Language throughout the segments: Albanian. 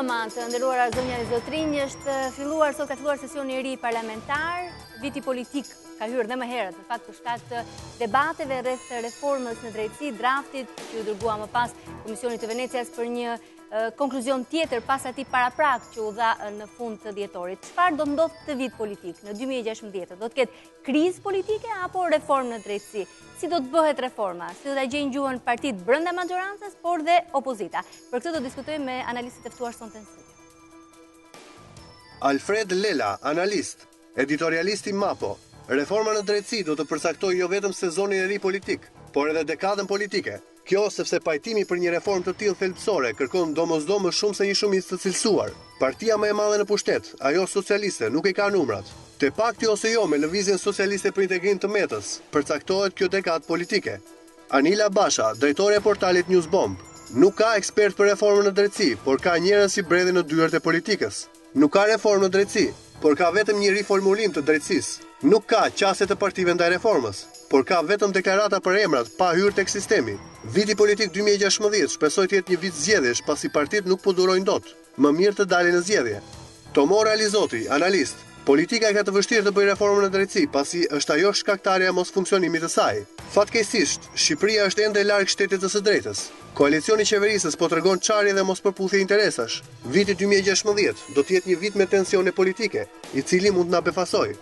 Mirëmbrëma, të nderuara zonja dhe zotërinj, është filluar sot ka filluar sesioni i ri parlamentar, viti politik ka hyrë dhe më herët, në fakt për shkak të debateve rreth reformës në drejtësi, draftit që iu dërgua më pas Komisionit të Venecias për një konkluzion tjetër pas atij paraprak që u dha në fund të dhjetorit. Çfarë do të ndodhë këtë vit politik në 2016? Do të ketë krizë politike apo reformë në drejtësi? Si do të bëhet reforma? Si do ta gjejnë gjuhën partitë brenda maxhorancës, por dhe opozita? Për këtë do të diskutojmë me analistët e ftuar sonte në studio. Alfred Lela, analist, editorialist i Mapo, Reforma në drejtësi do të përcaktojë jo vetëm sezonin e ri politik, por edhe dekadën politike. Kjo sepse pajtimi për një reformë të tillë thelbësore kërkon domosdo më shumë se një shumicë të cilësuar. Partia më e madhe në pushtet, ajo socialiste, nuk i ka numrat. Te pakti ose jo me Lëvizjen Socialiste për Integrim të Metës, përcaktohet kjo dekadë politike. Anila Basha, drejtore e portalit News Bomb, Nuk ka ekspertë për reformën në drejtësi, por ka njerëz që bredhin në dyert e politikës. Nuk ka reformë në drejtësi, por ka vetëm një riformulim të drejtësisë. Nuk ka qasje të partive ndaj reformës, por ka vetëm deklarata për emrat pa hyrë tek sistemi. Viti politik 2016 shpresoj të jetë një vit zgjedhjesh pasi partitë nuk po durojnë dot. Më mirë të dalin në zgjedhje. Tomor Alizoti, analist, Politika e ka të vështirë të bëjë reformën në drejtësi, pasi është ajo shkaktarja e mosfunksionimit të saj. Fatkeqësisht, Shqipëria është ende larg shtetit të së drejtës. Koalicioni qeverisës po tregon çarje dhe mospërputhje interesash. Viti 2016 do të jetë një vit me tensione politike, i cili mund të na befasojë.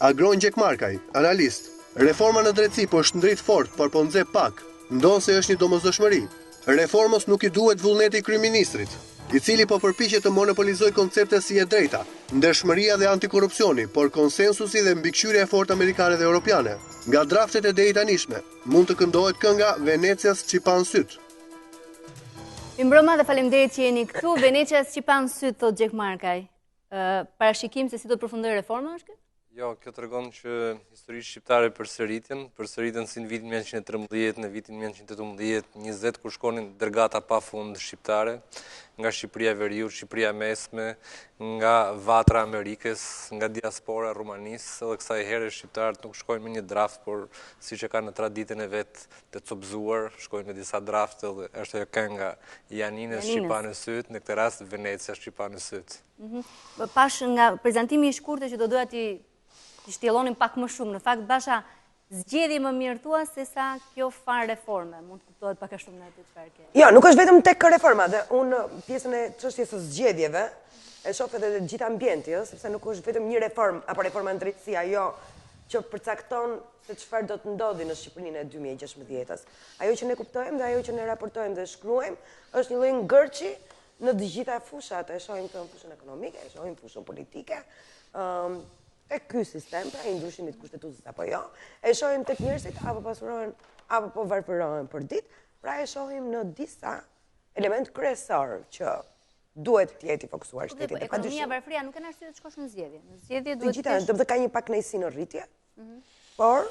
Agron Gjekmarkaj, analist, Reforma në drejtësi po shndrit fort, por po nxe pak, ndonëse është një domosdoshmëri. Reformës nuk i duhet vullneti i kryeministrit, i cili po përpiqet të monopolizojë koncepte si e drejta, ndershmëria dhe antikorrupsioni, por konsensusi dhe mbikëqyrja e fortë amerikane dhe europiane. Nga draftet e deritanishme, mund të këndohet kënga Venecias s'i panë sytë. Mirëmbrëma dhe faleminderit që jeni këtu. Venecias s'i panë sytë, thotë Gjekmarkaj. Parashikim se si do të përfundojë reforma është kjo? Jo, kjo tregon që historitë shqiptare përsëriten, përsëriten si në vitin 1913, në vitin 1918, 20 kur shkonin dërgata pa fund shqiptare, nga Shqipëria e Veriut, Shqipëria e Mesme, nga vatra e Amerikës, nga diaspora e Rumanisë, edhe kësaj here shqiptarët nuk shkojnë me një draft, por siç e kanë në traditën e vet të copëzuar, shkojnë me disa drafte dhe është ajo kënga Janinës s'i panë sytë, në këtë rast Venecia s'i panë sytë. Mhm. Pashë nga prezantimi i shkurtër që do doja t'i shtjellonim pak më shumë. Në fakt, Basha, zgjedhje më mirë thua se sa kjo farë reforme. Mund të kuptohet pak a shumë në atë çfarë ke. Jo, nuk është vetëm tek reforma dhe unë pjesën e çështjes së zgjedhjeve e shoh edhe të gjithë ambienti, ëh, sepse nuk është vetëm një reformë apo reforma në drejtësi ajo që përcakton se çfarë do të ndodhi në Shqipërinë e 2016-s. Ajo që ne kuptojmë dhe ajo që ne raportojmë dhe shkruajmë është një lloj ngërçi në të gjitha fushat, e shohim këtë në fushën ekonomike, e shohim fushën politike, e ky sistem, pra i ndryshimit kushtetutës apo jo, e shohim tek njerëzit apo pasurohen apo po varfërohen për ditë, pra e shohim në disa element kryesor që duhet të jetë i fokusuar po, shteti. Po, ekonomia varfëria nuk janë arsye të shkosh në zgjedhje. Në zgjedhje duhet të kesh... Do të ka një pakënaqësi në rritje, mhm. por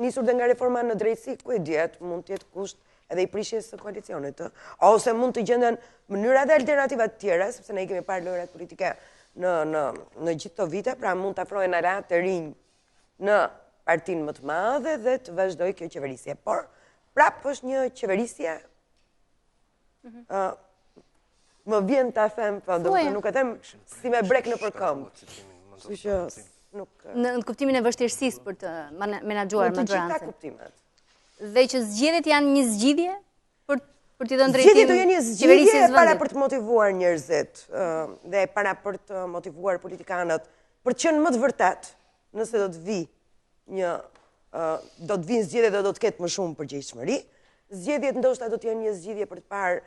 nisur dhe nga reforma në drejtësi, ku e dihet, mund të jetë kusht edhe i prishjes së koalicionit, ë? Ose mund të gjenden mënyra dhe alternativa të tjera, sepse ne i kemi parë lojërat politike në në në gjithë këto vite, pra mund të afrohen aleatë të rinj në partinë më të madhe dhe të vazhdojë kjo qeverisje. Por prapë është një qeverisje mhm. Më vjen ta them, po, do të nuk e them si me brekë nëpër këmbë. Kështu që nuk në kuptimin e vështirësisë për të menaxhuar maxhorancën. Në të gjitha kuptimet. Dhe që zgjedhjet janë një zgjidhje për për t'i dhënë drejtim. Zgjedhjet do jenë një zgjidhje e para për të motivuar njerëzit dhe e para për të motivuar politikanët për të qenë më të vërtetë, nëse do të vijë një do të vijnë zgjedhjet dhe do të ketë më shumë përgjegjshmëri. Zgjedhjet ndoshta do të jenë një zgjidhje për të parë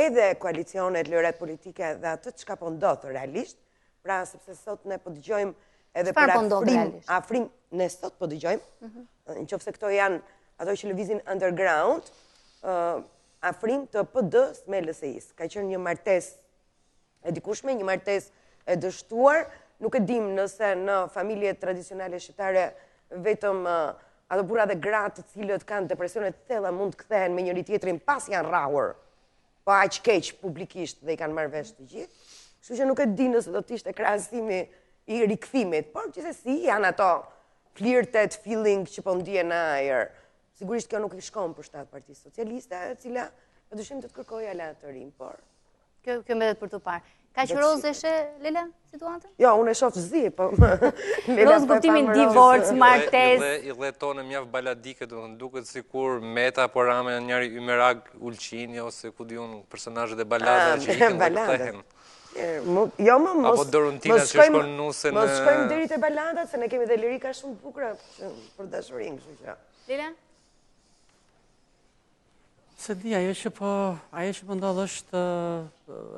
edhe koalicionet, lojërat politike dhe atë çka po ndodh realisht, pra sepse sot ne po dëgjojmë edhe për po afrim, afrim ne sot po dëgjojmë, mhm. në qoftë se këto janë ato që lëvizin underground, afrim të PD-së me LSI-së. Ka qenë një martesë e dikurshme, një martesë e dështuar, nuk e dim nëse në familjet tradicionale shqiptare vetëm ato burra dhe gra të cilët kanë depresione të thella mund të kthehen me njëri tjetrin pasi janë rrahur, po aq keq publikisht dhe i kanë marrë vesh të gjithë. Kështu që nuk e di nëse do të ishte krahasimi i rikthimit, por gjithsesi janë ato flirtet, feeling që po ndihen në ajër. Sigurisht kjo nuk i shkon për shtat Partisë Socialiste, e cila padyshim do të kërkojë aleatë të rinj, por Kjo, kjo mbetet për të parë. Kaq rozë e sheh, Lela, situatën? Jo, unë e shoh zi, po... Rozë kuptimin divorc, martesë... I dhe tone mjaft baladike, domethënë duket sikur Meta apo Rama janë njëri Ymer Agë Ulqini, ose ku di unë personazhet e baladave ah, që ikin dhe kthehen. Jo, më mos... Apo Doruntina që shkon nuse në... Mos shkojmë deri te baladat, se ne kemi dhe lirika shumë të bukura për dashurinë, kështu që... Lela? S'e di, ajo që po, ajo që po ndodh është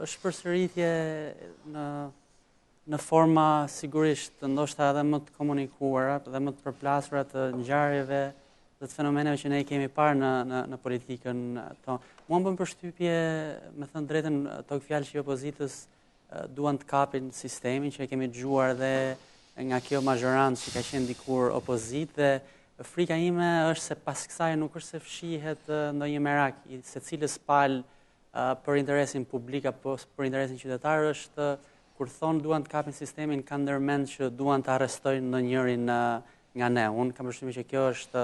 është përsëritje në në forma sigurisht ndoshta edhe më të komunikuara dhe më të përplasura të ngjarjeve dhe të fenomeneve që ne i kemi parë në në në politikën tonë. Mua më bën përshtypje, me thënë drejtën, togfjalëshi i opozitës duan të kapin sistemin që e kemi dëgjuar dhe nga kjo mazhorancë që ka qenë dikur opozitë dhe frika ime është se pas kësaj nuk është se fshihet ndonjë merak i secilës palë për interesin publik apo për interesin qytetar është kur thonë duan të kapin sistemin kanë ndërmend që duan të arrestojnë ndonjërin nga ne. Unë kam përshtypjen që kjo është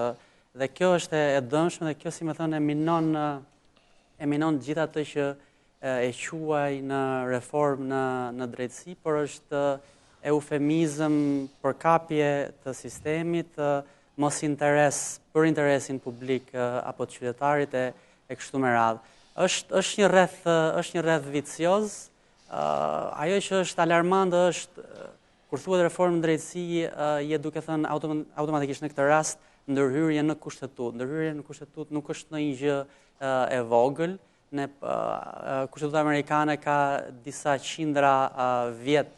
dhe kjo është e dëmshme dhe kjo si me thënë e minon e minon gjithë atë që e quajnë reformë në në drejtësi, por është eufemizëm për kapje të sistemit, mos interes për interesin publik apo të qytetarit e e kështu me radhë. Është është një rreth është një rreth vicioz. Ajo që është alarmante është kur thuhet reformë në drejtësi, je duke thënë automatikisht në këtë rast ndërhyrje në kushtetutë. Ndërhyrje në kushtetutë nuk është ndonjë gjë e vogël, Ne Kushtetuta amerikane ka disa qindra vjet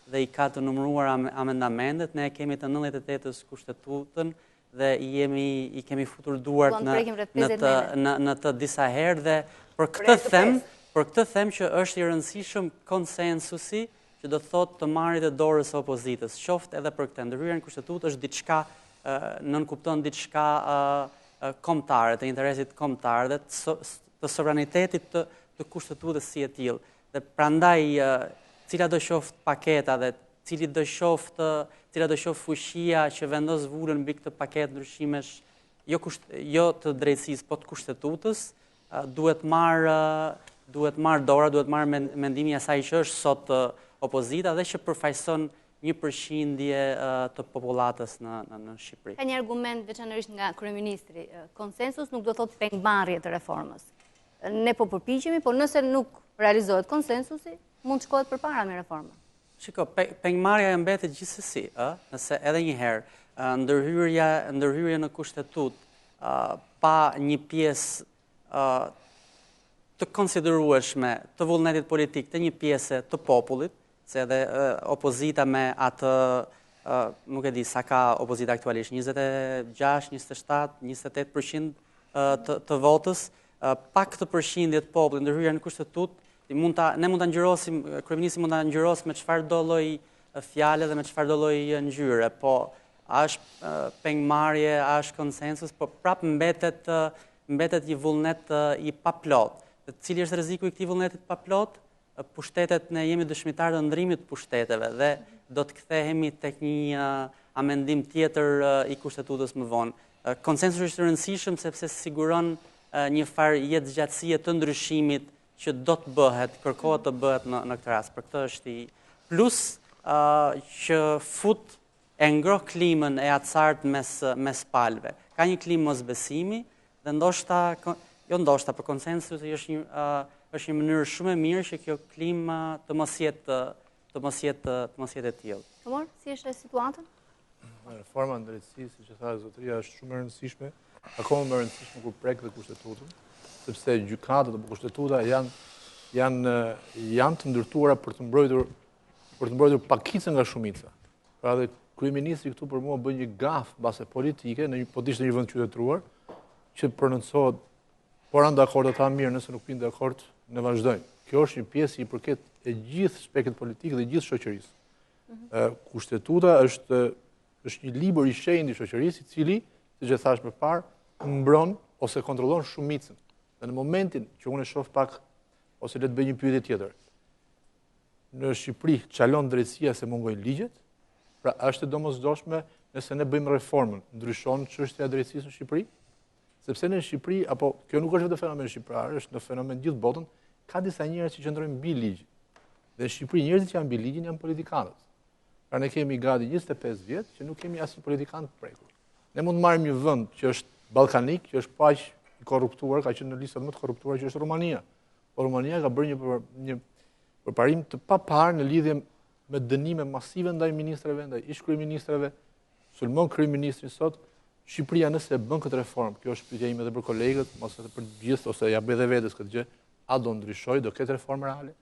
dhe i ka të numëruara amendamentet. Ne e kemi të 98-ës Kushtetutën dhe i jemi i kemi futur duart në në të në në të disa herë dhe për këtë them, për këtë them që është i rëndësishëm konsensusi që do të thotë të marrit e dorës së opozitës, qoftë edhe për këtë. Ndërhyrja në Kushtetutë është diçka nënkupton diçka kombëtare, të interesit kombëtar dhe të sovranitetit të të Kushtetutës si e tillë. Dhe prandaj cila do qoftë paketa dhe cili do qoftë cila do qoftë fuqia që vendos vulën mbi këtë paketë ndryshimesh jo kusht, jo të drejtësisë, po të Kushtetutës, duhet marrë duhet marrë dora, duhet marrë mendimi i asaj që është sot opozita dhe që përfaqëson një përqindje të popullatës në në në Shqipëri. Ka një argument veçanërisht nga kryeministri, konsensus nuk do thotë pengmarrje të reformës. Ne po përpiqemi, por nëse nuk realizohet konsensusi, mund të shkohet përpara me reformën. Shiko, pengmarrja e mbetet gjithsesi, ë, nëse edhe një herë ndërhyrja ndërhyrja në kushtetutë pa një pjesë të konsiderueshme të vullnetit politik të një pjese të popullit, se edhe opozita me atë nuk e di sa ka opozita aktualisht, 26, 27, 28% të, të votës, pa këtë përqindje të popullit, ndërhyrja në kushtetutë, mund ta ne mund ta ngjyrosim, kryeministri mund ta ngjyrosë me çfarëdo lloj fjale dhe me çfarëdo lloj ngjyre, po a është pengmarrje, a është konsensus, po prap mbetet mbetet një vullnet i paplotë. Dhe cili është rreziku i këtij vullneti të paplotë? Pushtetet ne jemi dëshmitarë të ndrimit të pushteteve dhe do të kthehemi tek një amendim tjetër i kushtetutës më vonë. Konsensusi është i rëndësishëm sepse siguron një farë jetëgjatësie të ndryshimit që do të bëhet, kërkohet të bëhet në në këtë rast. Për këtë është i plus që fut e ngroh klimën e acartë mes mes palëve. Ka një klimë mosbesimi dhe ndoshta jo ndoshta, por konsensusi është një është një mënyrë shumë e mirë që kjo klimë të mos jetë të mos jetë të mos jetë e tillë. Tomor, si është situata? Reforma në drejtësi, siç e tha zotëria, është shumë e rëndësishme, akoma më e rëndësishme kur prek dhe kushtetutën, sepse gjykatat apo kushtetuta janë janë janë të ndërtuara për të mbrojtur për të mbrojtur pakicën nga shumica. Pra dhe kryeministri këtu për mua bën një gafë mbase politike, në një po të ishte një vend qytetëruar, që prononcohet po ranë dakord ata mirë, nëse nuk bien dakord, ne vazhdojmë. Kjo është një pjesë i përket e gjithë spektrit politik dhe gjithë shoqërisë. Mhm. Kushtetuta është është një libër i shenjtë i shoqërisë i cili, siç e thashë më parë, mbron ose kontrollon shumicën. Dhe në momentin që unë e shoh pak ose le të bëj një pyetje tjetër. Në Shqipëri çalon drejtësia se mungojnë ligjet? Pra është e domosdoshme nëse ne bëjmë reformën, ndryshon çështja e drejtësisë në Shqipëri? Sepse në Shqipëri apo kjo nuk është vetëm fenomen shqiptar, është një fenomen gjithë botën, ka disa njerëz që qëndrojnë mbi ligjin. Dhe në Shqipëri njerëzit që janë mbi ligjin janë politikanët. Pra ne kemi gati 25 vjet që nuk kemi asnjë politikan të prekur. Ne mund të marrim një vend që është ballkanik, që është po aq i korruptuar, ka qenë në listat më të korruptuara që është Rumania. Por Rumania ka bërë një një përparim të paparë në lidhje me dënime masive ndaj ministrave, ndaj ish kryeministrave, sulmon kryeministrin sot. Shqipëria nëse e bën këtë reformë, kjo është pyetja ime edhe për kolegët, mos edhe për të gjithë ose ia bëj edhe vetes këtë gjë, a do ndryshojë, do ketë reformë reale?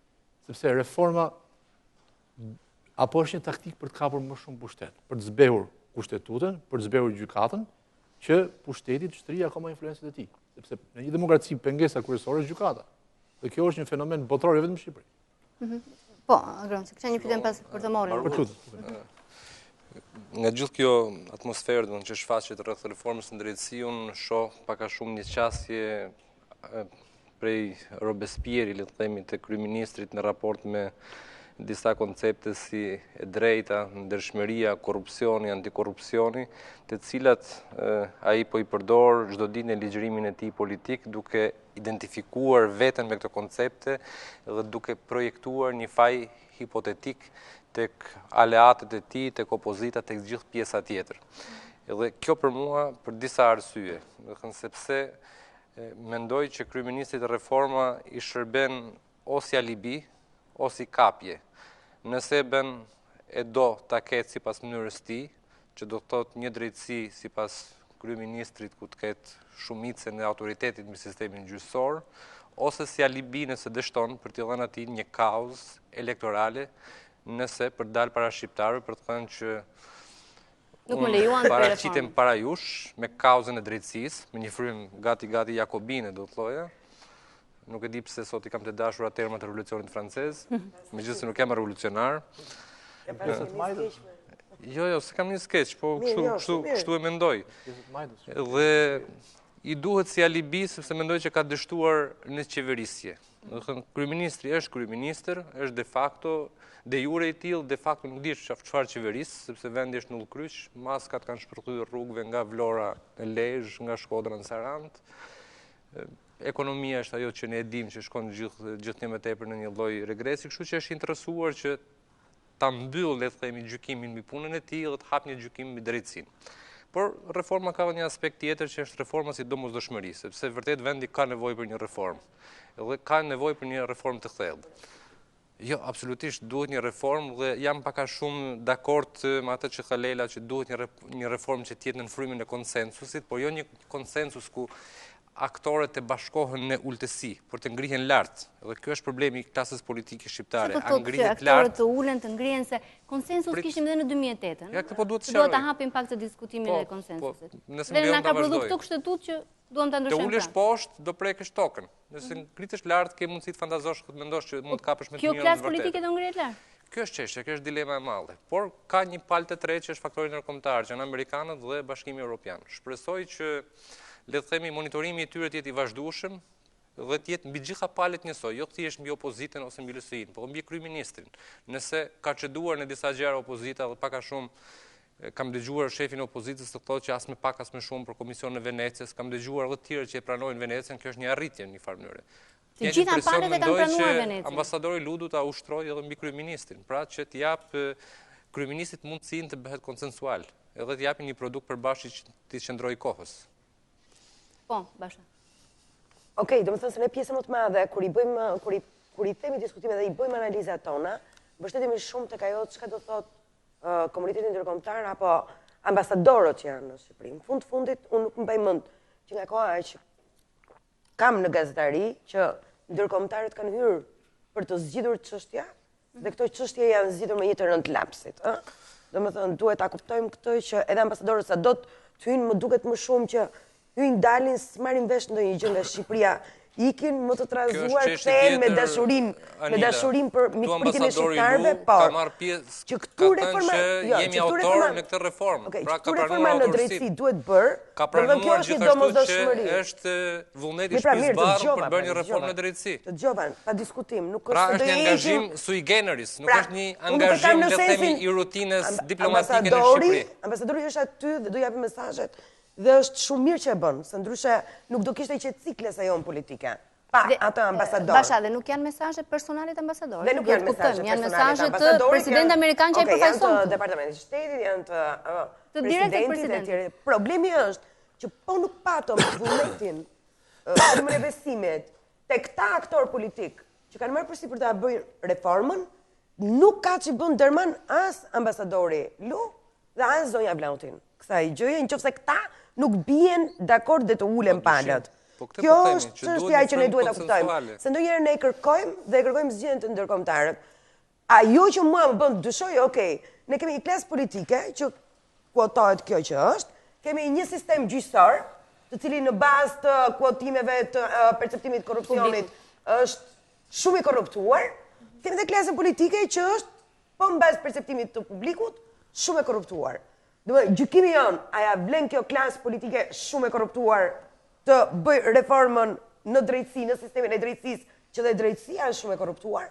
Sepse reforma apo është një taktikë për të kapur më shumë pushtet, për të zbehur kushtetutën, për të zbehur gjykatën, që pushteti të shtrijë akoma influencën e tij. Sepse në një demokraci pengesa kryesore është gjykata. Dhe kjo është një fenomen botëror jo vetëm në Shqipëri. Mhm. Po, Agron, se kisha një pyetje pas për Tomorin. Për të. Nga gjithë kjo atmosferë domethënë që shfaqet rreth reformës në drejtësi, unë shoh pak a shumë një qasje prej Robespieri, le të themi, të kryeministrit në raport me disa koncepte si e drejta, ndershmëria, korrupsioni, antikorrupsioni, të cilat ai po i përdor çdo ditë në ligjërimin e tij politik, duke identifikuar veten me këto koncepte dhe duke projektuar një faj hipotetik tek aleatët e tij, tek opozita, tek gjithë pjesa tjetër. Edhe kjo për mua për disa arsye, domethënë sepse Mendoj që kryeministrit reforma i shërben o si alibi, o si kapje. Nëse e bën e do ta ketë sipas mënyrës tij, që do të thotë një drejtësi sipas kryeministrit ku të ketë shumicën e autoritetit mbi sistemin gjyqësor, ose si alibi nëse dështon për t'i dhënë atij një kauzë elektorale, nëse për të dalë para shqiptarëve për të thënë që Nuk më lejuan të paraqitem para jush me kauzën e drejtësisë, me një frymë gati gati jakobine do të thoja. Nuk e di pse sot i kam të dashura termat e revolucionit francez, megjithëse nuk jam revolucionar. Jo, jo, s'e kam një skeç, po kështu jo, kështu kështu e mendoj. Dhe i duhet si alibi sepse mendoj që ka dështuar në qeverisje. Domethënë, kryeministri është kryeministër, është de facto, de jure i tillë, de facto nuk di çfarë qeveris, sepse vendi është në udhëkryq, maskat kanë shpërthyer rrugëve nga Vlora në Lezhë, nga Shkodra në Sarandë. Ekonomia është ajo që ne e dimë që shkon gjithë gjithnjë më tepër në një lloj regresi, kështu që është interesuar që ta mbyllë, le të themi, gjykimin mbi punën e tij dhe të hapë një gjykim mbi drejtësinë. Por reforma ka edhe një aspekt tjetër që është reforma si domosdoshmëri, sepse vërtet vendi ka nevojë për një reformë. Dhe ka nevojë për një reformë të thellë. Jo, absolutisht duhet një reformë dhe jam pak a shumë dakord me atë që tha Lela që duhet një një reformë që të jetë në frymën e konsensusit, por jo një konsensus ku aktorët të bashkohen në ultësi, por të ngrihen lart. Dhe kjo është problemi i klasës politike shqiptare. A ngrihet lart? Aktorët të ulen, të ngrihen se konsensus kishim dhe në 2008-ën. Ja, këtë po duhet të sqaroj. Duhet ta hapim pak të diskutimin po, e po, konsensusit. Dhe na ka prodhu këtë kushtetutë që duam ta ndryshojmë. Të ulesh poshtë, do prekësh tokën. Nëse mhm. ngritesh lart, ke mundësi të fantazosh, të mendosh që mund të kapësh me të mirën. Kjo klasë politike do ngrihet lart. Kjo është çështja, kjo është dilema e madhe. Por ka një palë të tretë që është faktori ndërkombëtar, që janë amerikanët dhe Bashkimi Evropian. Shpresoj që le të themi monitorimi i tyre të jetë i vazhdueshëm dhe të jetë mbi gjitha palët njësoj, jo thjesht mbi opozitën ose mbi LSI-n, por mbi kryeministrin. Nëse ka çeduar në disa gjëra opozita dhe pak a shumë kam dëgjuar shefin e opozitës të thotë që as me pak as me shumë për Komisionin e Venecias, kam dëgjuar edhe të tjerë që e pranojnë Venecian, kjo është një arritje në një farë mënyre. Të gjitha palët e kanë pranuar Venecian. Ambasadori Lu do ta ushtrojë edhe mbi kryeministrin, pra që t'i japë kryeministrit mundësinë të bëhet konsensual, edhe t'i japë një produkt përbashkët që t'i qëndrojë kohës. Po, Basha. Okej, domethënë se ne pjesën më të madhe, kur i bëjmë, kur i, kur i themi diskutime dhe i bëjmë analizat tona, mbështetemi shumë tek ajo çka do thotë komuniteti ndërkombëtar apo ambasadorët që janë në Shqipëri. Në fund të fundit, unë nuk mbaj mend që nga koha që kam në gazetari që ndërkombëtarët kanë hyrë për të zgjidhur çështje dhe këto çështje janë zgjidhur me një të rënë të lapsit, ë? Domethënë duhet ta kuptojmë këtë që edhe ambasadorët sado të hyjnë më duket më shumë që hyjnë dalin s'marrin vesh ndonjë gjë nga Shqipëria ikin më të trazuar kthehen me dashurinë, me dashurinë për mikpritjen e shqiptarëve, po. Ka marrë pjesë, që këtu reforma, jo, jemi autorë në këtë reformë. Pra ka pranuar në drejtësi duhet bërë, ka pranuar gjithashtu që është vullneti i pra, shtëpisë bardhë për bërë një reformë në drejtësi. Të dëgjova, pa diskutim, nuk pra, është se do Pra është një angazhim sui generis, nuk pra, është një angazhim le të themi i rutinës diplomatike në Shqipëri. Ambasadori është aty dhe do japi mesazhet dhe është shumë mirë që e bën, se ndryshe nuk do kishte qetësi klasa jonë politike. Pa atë ambasador. Basha, dhe nuk janë mesazhe personale të ambasadorit. Dhe nuk janë mesazhe personale të ambasadorit. Janë mesazhe të presidentit amerikan që e përfaqëson. Janë të departamentit të shtetit, janë të të direkt presidentit. Problemi është që po nuk patëm vullnetin, frymën e besimit, te këta aktorë politikë që kanë marrë përsipër ta bëjnë reformën, nuk ka ç'i bën derman as ambasadori Lu dhe as zonja Vlahutin. Kësaj gjëje, në qoftë se këta nuk bien dakord dhe të ulen po, palët. Po, Kjo po është çështja që ne duhet ta kuptojmë. Se ndonjëherë ne kërkojmë dhe kërkojmë zgjidhjen te ndërkombëtarët. Ajo që mua më bën të dyshoj, okay, ne kemi një klasë politike që kuotohet kjo që është, kemi një sistem gjyqësor, të cilin në bazë të kuotimeve të perceptimit të korrupsionit është shumë i korruptuar, kemi dhe klasën politike që është po në bazë perceptimit të publikut, shumë e korruptuar. Domethënë, gjykimi jonë, a ja vlen kjo klasë politike shumë e korruptuar të bëjë reformën në drejtësi, në sistemin e drejtësisë, që dhe drejtësia është shumë e korruptuar?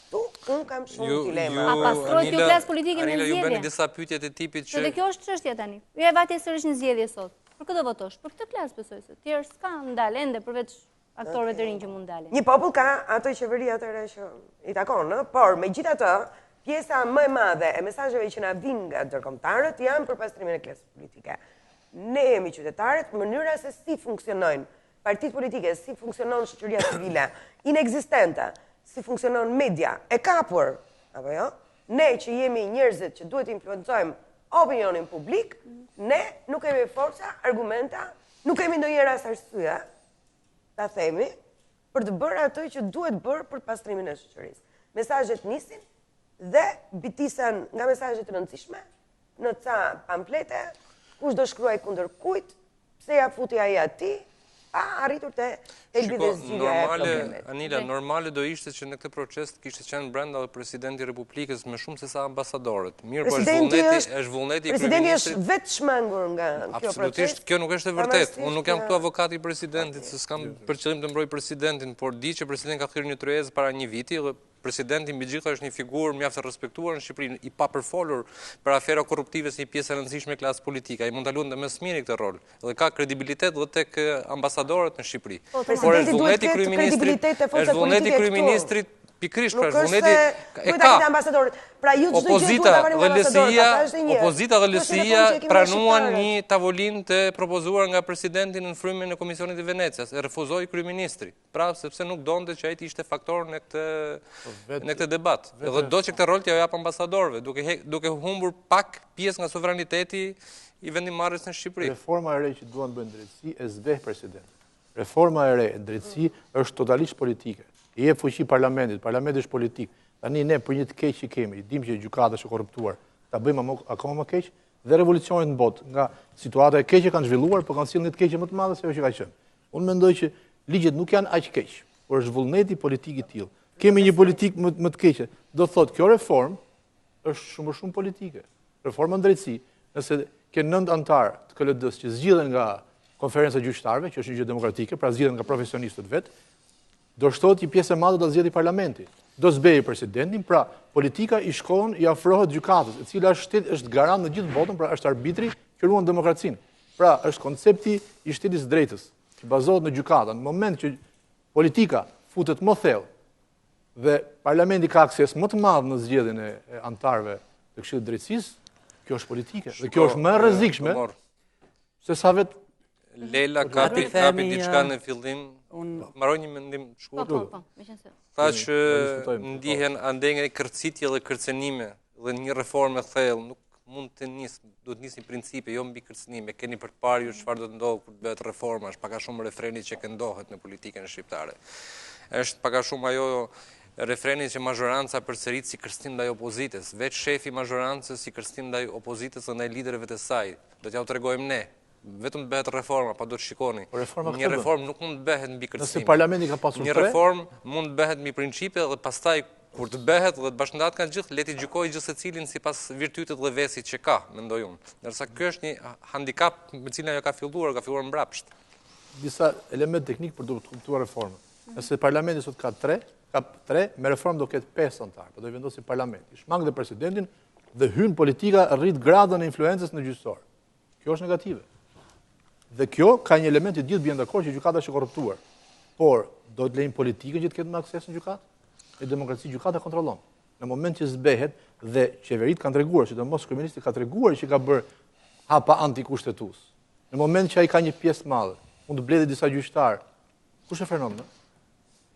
Tu, unë kam shumë dilema. A pastrohet kjo klasë politike me zgjedhje? Ju bëni disa pyetje të tipit që... Dhe kjo është çështja tani. Ju e vajte sërish në zgjedhje sot. Për kë do votosh? Për këtë klasë besoj se. Tjerë s'ka ndalë ende përveç aktorëve të rinj që mund dalin. Një popull ka atë qeveri atëherë që i takon, ë? Por megjithatë, pjesa më e madhe e mesazheve që na vijnë nga ndërkombëtarët janë për pastrimin e klasës politike. Ne jemi qytetarët, mënyra se si funksionojnë partitë politike, si funksionon shoqëria civile, inekzistente, si funksionon media, e kapur, apo jo? Ne që jemi njerëzit që duhet të influencojmë opinionin publik, ne nuk kemi forca, argumenta, nuk kemi ndonjëherë as arsye, ta themi, për të bërë atë që duhet bërë për pastrimin e shoqërisë. Mesazhet nisin dhe bitisen nga mesazhe të rëndësishme në ca pamflete, kush do shkruajë kundër kujt, pse ia futi ai atij, pa arritur te thelbi dhe zgjidhja e problemit. Anila, normale do ishte që në këtë proces të kishte qenë brenda dhe presidenti i Republikës më shumë se sa ambasadorët. Mirë, po është vullneti, është vullneti i Presidenti është vetë shmangur nga kjo proces. Absolutisht, kjo nuk është e vërtetë. Unë nuk jam këtu avokati i presidentit, se s'kam për qëllim të mbroj presidentin, por di që presidenti ka thirrur një tryezë para një viti dhe presidenti mbi të gjitha është një figurë mjaft e respektuar në Shqipëri, i papërfolur për afera korruptive si një pjesë e rëndësishme e klasës politike. Ai mund ta luante më së miri këtë rol dhe ka kredibilitet dhe tek ambasadorët në Shqipëri. Po, por është vullneti i kryeministrit, është vullneti i kryeministrit Pikërisht, pra është vullneti e ka. ambasadorët. Pra ju çdo gjë duhet ta marrim nga ambasadorët, Opozita dhe LSI-ja pranuan një tavolinë të propozuar nga presidenti në frymën e Komisionit të Venecias. E refuzoi kryeministri. Pra sepse nuk donte që ai të ishte faktor në këtë po, në këtë debat. Dhe do që këtë rol t'ia japë ambasadorëve, duke duke humbur pak pjesë nga sovraniteti i vendimmarrjes në Shqipëri. Reforma e re që duan të bëjnë në drejtësi e zbeh presidentin. Reforma e re e drejtësi është totalisht politike. I jep fuqi parlamentit, parlamenti është politik. Tani ne për një të keq që kemi, dimë që gjykata është e korruptuar, ta bëjmë akoma më keq dhe revolucionet në botë nga situata e keqe kanë zhvilluar, po kanë sjellë një të keqe më të madhe se ajo që ka qenë. Unë mendoj që ligjet nuk janë aq keq, por është vullneti politik i tillë. Kemi një politikë më, më të keqe. Do thotë kjo reformë është shumë më shumë politike. Reforma në drejtësi, nëse ke nëntë anëtarë të KLD-së që zgjidhen nga konferenca e gjyqtarëve, që është një gjë demokratike, pra zgjidhen nga profesionistët vetë, do shtohet një pjesë e madhe do ta zgjedhë parlamenti. Do zbehë presidentin, pra politika i shkon, i afrohet gjykatës, e cila është shtet, është garant në gjithë botën, pra është arbitri që ruan demokracinë. Pra është koncepti i shtetit të drejtës, që bazohet në gjykata. Në moment që politika futet më thellë Dhe parlamenti ka akses më të madh në zgjedhjen e anëtarëve të Këshillit të Drejtësisë, kjo është politike. Dhe kjo është më e rrezikshme se sa vetë Lela kapi kapi diçka në fillim. Mbaroj një mendim të shkurtër. Po, po, po, Tha që ndihen andej kërcitje dhe kërcënime dhe një reformë e thellë nuk mund të nisë, duhet të nisë mbi principe, jo mbi kërcënime. Keni për të parë ju çfarë do të ndodhë kur të bëhet reforma, është pak a shumë refreni që këndohet në politikën shqiptare. Është pak a shumë ajo refreni që mazhoranca përsërit si kërcënim ndaj opozitës, vetë shefi i mazhorancës si kërcënim ndaj opozitës dhe ndaj liderëve të saj. Do t'jua tregojmë ne. Vetëm të bëhet reforma, pa do të shikoni. Po reforma një reformë nuk mund të bëhet mbi kërcënime. Nëse parlamenti ka pasur tre. Një reformë mund të bëhet mbi principe dhe pastaj kur të bëhet dhe të bashkëndahet nga gjithë, le të gjykojë gjithsecilin sipas virtytit dhe vesit që ka, mendoj unë. Ndërsa ky është një handikap me cilin ajo ka filluar, ka filluar mbrapsht. Disa elementë teknikë për të kuptuar reformën. Nëse parlamenti sot ka 3, ka 3, me reformë do ketë 5 anëtarë, po do i vendosi parlamenti. Shmang dhe presidentin dhe hyn politika rrit gradën e influencës në gjyqësor. Kjo është negative. Dhe kjo ka një element që të gjithë bien dakord që gjykata është e korruptuar. Por, do të lejmë politikën që të ketë më akses në gjykatë? Në demokraci gjykata kontrollon. Në moment që zbehet dhe qeveritë kanë treguar, sidomos kryeministri ka treguar që ka bërë hapa antikushtetues. Në moment që ai ka një pjesë të madhe, mund të blejë disa gjyqtarë. Kush e frenon më?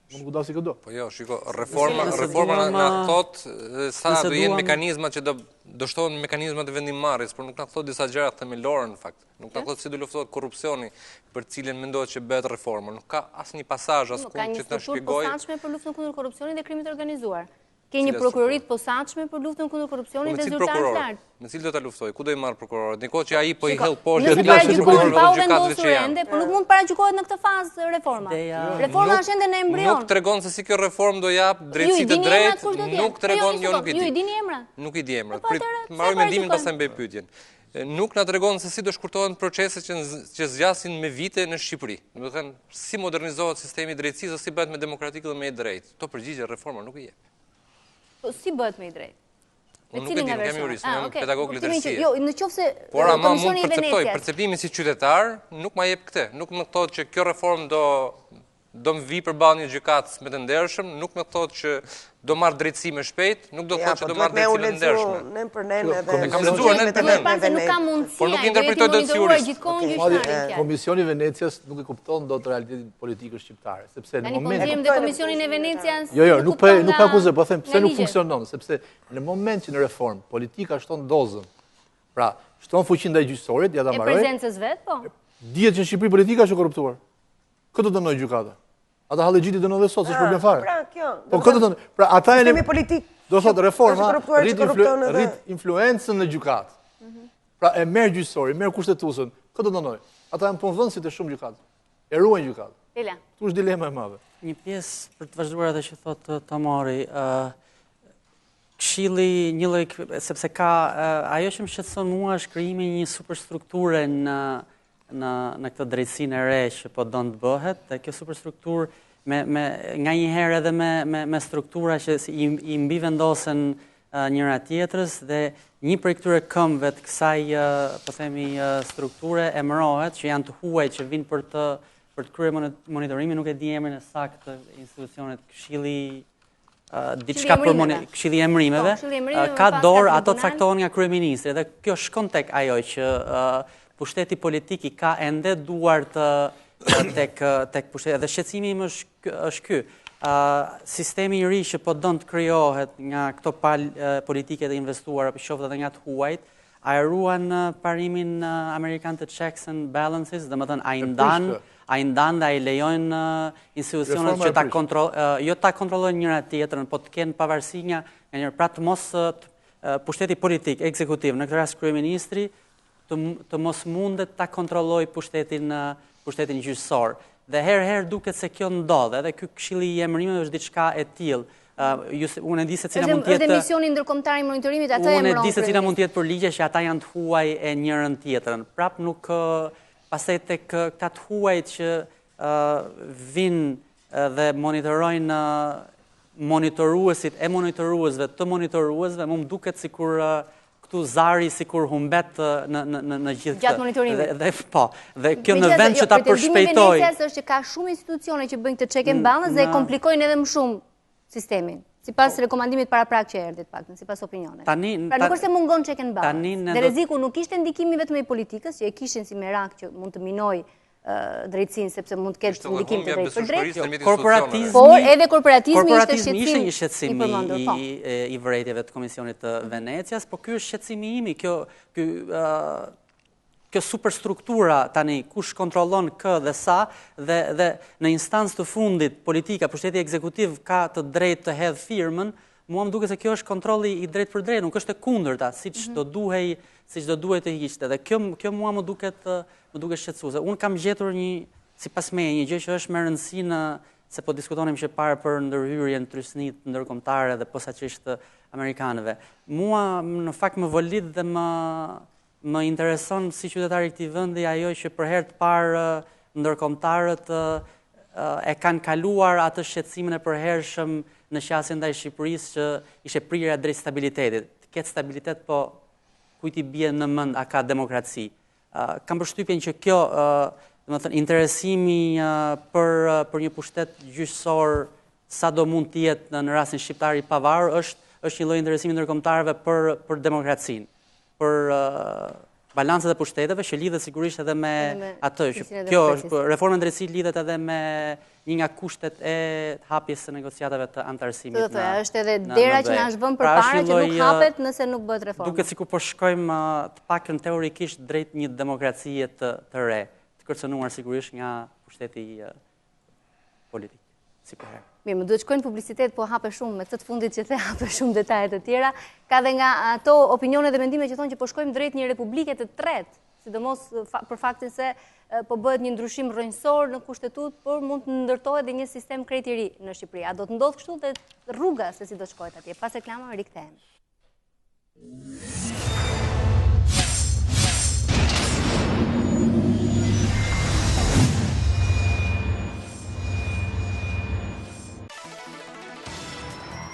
Mund të godasi këdo. Po jo, shiko, reforma, reforma na, na thotë sa do jenë mekanizmat që do do shtohen mekanizmat e vendimmarrjes, por nuk na thotë disa gjëra themelore në fakt. Nuk na thotë si do luftohet korrupsioni për të cilin mendohet që bëhet reforma. Nuk ka asnjë pasazh askund që të na shpjegojë. Ka një strukturë të posaçme për luftën kundër korrupsionit dhe krimit të organizuar. Ke një prokurori të posaçme për luftën kundër korrupsionit po dhe zyrtarë të lartë. Me cilë do ta luftojë? Ku do i marrë prokurorët? Në kohë që ai po i hedh poshtë dhe prokurorëve dhe gjykatësve që janë. Por nuk mund të paragjykohet në këtë fazë reforma. Reforma është ende në embrion. Nuk tregon se si kjo reformë do japë drejtësi të drejtë, nuk tregon, jo nuk i di. Ju i dini emrat? Nuk i di emrat. Po, Prit, mbaroj mendimin pastaj më bëj pyetjen. Nuk na tregon se si do shkurtohen proceset që që zgjasin me vite në Shqipëri. Domethënë, si modernizohet sistemi i drejtësisë, si bëhet më demokratik dhe më i drejtë. Këto përgjigje reforma nuk i jep. Po si bëhet më i drejtë? Unë nuk e di, nuk jam jurist, ah, jam pedagog letërsie. Jo, në qoftë se Por ama mund perceptoj, perceptimi si qytetar nuk ma jep këtë. Nuk më thotë që kjo reformë do do më vijë përballë një gjykatës më të ndershëm, nuk më thotë që do marr drejtësi më shpejt, nuk do thotë që po do marr drejtësi më të ndershme. Nen për nen edhe. E kam lexuar nen për nen. Nuk ka mundësi. Por nuk interpretoj dot si jurist. Komisioni i Venecias nuk e kupton dot realitetin politik shqiptar, sepse në momentin Tani po dhe Komisionin e Venecias. Jo, jo, nuk po nuk po akuzoj, po them pse nuk funksionon, sepse në moment që në reformë politika shton dozën. Pra, shton fuqinë ndaj gjyqësorit, ja ta mbaroj. E prezencës vet, po. Dihet që në Shqipëri politika është e korruptuar. Kë do dënojë gjykata? Ata hallexhinjtë i dënon dhe sot, s'është problem fare. Pra, kjo. Po kë do dënojë? Pra, ata e Sistemi politik. Do thotë reforma rrit, rrit influencën në gjykatë. Mhm. Pra e merr gjyqësorin, merr kushtetuesen, kë do dënojë? Ata janë punëdhënësit e shumë gjykatës. E ruajnë gjykatën. Ela. Këtu është dilema e madhe. Një pjesë për të vazhduar atë që thotë Tomori, ë Këshilli një lloj sepse ka ajo që më shqetëson mua është krijimi i një superstrukture në në në këtë drejtësinë e re që po don të bëhet dhe kjo superstrukturë me me nganjëherë edhe me me me struktura që si, i, i mbivendosen njëra tjetrës dhe një prej këtyre këmbëve të kësaj po themi strukture emërohet që janë të huaj që vijnë për të për të kryer monitorimin, nuk e di emrin e saktë të institucionit, Këshilli diçka për moni, këshilli i emërimeve, po, ka dorë, ato caktohen nga kryeministri dhe kjo shkon tek ajo që pushteti politik i ka ende duart tek tek pushteti dhe shqetësimi im është është ky. sistemi i ri që po don të krijohet nga këto palë politike të investuara, qoftë edhe nga të huajt, A e ruan parimin amerikan të checks and balances, domethënë a i ndan, a i ndan dhe a i lejojnë institucionet që ta kontroll, jo ta kontrollojnë njëra tjetrën, po të kenë pavarësi nga nga njëra, pra të mos pushteti politik, ekzekutiv, në këtë rast kryeministri, të, të mos mundet ta kontrollojë pushtetin pushtetin gjyqësor. Dhe herë herë duket se kjo ndodh, edhe ky këshilli i emërimeve është diçka e tillë. Unë e di se cila mund të jetë Është misioni ndërkombëtar i monitorimit atë emëron. Unë e di se cila mund të jetë përligjja që ata janë të huaj e njërën tjetrën. Prap nuk pastaj tek këta të huajt që vijnë dhe monitorojnë monitoruesit e monitoruesve të monitoruesve, mu më duket sikur këtu zari sikur humbet në në në në gjithë këtë. Gjatë monitorimit. Dhe, dhe po, dhe kjo në vend që ta përshpejtojë. Pretendimi i Venecias është që ka shumë institucione që bëjnë këtë check and balance dhe e komplikojnë edhe më shumë sistemin. Sipas po. rekomandimit paraprak që erdhi të paktën, sipas opinionit. Tani, pra nuk është se mungon check and balance. Dhe rreziku nuk ishte ndikimi vetëm i politikës, që e kishin si merak që mund të minojë drejtësinë sepse mund të ketë ndikim të drejtpërdrejtë. Jo, korporatizmi, por edhe korporatizmi ishte shqetësim ishte një shqetësim i përmendur, po. i, i vërejtjeve të Komisionit të Venecias, po ky është shqetësimi im, kjo ky kjo superstruktura tani kush kontrollon kë dhe sa dhe dhe në instancë të fundit politika, pushteti ekzekutiv ka të drejtë të hedhë firmën, mua më duket se kjo është kontrolli i drejtpërdrejtë, nuk është e kundërta, siç mhm. do duhej, siç do duhej të ishte. Dhe kjo kjo mua më duket më duket shqetësuese. Unë kam gjetur një sipas meje një gjë që është me rëndësi në se po diskutonim që parë për ndërhyrjen trysnitë ndërkombëtare dhe posaçërisht të amerikanëve. Mua në fakt më volit dhe më më intereson si qytetar i këtij vendi ajo që për herë të parë ndërkombëtarët e kanë kaluar atë shqetësimin e përhershëm në qasjen ndaj Shqipërisë që ishte prirja drejt stabilitetit. Të ketë stabilitet, po kujt i bie në mend a ka demokraci? Kam përshtypjen që kjo, Domethënë, interesimi për, për një pushtet gjyqësor sado mund të jetë në, në rastin shqiptar i pavarur, është, është një lloj interesimi i ndërkombëtarëve për, për demokracinë, për balancat e pushteteve që lidhet sigurisht edhe me atë që kjo është reforma në drejtësi lidhet edhe me një nga kushtet e hapjes së negociatave të anëtarësimit. Do të thoja, është edhe dera që na është vënë pra, përpara që nuk hapet nëse nuk bëhet reforma. Duket sikur po shkojmë të paktën teorikisht drejt një demokracie të të re, të kërcënuar sigurisht nga pushteti politik, si përherë. Mirë, më duhet shkojmë në publicitet, po hape shumë, me këtë të fundit që the hape shumë detaje të tjera. Ka dhe nga ato opinione dhe mendime që thonë që po shkojmë drejt një republike të tretë, sidomos për faktin se po bëhet një ndryshim rrënjësor në kushtetutë, por mund të ndërtohet dhe një sistem krejt i ri në Shqipëri. A do të ndodhë kështu dhe rruga se si do të shkohet atje? Pas reklamave rikthehemi.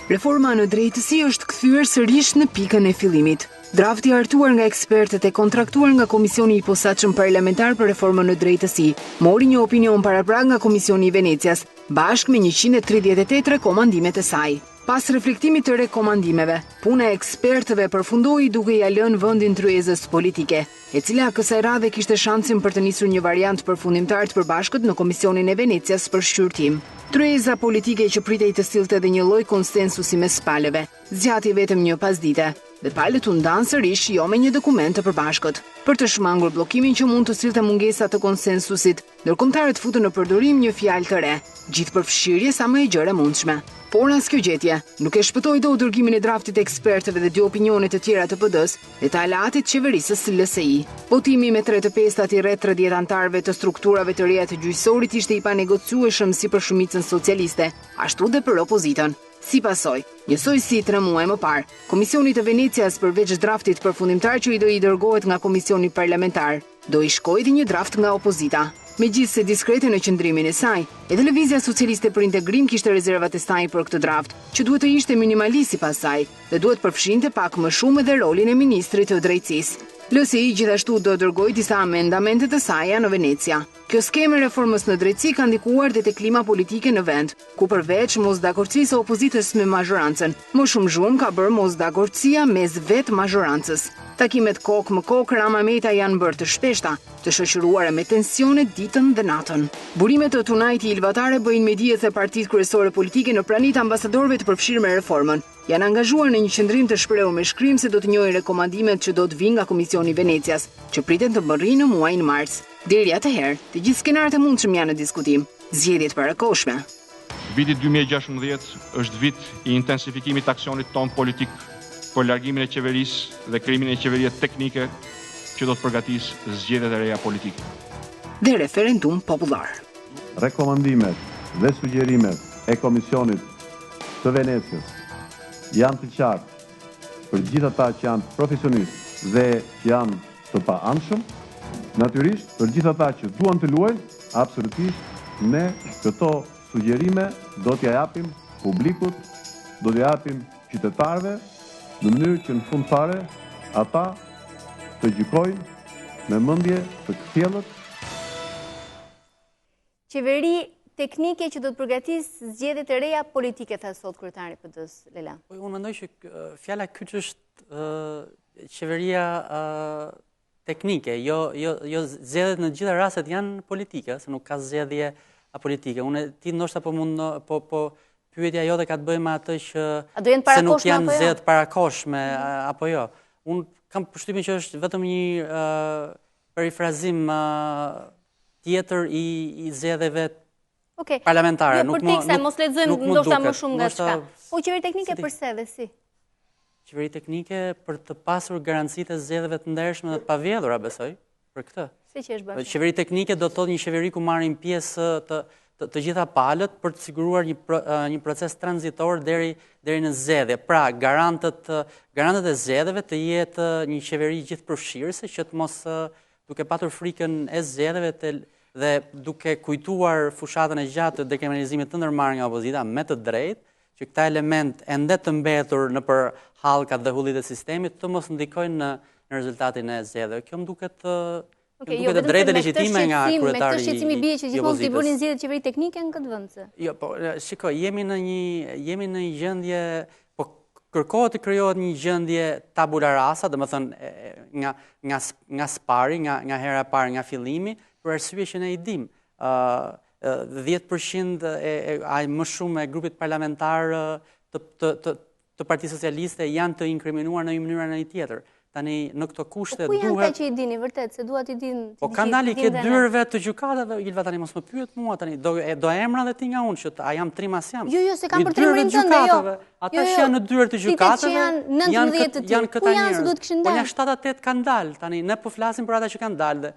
Reforma në drejtësi është kthyer sërish në pikën e fillimit. Drafti i hartuar nga ekspertët e kontraktuar nga Komisioni i Posaçëm Parlamentar për Reformën në Drejtësi, mori një opinion paraprak nga Komisioni i Venecias, bashkë me 138 rekomandimet e saj. Pas reflektimit të rekomandimeve, puna e ekspertëve përfundoi duke ia lënë vendin tryezës politike, e cila kësaj radhe kishte shansin për të nisur një variant përfundimtar të përbashkët në Komisionin e Venecias për shqyrtim. Tryeza politike që pritej të sillte edhe një lloj konsensusi mes palëve, zgjati vetëm një pasdite, dhe palët u ndanë sërish jo me një dokument të përbashkët. Për të shmangur bllokimin që mund të sillte mungesa të konsensusit, Ndërkombëtarët futën në përdorim një fjalë të re, gjithëpërfshirje sa më e gjerë e mundshme. Por as kjo gjetje, nuk e shpëtoi dot dërgimin e draftit të ekspertëve dhe dy opinione të tjera të PD-së dhe të aleatit qeverisës LSI. Votimi me 3/5 i rreth 30 anëtarëve të strukturave të reja të gjyqësorit ishte i panegociueshëm si për shumicën socialiste, ashtu dhe për opozitën. Si pasojë, njësoj si tre muaj më parë, Komisionit të Venecias përveç draftit përfundimtar që i do i dërgohet nga Komisioni Parlamentar, Do i shkojë dhe një draft nga opozita. Megjithëse diskrete në qëndrimin e saj, edhe Lëvizja Socialiste për Integrim kishte rezervat e saj për këtë draft, që duhet të ishte minimalist sipas saj dhe duhet përfshinte pak më shumë edhe rolin e ministrit të Drejtësisë. LSI gjithashtu do dërgojë disa amendamente të saja në Venecia. Kjo skemë e reformës në drejtësi ka ndikuar dhe te klima politike në vend, ku përveç mosdakordësisë së opozitës me mazhorancën, më shumë zhurmë ka bërë mosdakordësia mes vetë mazhorancës. Takimet kokë më kokë Rama-Meta janë bërë të shpeshta, të shoqëruara me tensione ditën dhe natën. Burime të Tonight Ilva Tare bëjnë me dije se partitë kryesore politike në prani të ambasadorëve të përfshirë me reformën, janë angazhuar në një qëndrim të shprehur me shkrim se do të njohin rekomandimet që do të vijnë nga Komisioni i Venecias, që priten të mbërrijnë në muajin mars. Deri atëherë, të gjithë skenarët e mundshëm janë në diskutim. Zgjedhje të parakohshme. Viti 2016 është vit i intensifikimit të aksionit tonë politik për largimin e qeverisë dhe krijimin e një qeverie teknike që do të përgatisë zgjedhjet e reja politike. Dhe referendum popullor. Rekomandimet dhe sugjerimet e Komisionit të Venecias janë të qartë për gjithë ata që janë profesionistë dhe që janë të paanshëm. Natyrisht, për gjithë ata që duan të luajnë, absolutisht ne këto sugjerime do t'ia japim publikut, do t'ia japim qytetarëve, në mënyrë që në fund fare ata të gjykojnë me mendje të kthjellët. Qeveri teknike që do të përgatisë zgjedhjet e reja politike, tha sot kryetari i PD-së, Lela. Po, unë mendoj që fjala kyç është qeveria teknike, jo, jo, jo zgjedhjet në gjitha rastet janë politike, se nuk ka zgjedhje apolitike. Unë ti ndoshta po mund po po pyetja jote ka të bëjë me atë që se nuk janë jo? zgjedhje të parakohshme apo jo. Unë kam përshtypjen që është vetëm një perifrazim tjetër i i zgjedhjeve Okej. parlamentare. Jo, përtej kësaj, mos lexojmë ndoshta më shumë nga çka. Po qeveri teknike përse dhe si? Qeveri teknike për të pasur garancitë e zgjedhjeve të ndershme dhe të pavjedhura, besoj, për këtë. Si që është bërë? Qeveri teknike do të thotë një qeveri ku marrin pjesë të të, të gjitha palët për të siguruar një pro, një proces tranzitor deri deri në zgjedhje. Pra, garantët garantët e zgjedhjeve të jetë një qeveri gjithëpërfshirëse që të mos duke patur frikën e zgjedhjeve të dhe duke kujtuar fushatën e gjatë të dekriminalizimit të ndërmarrë nga opozita me të drejtë, që këta elementë ende të mbetur nëpër hallkat dhe hullitë e sistemit të mos ndikojnë në në rezultatin e zgjedhjeve. Kjo më duket. Okej, jo, vetëm drejtë me këtë legjitime nga shqetësim, me këtë kryetari shqetësim i i bie që gjithmonë t'i opozitës. bënin zgjedhjet qeveri teknike në këtë vend se. Jo, po, shiko, jemi në një jemi në një gjendje, po kërkohet të krijohet një gjendje tabula rasa, domethënë nga nga nga së pari, nga nga hera e parë, nga fillimi, për arsye që ne i dimë. Ë 10% e, e ai më shumë e grupit parlamentar të të të të Partisë Socialiste janë të inkriminuar në një mënyrë në një tjetër. Tani në këto kushte po duhet... Ku janë këta që i dini, vërtet, se dua t'i dinë... Po kanë dalë i ke dyerve të gjykatave, Ilva tani mos më pyet mua tani, do, e, do emra dhe ti nga unë, që a jam trim a s'jam. Jo, jo, s'e kam për trimërinë tënde, jo. Ata jo, që jo, janë në dyert të gjykatave, janë, janë, janë këta njerëz. Po janë 7-8 kanë dalë, tani ne po flasim për ata që kanë dalë dhe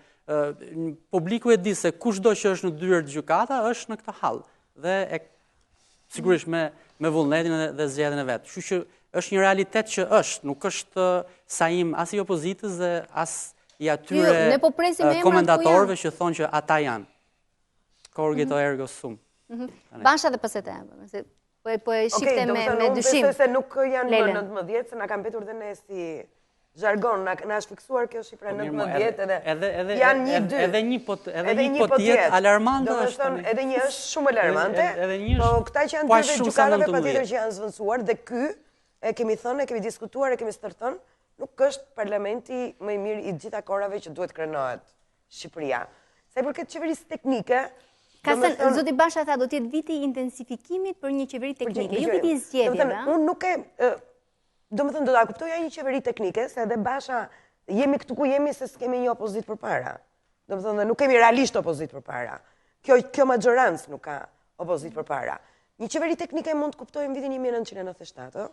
publiku e di se kushdo që është në dyert të gjykata është në këtë hall. Dhe e sigurisht me me vullnetin dhe, dhe zgjedhjen e vet. Kështu që është një realitet që është, nuk është sajim as i opozitës dhe as i atyre jo, ne po presim emrat komentatorëve që thonë që ata janë. Cogito mm -hmm. ergo sum. Mm -hmm. Basha dhe PSD, po e po e shifte me me dyshim. Okej, do të se nuk janë më 19, se na kanë mbetur dhe ne si zhargon, na na është fiksuar kjo shifra 19 po edhe edhe edhe janë një dy. Edhe një po edhe një po të jetë alarmante është. Domethënë edhe një është shumë alarmante. Edhe një po këta që janë po dy gjykatave patjetër që janë zëvendësuar dhe ky e kemi thënë, e kemi diskutuar, e kemi stërthënë, nuk është parlamenti më i mirë i të gjitha kohërave që duhet krenohet Shqipëria. Sa i përket qeverisë teknike, Ka thënë, zoti Basha tha, do të jetë viti i intensifikimit për një qeveri teknike, jo viti i zgjedhjeve. Unë nuk e, Domethënë, do ta kuptoja një qeveri teknike, se edhe Basha, jemi këtu ku jemi se s'kemi një opozitë përpara. Domethënë, nuk kemi realisht opozitë përpara. Kjo, kjo maxhorancë nuk ka opozitë përpara. Një qeveri teknike mund të kuptoj në vitin 1997,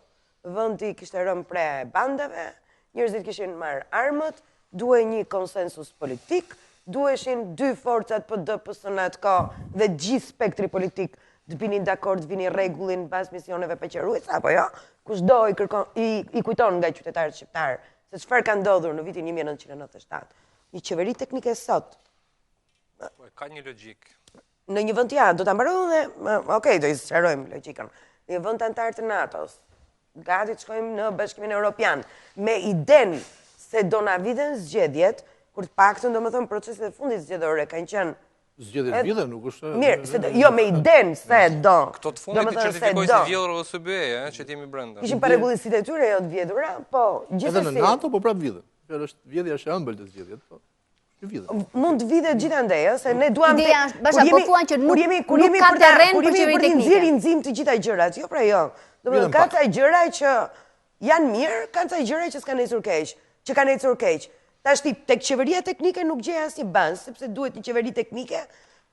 vendi kishte rënë pre bandave, njerëzit kishin marrë armët, Duhej një konsensus politik, duheshin dy forcat PD, PS në atë kohë dhe gjithë spektri politik të binin dakord, të vinin rregullin mbas misioneve paqeruajtëse apo jo? Kushdo i kërkon i, i kujton nga qytetarët shqiptarë se çfarë ka ndodhur në vitin 1997. Një qeveri teknike sot. Po, ka një logjikë. Në një vend ja, do ta mbaroj unë, okay, do i sqarojmë logjikën. Në një vend anëtar të NATO-s, gati të shkojmë në Bashkimin Europian, me idenë se do na vidhen zgjedhjet, kur të paktën domethënë proceset e fundit zgjedhore kanë qenë Zgjedhjet vidhen, nuk është... Mirë, se jo, me idenë se do. Këto të fundit i certifikoi si vjedhur OSBE, që të jemi brenda. Ishin parregullsitë e tyre, jo të vjedhura, po, gjithsesi... Edhe në NATO, po prapë vidhen. Vjedhja është e ëmbël të zgjedhjet, po. Mund të vidhet gjithandej, ë, se ne duam të... Ideja është, Basha, po thuan që nuk, nuk ka terren për qeveri teknike. Kur jemi për të nxjerrë, nxijmë të gjitha gjërat, jo pra jo. Domethënë, ka ca gjëra që janë mirë, ka ca gjëra që s'kanë ecur keq, që kanë ecur keq. Tashti, tek qeveria teknike nuk gjej asnjë bazë, sepse duhet një qeveri teknike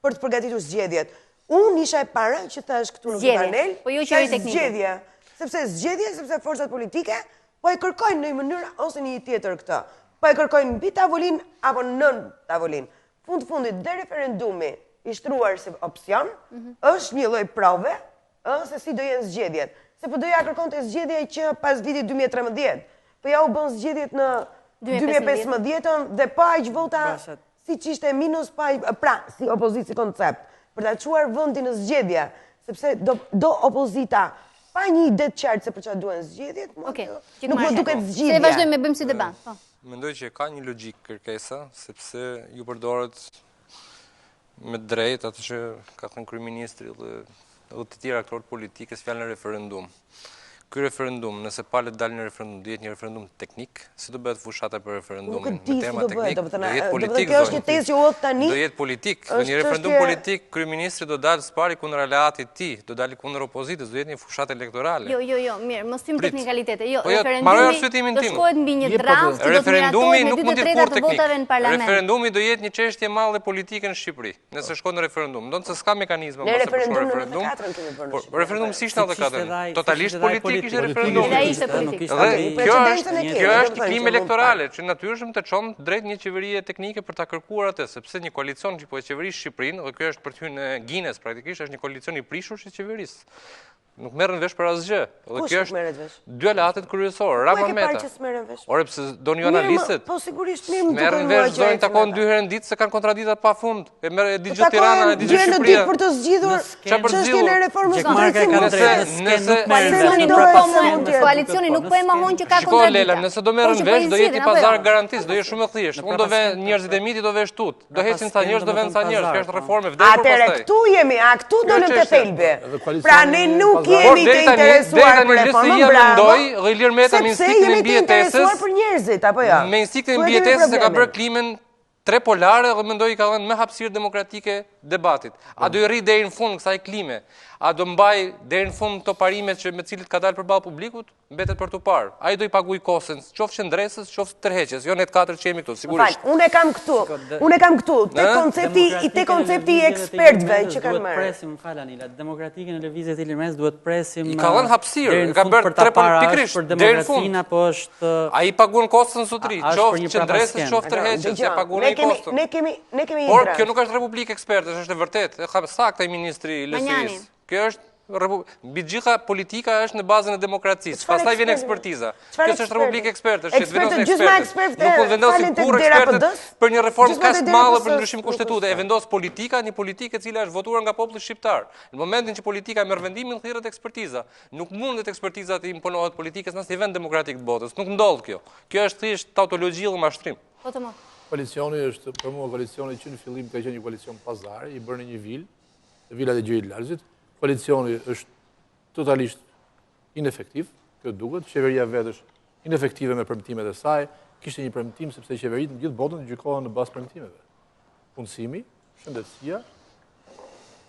për të përgatitur zgjedhjet. Unë isha e para që thashë këtu në këtë panel, po jo qeveri teknike. Zgjedhje, sepse zgjedhje, sepse forcat politike po e kërkojnë në një mënyrë ose në një tjetër këtë. Po e kërkojnë mbi tavolinë apo nën tavolinë. Fund fundit dhe referendumi i shtruar si opsion mhm. është një lloj prove ë se si do jenë zgjedhjet. Se PD-ja kërkonte zgjedhje që pas vitit 2013. Po ja u bënë zgjedhjet në 2015-ën dhe po aq vota siç ishte minus pa pra si opozitë si koncept për ta çuar vendin në zgjedhje, sepse do do opozita pa një ide të qartë se për çfarë duhen zgjedhjet, okay, nuk më duket zgjidhje. Se vazhdojmë e bëjmë si debat. Po. Mendoj që ka një logjikë kërkesa, sepse ju përdoret me drejt atë që ka thënë kryeministri dhe dhe të tjerë aktorë të politikës fjalën referendum. Ky referendum, nëse palët dalin në referendum, do jetë një referendum teknik, si do bëhet fushata për referendumin me tema teknik, do jetë politik. Kjo është një tezë që u hodh tani. Do jetë politik, do një referendum politik, kryeministri do dalë së pari kundër aleatit të tij, do dalë kundër opozitës, do jetë një fushatë elektorale. Jo, jo, jo, mirë, mos hyjmë teknikalitete. Jo, po jo, referendumi do shkohet mbi një po draft që do të miratohet me 2/3 të votave në parlament. Referendumi do jetë një çështje e madhe politike në Shqipëri. Nëse shkon në referendum, ndonëse s'ka mekanizma mbase për shkuar në referendum. Në por referendum si ishte 94? Totalisht politik ishte referendumi. Dhe ishte politik. Dhe kjo është kjo është klimë elektorale që natyrshëm të çon drejt një qeverie teknike për ta kërkuar atë, sepse një koalicion që po e qeveris Shqipërinë, dhe kjo është për të hyrë në Guinness praktikisht, është një koalicion i prishur që qeveris. Nuk merren vesh për asgjë. Dhe kjo është merret vesh? Dy aleatët kryesorë, Rama Meta. Ku e ke parë që s'merren vesh? Ore pse doni ju analistët? Po sigurisht mirë më duken Merren vesh, zonë takohen dy herë në ditë se kanë kontradikta pa fund. E merr e di po gjithë Tirana, e di gjithë Shqipëria. Dy herë në ditë për të zgjidhur çështjen e reformës në drejtësi. Nëse nëse koalicioni nuk po e mohon që ka kontradikta. Shiko Lela, nëse do merren vesh, do jetë një pazar garantis, do jetë shumë e thjeshtë. Unë do vë njerëzit e mi, ti do vesh tutë. Do hecin ca njerëz, do venë ca njerëz, kjo është reformë e vdekur pastaj. Atëherë këtu jemi, a këtu dolëm te thelbi. Pra ne nuk jemi të interesuar për reformën, bravo. Dhe Ilir Meta me instinktin e mbijetesës. Sepse jemi të interesuar për njerëzit, apo jo? Me instinktin e mbijetesës e ka bërë klimën trepolare dhe mendoj i ka dhënë më hapësirë demokratike debatit. A do i rri deri në fund kësaj klime? A do mbaj deri në fund këto parime që me cilit ka dalë përballë publikut? Mbetet për t'u parë. Ai do i paguajë koston, qoftë qëndresës, qoftë tërheqjes, jo ne të katër që jemi këtu, sigurisht. Fal, unë e kam këtu. Unë e kam këtu te koncepti i te koncepti i ekspertëve që kanë marrë. Duhet presim, më fal Anila, demokratike në lëvizjet e Ilir Metës duhet presim. I ka dhënë hapësirë, ka bërë tre po pikërisht për demokracinë apo është Ai paguan koston zotëri, qoftë qëndresës, qoftë tërheqjes, e paguan ai koston. Ne kemi ne kemi një. Por kjo nuk është republikë ekspertësh, është e vërtetë, e ka saktë ai ministri i LSI-së. Kjo është mbi të gjitha politika është në bazën e demokracisë. Pastaj vjen ekspertiza. Kjo është republikë ekspertësh, që të vendosin ekspertët. Nuk mund vendosin kurrë ekspertët për një reformë kaq të madhe për ndryshim kushtetute. E vendos politika, një politikë e cila është votuar nga populli shqiptar. Në momentin që politika merr vendimin, thirret ekspertiza. Nuk mundet ekspertiza t'i imponohet politikës në asnjë vend demokratik të botës. Nuk ndodh kjo. Kjo është thjesht tautologji dhe mashtrim. Po të më. Koalicioni është, për mua koalicioni që në fillim ka qenë një koalicion pazari, i bërë në një vilë, vilat e Gjirit të Lalzit, koalicioni është totalisht inefektiv, kjo duket, qeveria vetë është inefektive me premtimet e saj, kishte një premtim sepse qeveritë në gjithë botën gjykohen në bazë premtimeve. Punësimi, shëndetësia,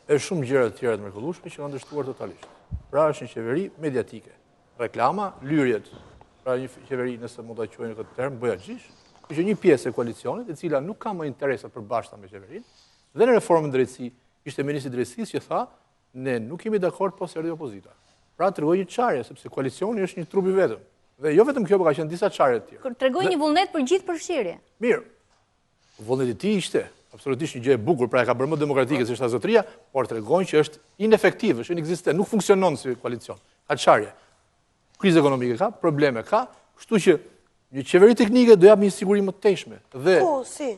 e shumë gjëra të tjera të mrekullueshme që kanë dështuar totalisht. Pra është një qeveri mediatike. Reklama, lyrjet, pra një qeveri nëse mund ta quajmë në këtë term, bojaxhish, që një pjesë e koalicionit, e cila nuk ka më interesa të përbashkëta me qeverinë, Dhe në reformën në drejtësi, ishte ministri i drejtësisë që tha, ne nuk jemi dakord po s'erdhi opozita. Pra tregoi një çarje, sepse koalicioni është një trup i vetëm. Dhe jo vetëm kjo, por ka qenë disa çarje të tjera. Tregoi një vullnet për gjithëpërfshirje. Mirë, vullneti i tij ishte absolutisht një gjë e bukur, pra e ka bërë më demokratike siç tha zotëria, por tregon që është inefektiv, është inekzistent, nuk funksionon si koalicion. Ka çarje. Krizë ekonomike ka, probleme ka, kështu që një qeveri teknike do japë një siguri më të tejshme. Dhe Ku, si?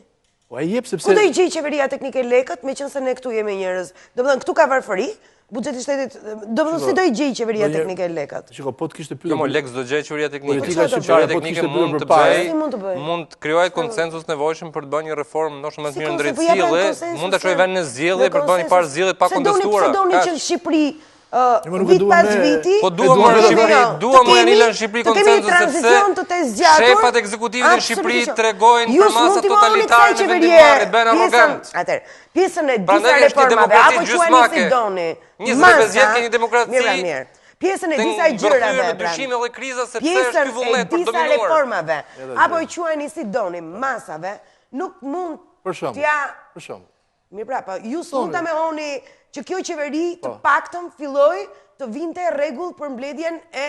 Po e jep sepse Ku do i gjejë qeveria teknike lekët, meqenëse ne këtu jemi njerëz. Domethënë këtu ka varfëri, buxheti i shtetit, domethënë si do i gjejë qeveria teknike lekët? Shiko, po të kishte pyetur. Jo, mo lekë s'do gjejë qeveria teknike. Politika shqiptare po të kishte pyetur përpara. Si mund të bëjë? Mund të krijojë konsensus të nevojshëm për të bërë një reformë ndoshta më të mirë në drejtësi dhe mund ta çojë vendin në zgjedhje për të bërë një farë zgjedhje pa kontestuara. Pse doni që në Shqipëri vit pas viti, po duam në Shqipëri, duam më Anila në Shqipëri konsensus sepse shefat ekzekutivë në Shqipëri tregojnë përmasa totalitare në vendimmarrje, bëhen arrogant. Atëherë, pjesën e disa reformave apo quajeni si doni. 25 vjet keni demokraci. Mirë, mirë. Pjesën e disa gjërave, pra. Dyshime dhe kriza sepse është ky vullnet për të dominuar. Pjesën e disa reformave, apo quajeni si doni, masave, nuk mund t'ia Për shembull. Mirë pra, po ju s'mund ta mohoni që kjo qeveri të po. paktën filloi të vinte rregull për mbledhjen e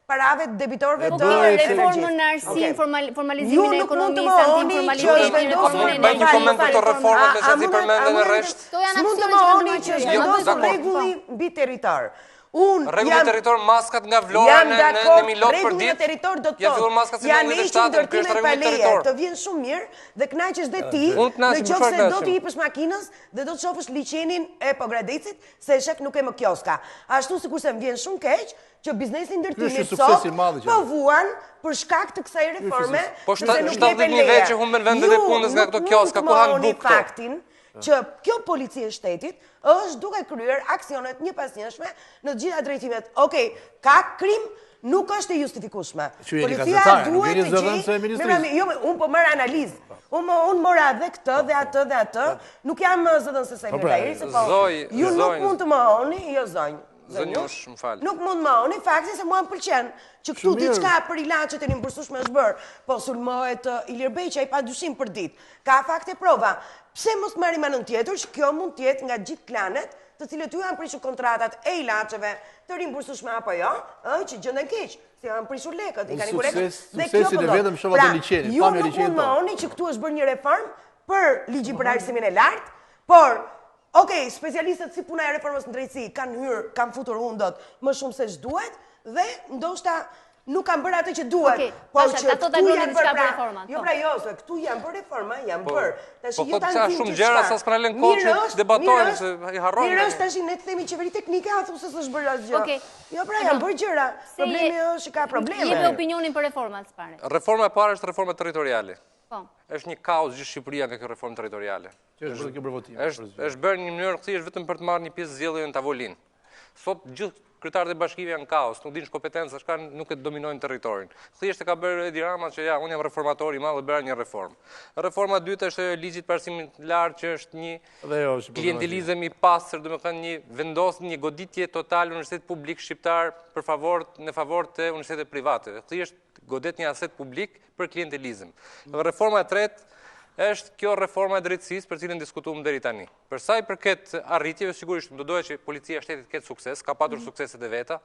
parave të debitorëve po, të energjisë. Reformën në arsim, formalizimin e ekonomisë, antiinformalitetin, reformën e Bëj një koment për këto reformat me se i përmendën në rresht. S'mund të mohoni që është vendosur rregulli mbi territor. Unë Rregulli në territor maskat nga Vlora në në në Milot për ditë. Në territor do të thotë. Janë hequr ndërtimet pa leje, të vjen shumë mirë dhe kënaqesh dhe ti, në qoftë se do t'i hipësh makinës dhe do të shofësh liqenin e Pogradecit, se e shef nuk ke më kioska. Ashtu sikurse më vjen shumë keq që biznesi i ndërtimit sot po vuan për shkak të kësaj reforme, po sepse nuk jepen leje. Po 70.000 vetë që humbën vendet e punës nga këto kioska, ku hanë bukë këto? që kjo polici e shtetit është duke kryer aksione të njëpasnjëshme në të gjitha drejtimet. Okej, ka krim, nuk është e justifikueshme. Policia duhet të gjejë, jo, unë po marr analizë. Unë unë mora dhe këtë dhe atë dhe atë. Nuk jam zëdhënëse e po pra, se po ju nuk mund të mohoni, jo zonjë. Zonjush, më fal. Nuk mund të mohoni faktin se mua më pëlqen që këtu diçka për ilaçet e rimbursueshme është bërë, po sulmohet uh, Ilir Beqaj pa dyshim për ditë. Ka fakte prova. Pse mos marrim anën tjetër që kjo mund të jetë nga gjithë klanet, të cilët ju janë prishur kontratat e ilaçeve të rimbursueshme apo jo, ë që gjenden keq, se janë prishur lekët, i kanë ikur lekët. Dhe kjo po ndodh. Pra, ju nuk mund të mohoni që këtu është bërë një reformë për ligjin për arsimin e lartë, por. Okej, specialistët si puna e reformës në drejtësi kanë hyrë, kanë futur hundët më shumë se ç'duhet dhe ndoshta nuk kanë bërë atë që duhet. Okej, Po Pasha, që ta thotë këtu Agroni janë diçka bërë për pra, reformat, jo po. pra jo, se këtu janë bërë reforma, janë Po, bërë. Tash po jo thotë ta sa nxijmë shumë gjithçka. gjëra sa s'po na lënë kohë Mirë që është, debatojmë, mirë se është, i harrojmë Mirë tani. është tash ne të themi qeveri teknike, a thu se s'është bërë asgjë. Okej. Jo pra janë bërë gjëra. Se Problemi je- është që ka probleme. Jepe opinionin për reformat së pari. Reforma e parë është reforma territoriale. Po. Është një kaos gjithë Shqipëria nga kjo reformë territoriale. Që është bërë kjo për votim. Është është bërë një mënyrë thjesht vetëm për të marrë një pjesë zgjedhjeve në tavolinë. Sot gjithë kryetarët e bashkive janë kaos, nuk dinë ç'kompetenca kanë, nuk e dominojnë territorin. Thjesht e ka bërë Edi Rama që ja, unë jam reformator i madh dhe bëra një reformë. Reforma e dytë është ajo e ligjit për arsimin e lartë që është një Dhe jo, është klientelizëm i pastër, domethënë një vendos një goditje totale universitetit publik shqiptar për favor në favor të universiteteve private. Thjesht godet një aset publik për klientelizëm. Dhe reforma e tretë është kjo reforma e drejtësisë për cilën diskutuam deri tani. Për sa i përket arritjeve, sigurisht do doja që policia e shtetit të ketë sukses, ka patur Mhm. sukseset e veta.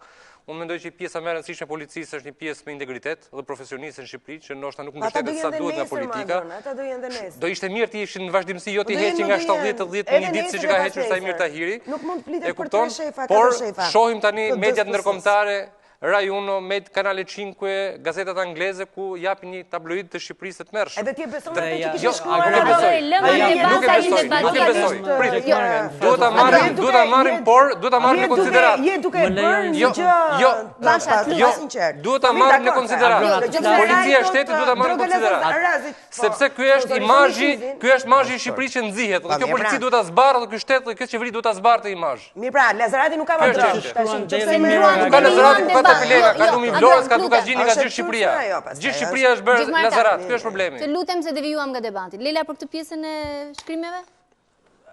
Unë mendoj që pjesa më e rëndësishme e policisë është një pjesë me integritet dhe profesioniste në Shqipëri, që ndoshta nuk Ata do mbështetet jenë sa dhe duhet nga nesër, politika. Madon, ata do jenë dhe nesër. Do ishte mirë të ishin në vazhdimësi, jo Po t'i do jenë, heqin nga do jenë. 70-80 në një Edhe ditë siç nesër ka dhe hequr pas Saimir nesër. Tahiri. Nuk mund të flitet E për kupton? tre shefa, Por katër shefa. shohim tani Të mediat DSPS-s. ndërkombëtare Rai Uno, med Kanale 5, gazetat angleze ku japin një tabloid të Shqipërisë të tmerrshëm. Edhe ti e beson atë që kishe Jo, shkruar. nuk e apo? besoj. Lëmë Nuk e besoj, nuk e besoj. Prit. Jo. Duhet ta marrim, duhet ta marrim, por duhet ta marrim në konsideratë. Je duke bërë një Jo, gjë jo, pa jo, sinqert. duhet ta marrim në konsideratë. Policia e shtetit duhet ta marrë në konsideratë. Po, Sepse ky është imazhi, ky është imazhi i Shqipërisë që nxihet. Dhe Po, kjo mirë, polici pra. duhet ta zbarë dhe ky shtet dhe kjo qeveri duhet ta zbarë të imazh. Mirë pra, Lazarati nuk ka Kjo më është drogë. çështja. Tash nëse Nuk më ka Lazarati, nuk ka Tepelena, ka Jo, Lumi jo, Vlorës, ka Agron, Dukagjini, ka Është gjithë Shqipëria. turpshme ajo, pastaj, Gjithë është. Shqipëria është bërë Gjithmonë Lazarat, ta. ky është problemi. Të lutem se devijuam nga debati. Lela për këtë pjesën e shkrimeve?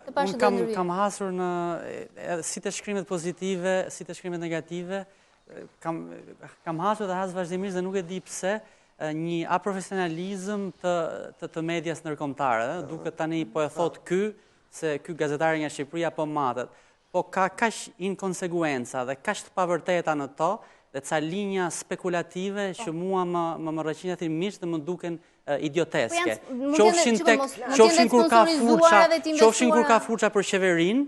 Të pashë Unë do kam, ndërhyj. kam hasur në, edhe si të shkrimet pozitive, si të shkrimet negative, kam, kam hasur dhe has vazhdimisht dhe nuk e di pse, e, një aprofesionalizëm të, të, të medias ndërkombëtare. ë, Duket tani po e thot ky, se ky gazetari nga Shqipëria po matet. Po ka kaq inkonseguenca dhe kaq të pavërteta në to, dhe ca linja spekulative që mua më më më rrëqin dhe më duken e, idioteske. Po janë- mund t'jenë- Qofshin shiko, tek, mos- mund t'jenë qofshin kur ka sponsorizuara furça, dhe të qofshin kur ka investuara. furça për qeverinë,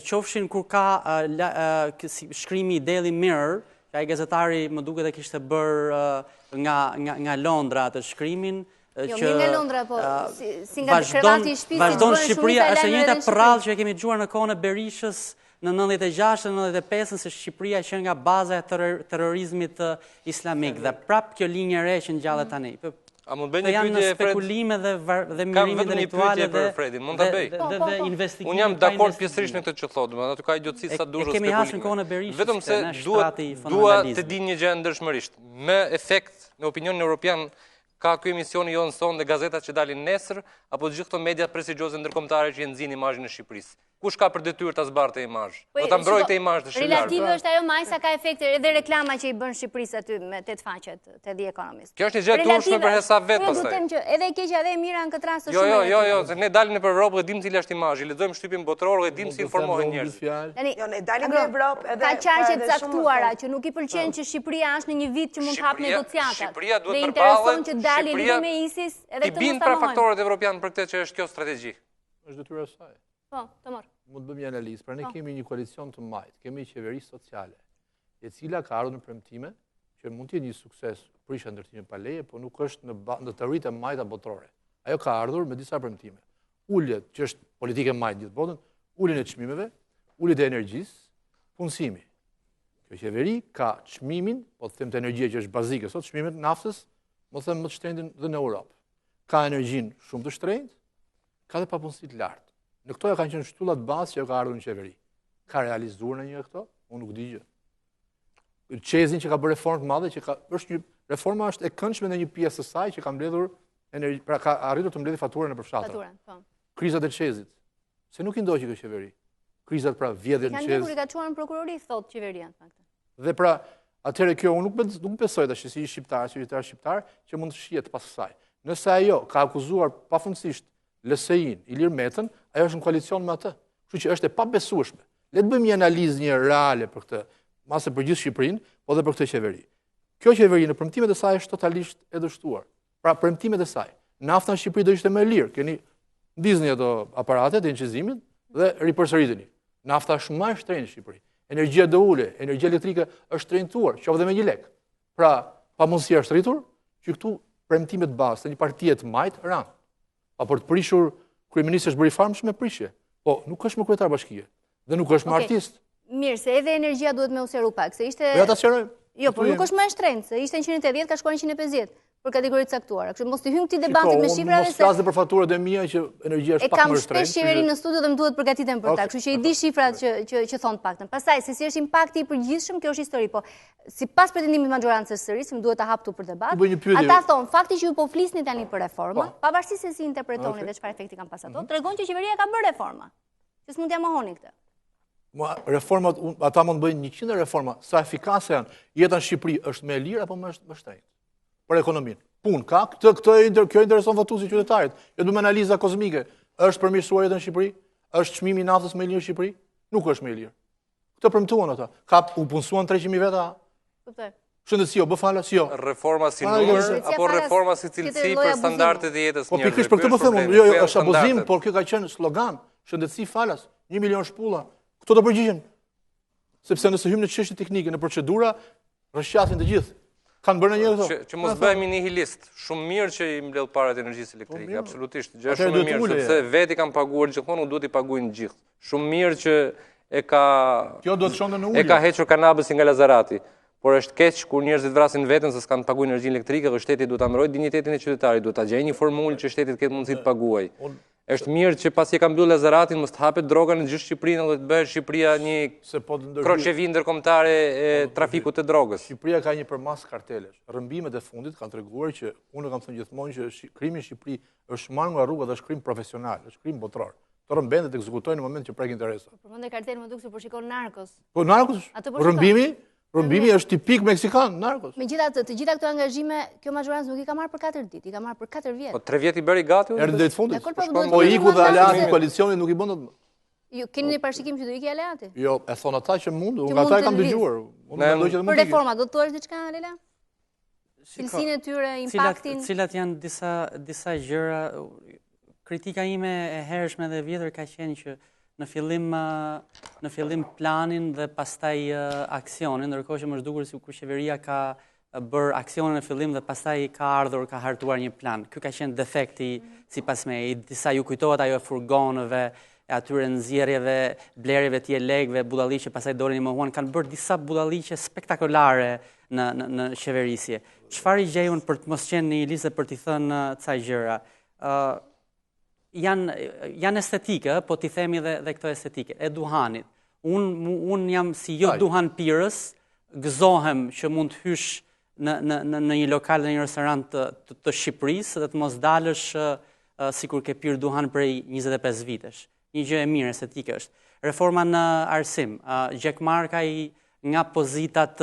qofshin kur ka e, la, e, kë- si- shkrimi i Daily Mirror, që ai gazetari më duket e kishte bërë e, nga nga nga Londra atë shkrimin e, Jo, që mirë nga Londra, po, e, si- si nga vazhdon- krevati i shtëpisë, Vazhdon bëhen shumica Shqipëria, e është e lajmeve njëjta në Shqipëri. përrallë që e kemi dëgjuar në kohën e Berishës në 96 në 95 se Shqipëria qenë nga baza e terror- terrorizmit eh, islamik dhe prap kjo linjë e re që ngjallet tani. Po, A mund bëj Këto një janë në pyetje Fred? spekulime dhe var- dhe Kam mirime vetëm një intelektuale pyetje për dhe Fredin, mund ta dhe- bëj? Dhe Po, dhe, po, dhe po. investigime Unë jam pa dakord investigime. pjesërisht me këtë që thotë, domethënë aty ka idiotësi E- sa dush e kemi hasur në kohën e Berishës Vetëm këtë, se ne, dua shtrati i dua të fundamentalizmit. di një gjë ndërshmërisht. Me efekt në opinionin evropian ka ky emisioni jon son dhe gazetat që dalin nesër apo gjithë këto media prestigjioze ndërkombëtare që e nxin imazhin e Shqipërisë. Kush ka për detyrë ta zbartë imazh? Po, Do ta mbrojë shiko, këtë imazh të shqiptarëve. Relative është ajo me aq sa ka efekte edhe reklama që i bën Shqipërisë aty me tetë faqet te The Economist. Kjo është një gjë e turpshme për hesap vet Po, jo, pastaj. Do të them që edhe e keqja edhe e mira në këtë rast është Jo, shumë jo, jo, relative. jo, se ne dalim nëpër Evropë dhe dim cila është imazhi, lexojmë shtypin botëror dhe dim si informohen njerëzit. Tani, Jo, ne dalim në Agron, Evropë edhe Ka qarqe edhe të shumë caktuara më që nuk i pëlqen që Shqipëria është në një vit që mund të hap Shqipëria- negociatat. Shqipëria duhet Dhe të intereson përballet, që dalë Shqipëria lidhur me ISIS edhe Ti këtë bind mos ta pra mohojmë. faktorët evropian për këtë që është kjo strategji. Është detyra e saj. Po, të marr. Mund të bëjmë një analizë. Pra ne Po. kemi një koalicion të majtë, kemi një qeveri sociale, e cila ka ardhur në premtime që mund të jetë një sukses prisha ndërtimin pa leje, po nuk është në ba- në teoritë e majta botërore. Ajo ka ardhur me disa premtime. Uljet, që është politikë e majtë gjithë botën, uljen e çmimeve, uljet e energjisë, punësimi. Kjo qeveri ka çmimin, po të them të energjia që është bazike sot, çmimet naftës, më them më të shtrenjtin dhe në Europë. Ka energjinë shumë të shtrenjtë, ka dhe papunësi të lartë. Në këto ja kanë qenë shtyllat bazë që ajo ka ardhur në qeveri. Ka realizuar në një nga këto? Unë nuk di gjë. Çezin që ka bërë reformë të madhe që ka është një reforma është e këndshme në një pjesë të saj që ka mbledhur energji, pra ka arritur të mbledhë faturën nëpër fshatra. Faturën, po. Krizat e Çezit. Se nuk i ndoqi kjo qeveri. Krizat pra vjedhjet në Kanë Çez. ndjekur i ka çuar në prokurori, thotë qeveria në fakt. Dhe pra, atëherë kjo unë nuk nuk besoj tash si shqiptar, si qytetar shqiptar që mund të shihet pas kësaj. Nëse ajo ka akuzuar pafundësisht LSI-n, Ilir Metën, ajo është në koalicion me atë. Kështu që është e pabesueshme. Le të bëjmë një analizë një reale për këtë, mase për gjithë Shqipërinë, po dhe për këtë qeveri. Kjo qeveri në premtimet e saj është totalisht e dështuar. Pra premtimet e saj. Nafta në Shqipëri do ishte më e lirë. Keni ndizni ato aparatet e incizimit, Dhe ripërsëriteni. Nafta është më e shtrenjtë në Shqipëri. Energjia do ulej, energjia elektrike është shtrenjtuar, qoftë dhe me një lek. Pra, pamundësia është rritur, që këtu premtimet bazë të një partie të majtë ranë. Pa për të prishur, kryeministri është bërë i famshëm me prishje. Po, nuk është më kryetar bashkie dhe nuk është më artist. Mirë, se edhe energjia duhet me u sqaru pak, se ishte... Po ja ta sqarojmë. Jo, po nuk është më e shtrenjtë, se ishte në 180, ka shkuar në 150 për kategori të caktuara. Kështu mos t'i hyjmë këtij debatit me shifrave se mos flas për faturat e mia që energjia është pak më e shtrenjtë. E kam shpesh qeverinë në studio dhe më duhet përgatitem për ta, kështu që i di shifrat që që që thonë të paktën. Pastaj se si është impakti i përgjithshëm, kjo është histori, po sipas pretendimit të maxhorancës sërish, më duhet ta hap këtu për debat. Ata thonë, fakti që ju po flisni tani për reforma, po. pavarësisht se si interpretoni dhe çfarë efekti kanë pas ato, mhm. tregon që qeveria ka bërë reforma. Që s'mund t'ia mohoni këtë. Ma, reformat, ata mund të bëjnë 100 reforma, sa efikase janë, jeta në Shqipëri është më e lirë apo më është më shtrenjtë? Për ekonominë. Punë ka, këtë, këtë inter, kjo intereson votuesit qytetarit. Jo du me analiza kozmike. Është përmirësuar jeta në Shqipëri? Është çmimi i naftës më i lirë në Shqipëri? Nuk është më i lirë. Këtë premtuan ata. Ka u punësuan 300.000 veta. Kuptoj. Shëndetësia u bë falas, jo. Reforma si numër apo reforma si cilësi për standardet e jetës po, njerëzve. Po pikërisht për këtë po them unë, jo, jo, është abuzim, por kjo ka qenë slogan, shëndetësi falas, 1 milion shpulla. Këto do përgjigjen. Sepse nëse hyjmë në çështje teknike, në procedura, rrëshqasin të gjithë. Kanë bërë ndonjë këto. Që, që mos bëhemi nihilist. Shumë mirë që i mbledh parat e energjisë po, elektrike, absolutisht. Gjë shumë e mirë, sepse vetë i kanë paguar gjithmonë, u duhet t'i paguajnë gjithë. Shumë mirë që e ka Kjo do të çonte në ulje. E ka hequr kanabisin nga Lazarati. Por është keq kur njerëzit vrasin veten se s'kanë të paguajnë energjinë elektrike dhe shteti duhet ta mbrojë dinjitetin e qytetarit, duhet ta gjejë një formulë që shteti të ketë mundësi të paguajë. Është mirë që pasi e ka mbyllur Lazaratin mos të hapet droga në gjithë Shqipërinë dhe të bëhet Shqipëria një se po të kroçevi ndërkombëtare e po trafikut të drogës. Shqipëria ka një përmasë kartelesh. Rrëmbimet e fundit kanë treguar që unë e kam thënë gjithmonë që krimi në Shqipëri është marrë nga rruga dhe është krim profesional, është krim botëror. Të rrëmbejnë dhe të ekzekutojnë në moment që prek interesat. Po përmende kartel më duk se po shikon Narcos. Po Narcos, po rrëmbimi, rrëmbimi është tipik meksikan, Narcos. Megjithatë, të gjitha këto angazhime, kjo mazhorancë nuk i ka marrë për 4 ditë, i ka marrë për 4 vjet. Po 3 vjet i bëri gati. Erdhi drejt fundit. Po, po, po iku dhe aleati i koalicionit nuk i bën dot më. Ju keni një parashikim që do ikë aleati? Jo, e thonë ata që mund, unë nga ata e kam dëgjuar. Unë mendoj që mund. Për reforma, do të thuash diçka Lela? Cilësinë e tyre, impaktin. Cilat janë disa disa gjëra kritika ime e hershme dhe e vjetër ka qenë që në fillim në fillim planin dhe pastaj aksionin, ndërkohë që më është dukur sikur qeveria ka bërë aksionin në fillim dhe pastaj ka ardhur, ka hartuar një plan. Ky ka qenë defekti sipas meje, disa ju kujtohet ajo e furgonëve, e atyre nxjerrjeve, blerjeve të jelekëve, budalliqe, pastaj dolën i mohuan, kanë bërë disa budalliqe spektakolare në në në qeverisje. Çfarë i gjej unë për të mos qenë nihilist dhe për t'i thënë ca gjëra? Ë janë janë estetike, po t'i themi dhe dhe këto estetike. E duhanit. Unë unë jam si jo duhanpirës, gëzohem që mund të hysh në në në në një lokal në një restorant të të, të Shqipërisë dhe të mos dalësh uh, sikur ke pirë duhan prej 25 vitesh. Një gjë e mirë estetike është. Reforma në arsim, uh, Gjekmarkaj nga pozitat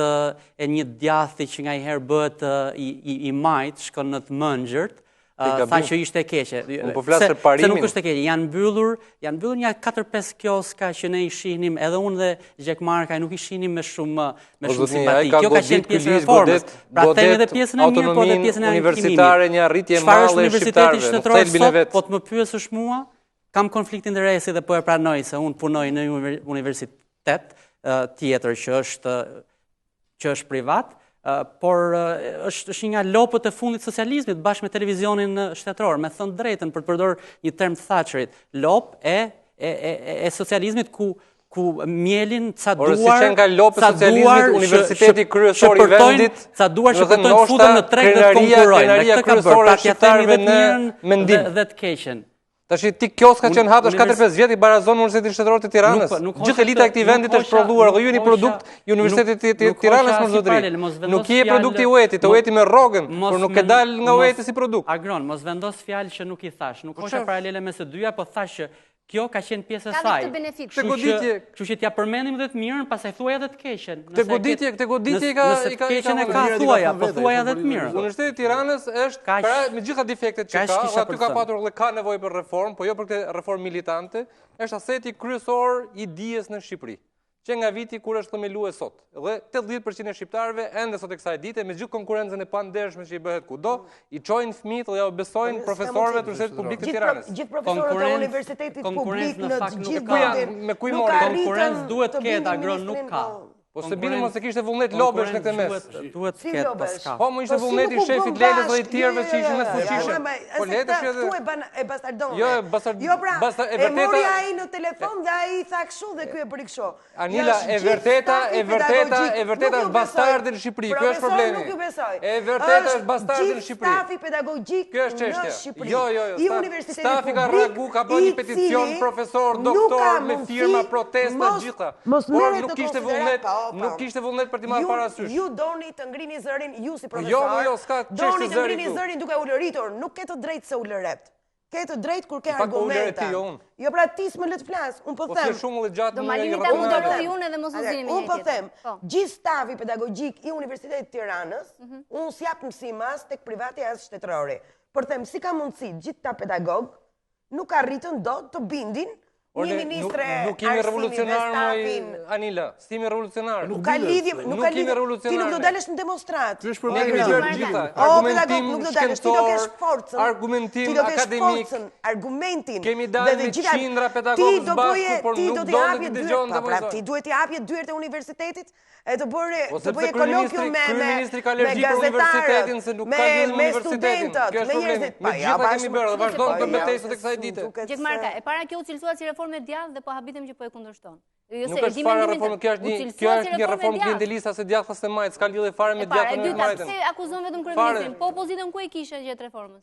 e një djathti që nganjëherë bëhet i, i, i majtë, shkon në të mëngjërt, tha që ishte e keqe. Unë po flas për parimin. Se nuk është e keqe, janë mbyllur, janë mbyllur nja 4-5 kioska që ne i shihnim, edhe unë dhe Gjekmarkaj nuk i shihnim me shumë me shumë simpati. Kjo ka qenë pjesë e reformës. Pra themi edhe pjesën e mirë, po edhe pjesën e ankimimit. Universitare një arritje e madhe e shqiptarëve, në thelbin e vet. Po të më pyesësh mua, kam konflikt interesi dhe po e pranoj se unë punoj në një universitet tjetër që është që është privat, por është është një nga lopët e fundit të socializmit bashkë me televizionin shtetëror, me thënë drejtën për të përdorur një term të Thatcherit, lopë e e e e socializmit ku ku mjelin ca duar, Ore, si qenka lopë e socializmit, universiteti kryesor i vendit, ca duar që përtojnë të futen në treg dhe të konkurrojnë. Krenaria kryesore e shqiptarëve në mendim. Dhe të keqen. Tashi ti kioska që janë hapur 4-5 vjet i barazon me Universitetin Shtetëror të Tiranës. Gjithë elita e këtij vendit është prodhuar dhe ju jeni produkt i Universitetit të Tiranës mor zotëri. Nuk je produkt i UET-it, UET-i merr rrogën, por nuk ke dalë nga UET-i si produkt. Agron, mos vendos fjalë që nuk i thash. Nuk po hoqa paralele mes të dyja, po thash që kjo ka qenë pjesë e saj. Ka këtë benefit. Këtë goditje, kështu që t'ia përmendim dhe të mirën, pastaj thuaja dhe të keqen. Këtë goditje, këtë goditje i ka i ka të keqen e ka thuaja, po thuaja dhe të mirën. Universiteti i Tiranës është para me gjitha defektet që ka, dhe aty ka patur dhe ka nevojë për reformë, po jo për këtë reformë militante, është aseti kryesor i dijes në Shqipëri. Që nga viti kur është themelue sot. Dhe 80% e shqiptarëve ende sot e kësaj dite me gjithë konkurrencën e pandershme që i bëhet kudo, i çojnë fëmijët dhe ua besojnë profesorëve të Universitetit Publik të Tiranës. Gjithë profesorët e Universitetit Publik në të gjithë vendin. Me ku i mori? Konkurrencë duhet të ketë, Agron nuk ka. Po. Po s'e bindin mos e kishte vullnet lobesh në këtë mes. Duhet të ketë, po s'ka. Po mo ishte po vullneti i shefit Lelës dhe i tjerëve që ishin më të fuqishëm. Po le të edhe. Këtu e bën e bastardon. Jo, e bastard. Jo pra, e mori ai në telefon dhe ai tha kështu dhe ky e bëri kështu. Anila, e vërteta, e vërteta, e vërteta është bastarde në Shqipëri. Ky është problemi. Nuk ju besoj. E vërteta është bastarde në Shqipëri. Stafi pedagogjik në Shqipëri. Jo, jo, jo. I universitetit Stafi ka reagu, ka bërë një peticion profesor, doktor me firma, protesta, gjitha. Mos Por nuk kishte vullnet, po, po. nuk kishte vullnet për t'i marrë parasysh. Ju doni të ngrini zërin, ju si profesor. Jo, jo, s'ka çështje zëri. Doni të ngrini zërin duke ulëritur, nuk ke të drejtë se ulëret. Ke të drejtë kur ke argumente. Ti, jo unë. Jo pra ti s'më lë të flas, unë po, po them. Po shumë më gjatë Do ma lini ta moderoj unë edhe mos u zini me Unë po them, po. gjithë stafi pedagogjik i Universitetit të Tiranës, mhm. unë s'jap mësim as tek privati as shtetërori. Por them, si ka mundësi gjithë këta pedagogë nuk arritën dot të bindin një ministre nuk jemi revolucionar moj Anila, s'jemi revolucionar. Nuk ka lidhje, nuk ka lidhje. Ti nuk do dalësh në demonstratë. Ky është problemi. Ne kemi bërë gjitha. Argumentim nuk do dalësh, ti do kesh forcën. Argumentim akademik, argumentin. Kemi dalë me qindra pedagogë së bashku, por nuk do të dëgjon të pra, Ti duhet t'i hapje dyert e universitetit e të bëre po të bëje kolokium me me kryeministri ka alergji për universitetin se nuk ka lidhje me universitetin. Kjo është problemi. Me gjitha kemi bërë dhe vazhdon të betejë sot e kësaj dite. Gjekmarkaj, e para kjo u cilësua si reformë e djathtë dhe po habitem që po e kundërshton. Jo nuk është fare reformë, kjo është një kjo është një reformë klienteliste as e djathtë as e majtë, s'ka lidhje fare me djathtën e majtën. E para, e dyta, pse akuzon vetëm kryeministrin? Po opozitën ku e kishe gjatë reformës?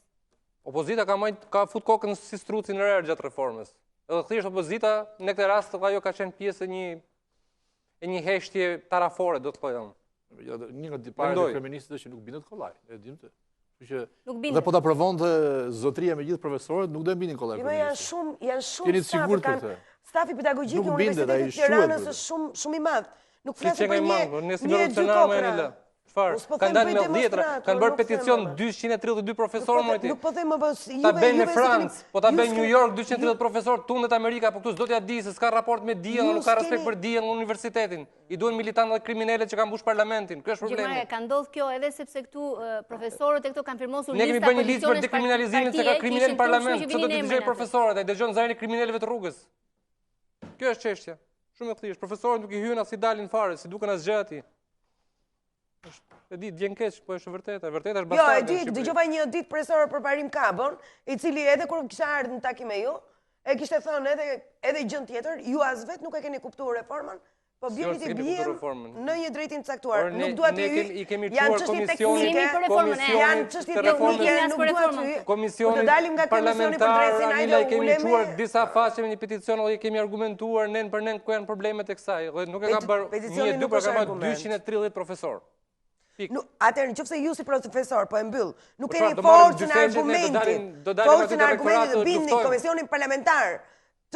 Opozita ka majt, ka fut kokën si struci në rërë gjatë reformës. Edhe thjesht opozita në këtë rast ajo ka qenë pjesë e një e një heshtje tarafore, do të thoja unë. Jo, një nga tiparet e kryeministrit është që nuk bindet kollaj, e dim të. Kështu që dhe po ta provonte zotëria me gjithë profesorët, nuk do e bindin kollaj. Jo, janë shumë, janë shumë stafi kanë stafi pedagogjik i Universitetit të Tiranës është shumë shumë i madh. Nuk flasim për një, po, një dy kokra. Çfarë? Po kanë dalë me dhjetra, kanë bërë peticion 232 profesorë moj ti. Nuk po them më po juve Ta bëjnë në Francë, po ta bëjnë në New York 230 profesorë, tundet Amerika, po këtu s'do t'ia di se s'ka raport me dijen, nuk ka respekt për dijen në universitetin. I duhen militantët dhe kriminelët që kanë mbush parlamentin. Ky është problemi. Gjekmarkaj, ka ndodhur kjo edhe sepse këtu profesorët e këto kanë firmosur lista Ne kemi bërë një ligj për dekriminalizimin se ka kriminelë në parlament, ç'do të dëgjojë profesorët, ai dëgjon zërin e kriminelëve të rrugës. Kjo është çështja. Shumë e thjeshtë. Profesorët nuk i hyjnë as i dalin fare, s'i duken asgjë atij. E di, vjen keq, po është e vërtetë, e vërteta është bastarde. Jo, e di, dëgjova një ditë profesor Përparim Kabon, i cili edhe kur kisha ardhur në takim me ju, e kishte thënë edhe edhe gjën tjetër, ju as vetë nuk e keni kuptuar reformën, po bjeri të biem në një drejtim të caktuar. Nuk dua të hyj. I kemi çuar komisionit për reformën, janë çështje teknike, nuk dua të hyj. Komisionit parlamentar, Anila, i kemi çuar disa faqe me një peticion dhe i kemi argumentuar nen për nen ku janë problemet e kësaj. Dhe nuk e ka bërë një e dy, por ka bërë 230 profesorë. Atëherë, në qoftë se ju si profesor, po e mbyll, nuk po keni forcën e argumentit, forcën e argumentit të bindni komisionin parlamentar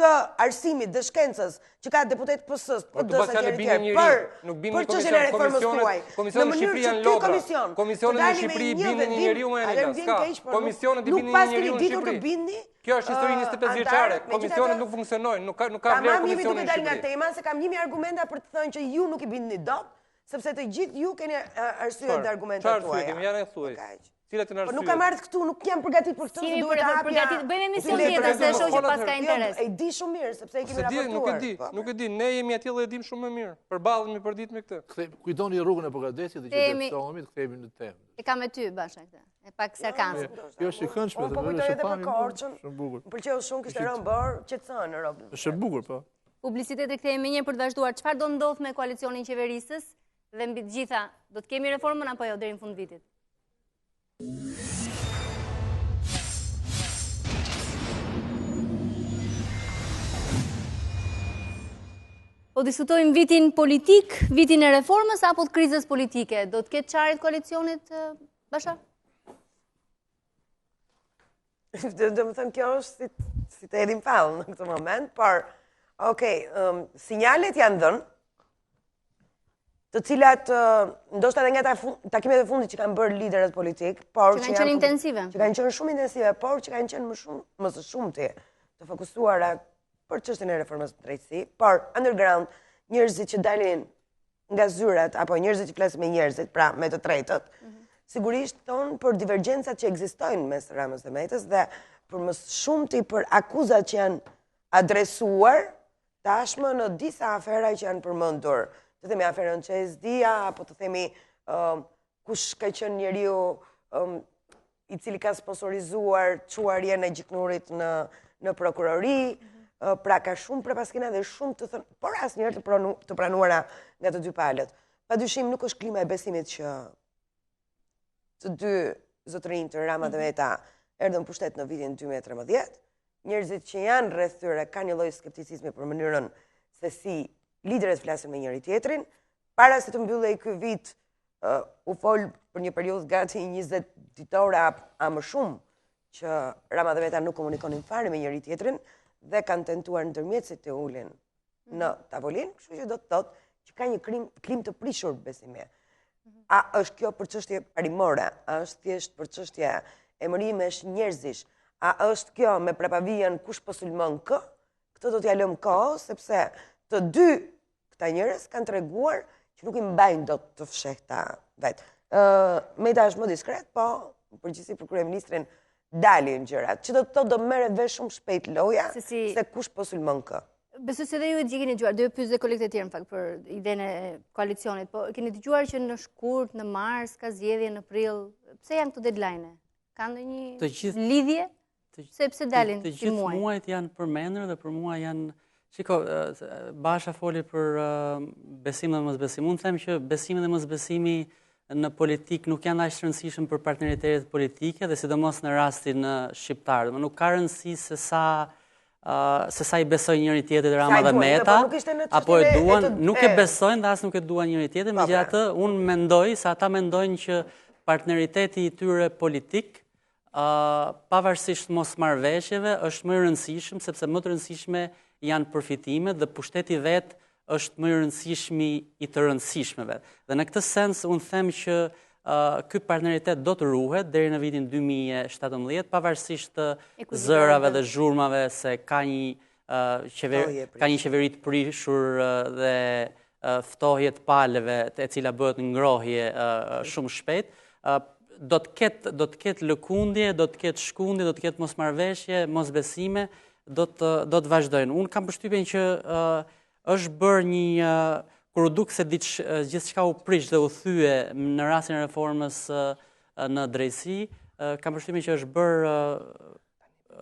të arsimit dhe shkencës, që ka deputetë PS-së, po PD-së e tjerë tjerë, për për çështjen e reformës tuaj. Në mënyrë që ky komision Komisionet në Shqipëri bindin një njeriu më e s'ka. Komisionet i bindin një njeriu në Shqipëri. Kjo është histori 25 vjeçare. Komisionet nuk funksionojnë, nuk ka nuk ka vlerë komisioni në Shqipëri. Tamam jemi duke dalë nga tema se kam 1000 argumenta për të thënë që ju nuk i bindni dot, sepse të gjithë ju keni arsyet dhe argumentet tuaja. Çfarë arsye kemi? Ja na thuaj. Cilat janë arsyet? Po nuk kam ardhur këtu, nuk jam përgatitur për këtë, se duhet të hapja. Përgatit, bëjmë emision tjetër se e shoh që paska jo, interes. E di shumë mirë sepse e kemi raportuar. Nuk e di, po. nuk e di. Ne jemi atje dhe e dim shumë më mirë. Përballemi për ditë me këtë. Kujtoni rrugën e Pogradecit dhe që të të kthehemi në temë. E kam me ty Basha këtë. E pak sarkazm. Kjo është e këndshme, po kujtoj edhe për Korçën. Shumë bukur. Më pëlqeu shumë kishte rënë borë, qetësohen robët. Është e bukur, po. Publicitet e kthehemi menjëherë për të vazhduar. Çfarë do ndodhë me koalicionin qeverisës dhe mbi të gjitha, do të kemi reformën apo jo deri në fund vitit? Po diskutojmë vitin politik, vitin e reformës apo të krizës politike. Do të ketë çarje të koalicionit, Basha? Domethënë, kjo është si, si të hedhim fall në këtë moment, por, okej, um, sinjalet janë dhënë, të cilat ndoshta edhe nga takimet e fundit që kanë bërë liderët politikë, por që kanë qenë intensive. Që kanë qenë shumë intensive, por që kanë qenë më shumë më së shumti të fokusuara për çështjen e reformës në drejtësi, por underground. Njerëzit që dalin nga zyrat apo njerëzit që flasin me njerëzit, pra me të tretët, mm -hmm. sigurisht thonë për divergjencat që ekzistojnë mes Ramës dhe Metës dhe për më së shumti për akuzat që janë adresuar tashmë në disa afera që janë përmendur, të themi aferën CEZ-dia, apo të themi um, kush ka qenë njeriu um, i cili ka sponsorizuar çuarjen e Gjiknurit në, në prokurori, mm -hmm. pra ka shumë prapaskena dhe shumë të thënë, por asnjëherë të, pranu, të pranuara nga të dy palët. Pa dyshim nuk është klima e besimit që të dy zotërinjtë Rama dhe mhm. Meta erdhën në pushtet në vitin 2013, njerëzit që janë rreth tyre kanë një lloj skepticizmi për mënyrën se si liderët flasin me njëri tjetrin. Para se të mbyllej ky vit, u fol për një periudhë gati 20 ditore a më shumë që Rama dhe Meta nuk komunikonin fare me njëri tjetrin dhe kanë tentuar ndërmjetësit t'i ulin në tavolinë, kështu që do të thotë që ka një krim, klimë të prishur besimi. A është kjo për çështje parimore? A është thjesht për çështje emërimesh njerëzish? A është kjo me prapavijën kush po sulmon kë? Këtë do t'ia lëmë kohës, sepse të dy këta njerëz kanë treguar që nuk i mbajnë dot të fshehta vetë. Meta është më diskret, po në përgjithësi për kryeministrin dalin gjërat, që do të thotë do merret vesh shumë shpejt loja se, si... se kush po sulmon kë. Besoj se dhe ju e keni dëgjuar, do ju pyes dhe kolegët e tjerë në fakt për idenë e koalicionit, po keni dëgjuar që në shkurt, në mars ka zgjedhje në prill, pse janë këto deadline? Ka ndonjë lidhje? Se pse dalin të gjithë muajt janë përmendur dhe për mua janë Shiko, Basha foli për besim dhe mosbesim. Unë them që besimi dhe mosbesimi në politikë nuk janë aq të rëndësishëm për partneritetet politike dhe sidomos në rastin shqiptar. Nuk ka rëndësi se sa se sa i besojnë njëri tjetrit Rama dhe Meta, po apo e duan, nuk e besojnë dhe as nuk e duan njëri tjetrin, po, pra. megjithatë unë mendoj se ata mendojnë që partneriteti i tyre politik pavarësisht mosmarrëveshjeve, është më i rëndësishëm, sepse më të rëndësishme janë përfitimet dhe pushteti vetë është më i rëndësishmi i të rëndësishmeve. Dhe në këtë sens, unë them që ky partneritet do të ruhet deri në vitin 2017, pavarësisht zërave dhe zhurmave se ka një ka një qeveri të prishur dhe ftohje të palëve, e cila bëhet ngrohje shumë shpejt, do të ketë do të ketë lëkundje, do të ketë shkundje, do të ketë mosmarrëveshje, mosbesime, do të do të vazhdojnë. Unë kam përshtypjen që është bërë një kur u duk se diç gjithçka u prish dhe u thye në rastin e reformës në drejtësi, kam përshtypjen që është bërë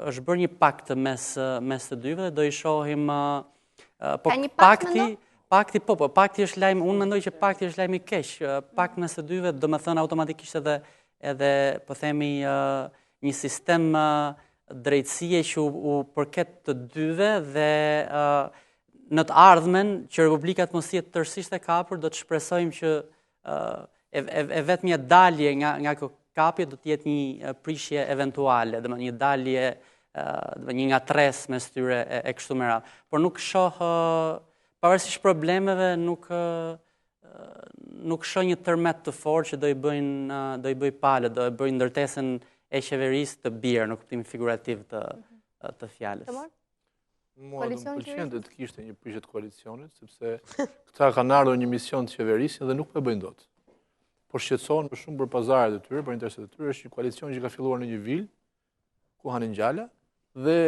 është bërë një pakt mes mes të dyve dhe do i shohim po Ka një pakt pakti pakti po po pakti është lajm unë mendoj që pakti është lajm i keq pakt mes të dyve domethënë automatikisht edhe edhe po themi një sistem drejtësie që u, u përket të dyve dhe në të ardhmen që Republika të mos jetë tërësisht e kapur do të shpresojmë që e, e, e vetmja dalje nga, nga kjo kapje do të jetë një prishje eventuale, domethënë një dalje, domethënë një ngatërresë mes tyre e, e kështu me radhë. Por nuk shoh, pavarësisht problemeve, nuk, nuk shoh një tërmet të fortë që do i bëjnë do i bëjë palët, do e bëjë ndërtesën e qeverisë të bjerë në kuptimin figurativ të mhm. të fjalës. Mua do më pëlqente të kishte një prishje të koalicionit, sepse këta kanë ardhur një mision të qeverisin dhe nuk po e bëjnë dot. Po shqetësohen më shumë për pazaret e tyre, për interesat e tyre, është një koalicion që ka filluar në një vilë, ku hanin ngjala, dhe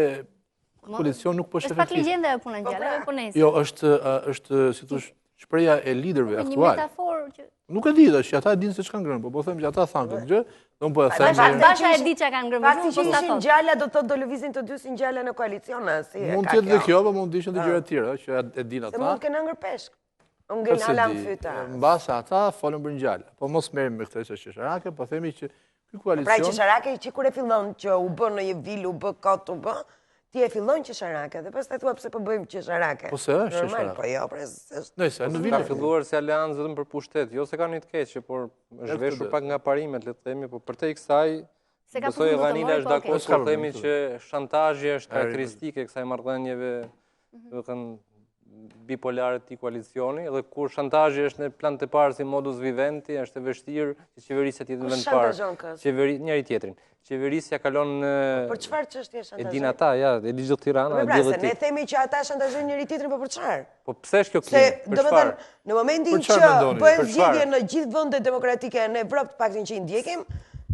koalicion nuk po është Është pak legjenda e puna ngjalave, po, pra. po nejse. Jo, është, është si të thuash, shprehja e liderëve po, aktual. Një metaforë që Nuk e di tash, ata e dinë se ç'kanë ngrënë, po po them që ata thanë këtë gjë, dhe unë po e them. Basha, Basha e di çka kanë ngrënë, po po sa thotë. Ngjala do të thotë do lëvizin të dy si ngjala në koalicion, si e ka. Mund të jetë dhe kjo, po mund të ishin dhe gjëra të tjera që e dinë ata. Se mund të kenë ngrënë peshk. Unë ngel hala në fyta. Mbase ata folën për ngjala. Po mos merrem me këtë që është qesharake, po themi që ky koalicion Pra qesharake që kur e fillon që u bë në një vilë, u bë kot, u bë, ti e fillon qesharake dhe pastaj thua pse po bëjmë qesharake. Po se është qesharake. Po jo, pra është. Nëse në vilë ka filluar si aleancë vetëm për pushtet, jo se ka një të keqe, por është veshur pak nga parimet, le të themi, po përtej kësaj Se ka Besoj edhe Anila është po, dakord kur themi që shantazhi është karakteristike e kësaj marrëdhënieve, mhm. domethënë. bipolare të këtij koalicioni dhe kur shantazhi është në plan të parë si modus vivendi, është e vështirë që qeverisja të jetë në vend të parë. Qeveri njëri tjetrin. Qeverisja kalon në Po për çfarë çështje shantazhojnë? E din ata, ja, e di gjithë Tirana, po e pra, di dhe ti. Ne themi që ata shantazhojnë njëri tjetrin, po për çfarë? Po pse është kjo klimë? Se, domethënë, në momentin që bëhen zgjedhje në gjithë vendet demokratike në Evropë të paktën që i ndjekim,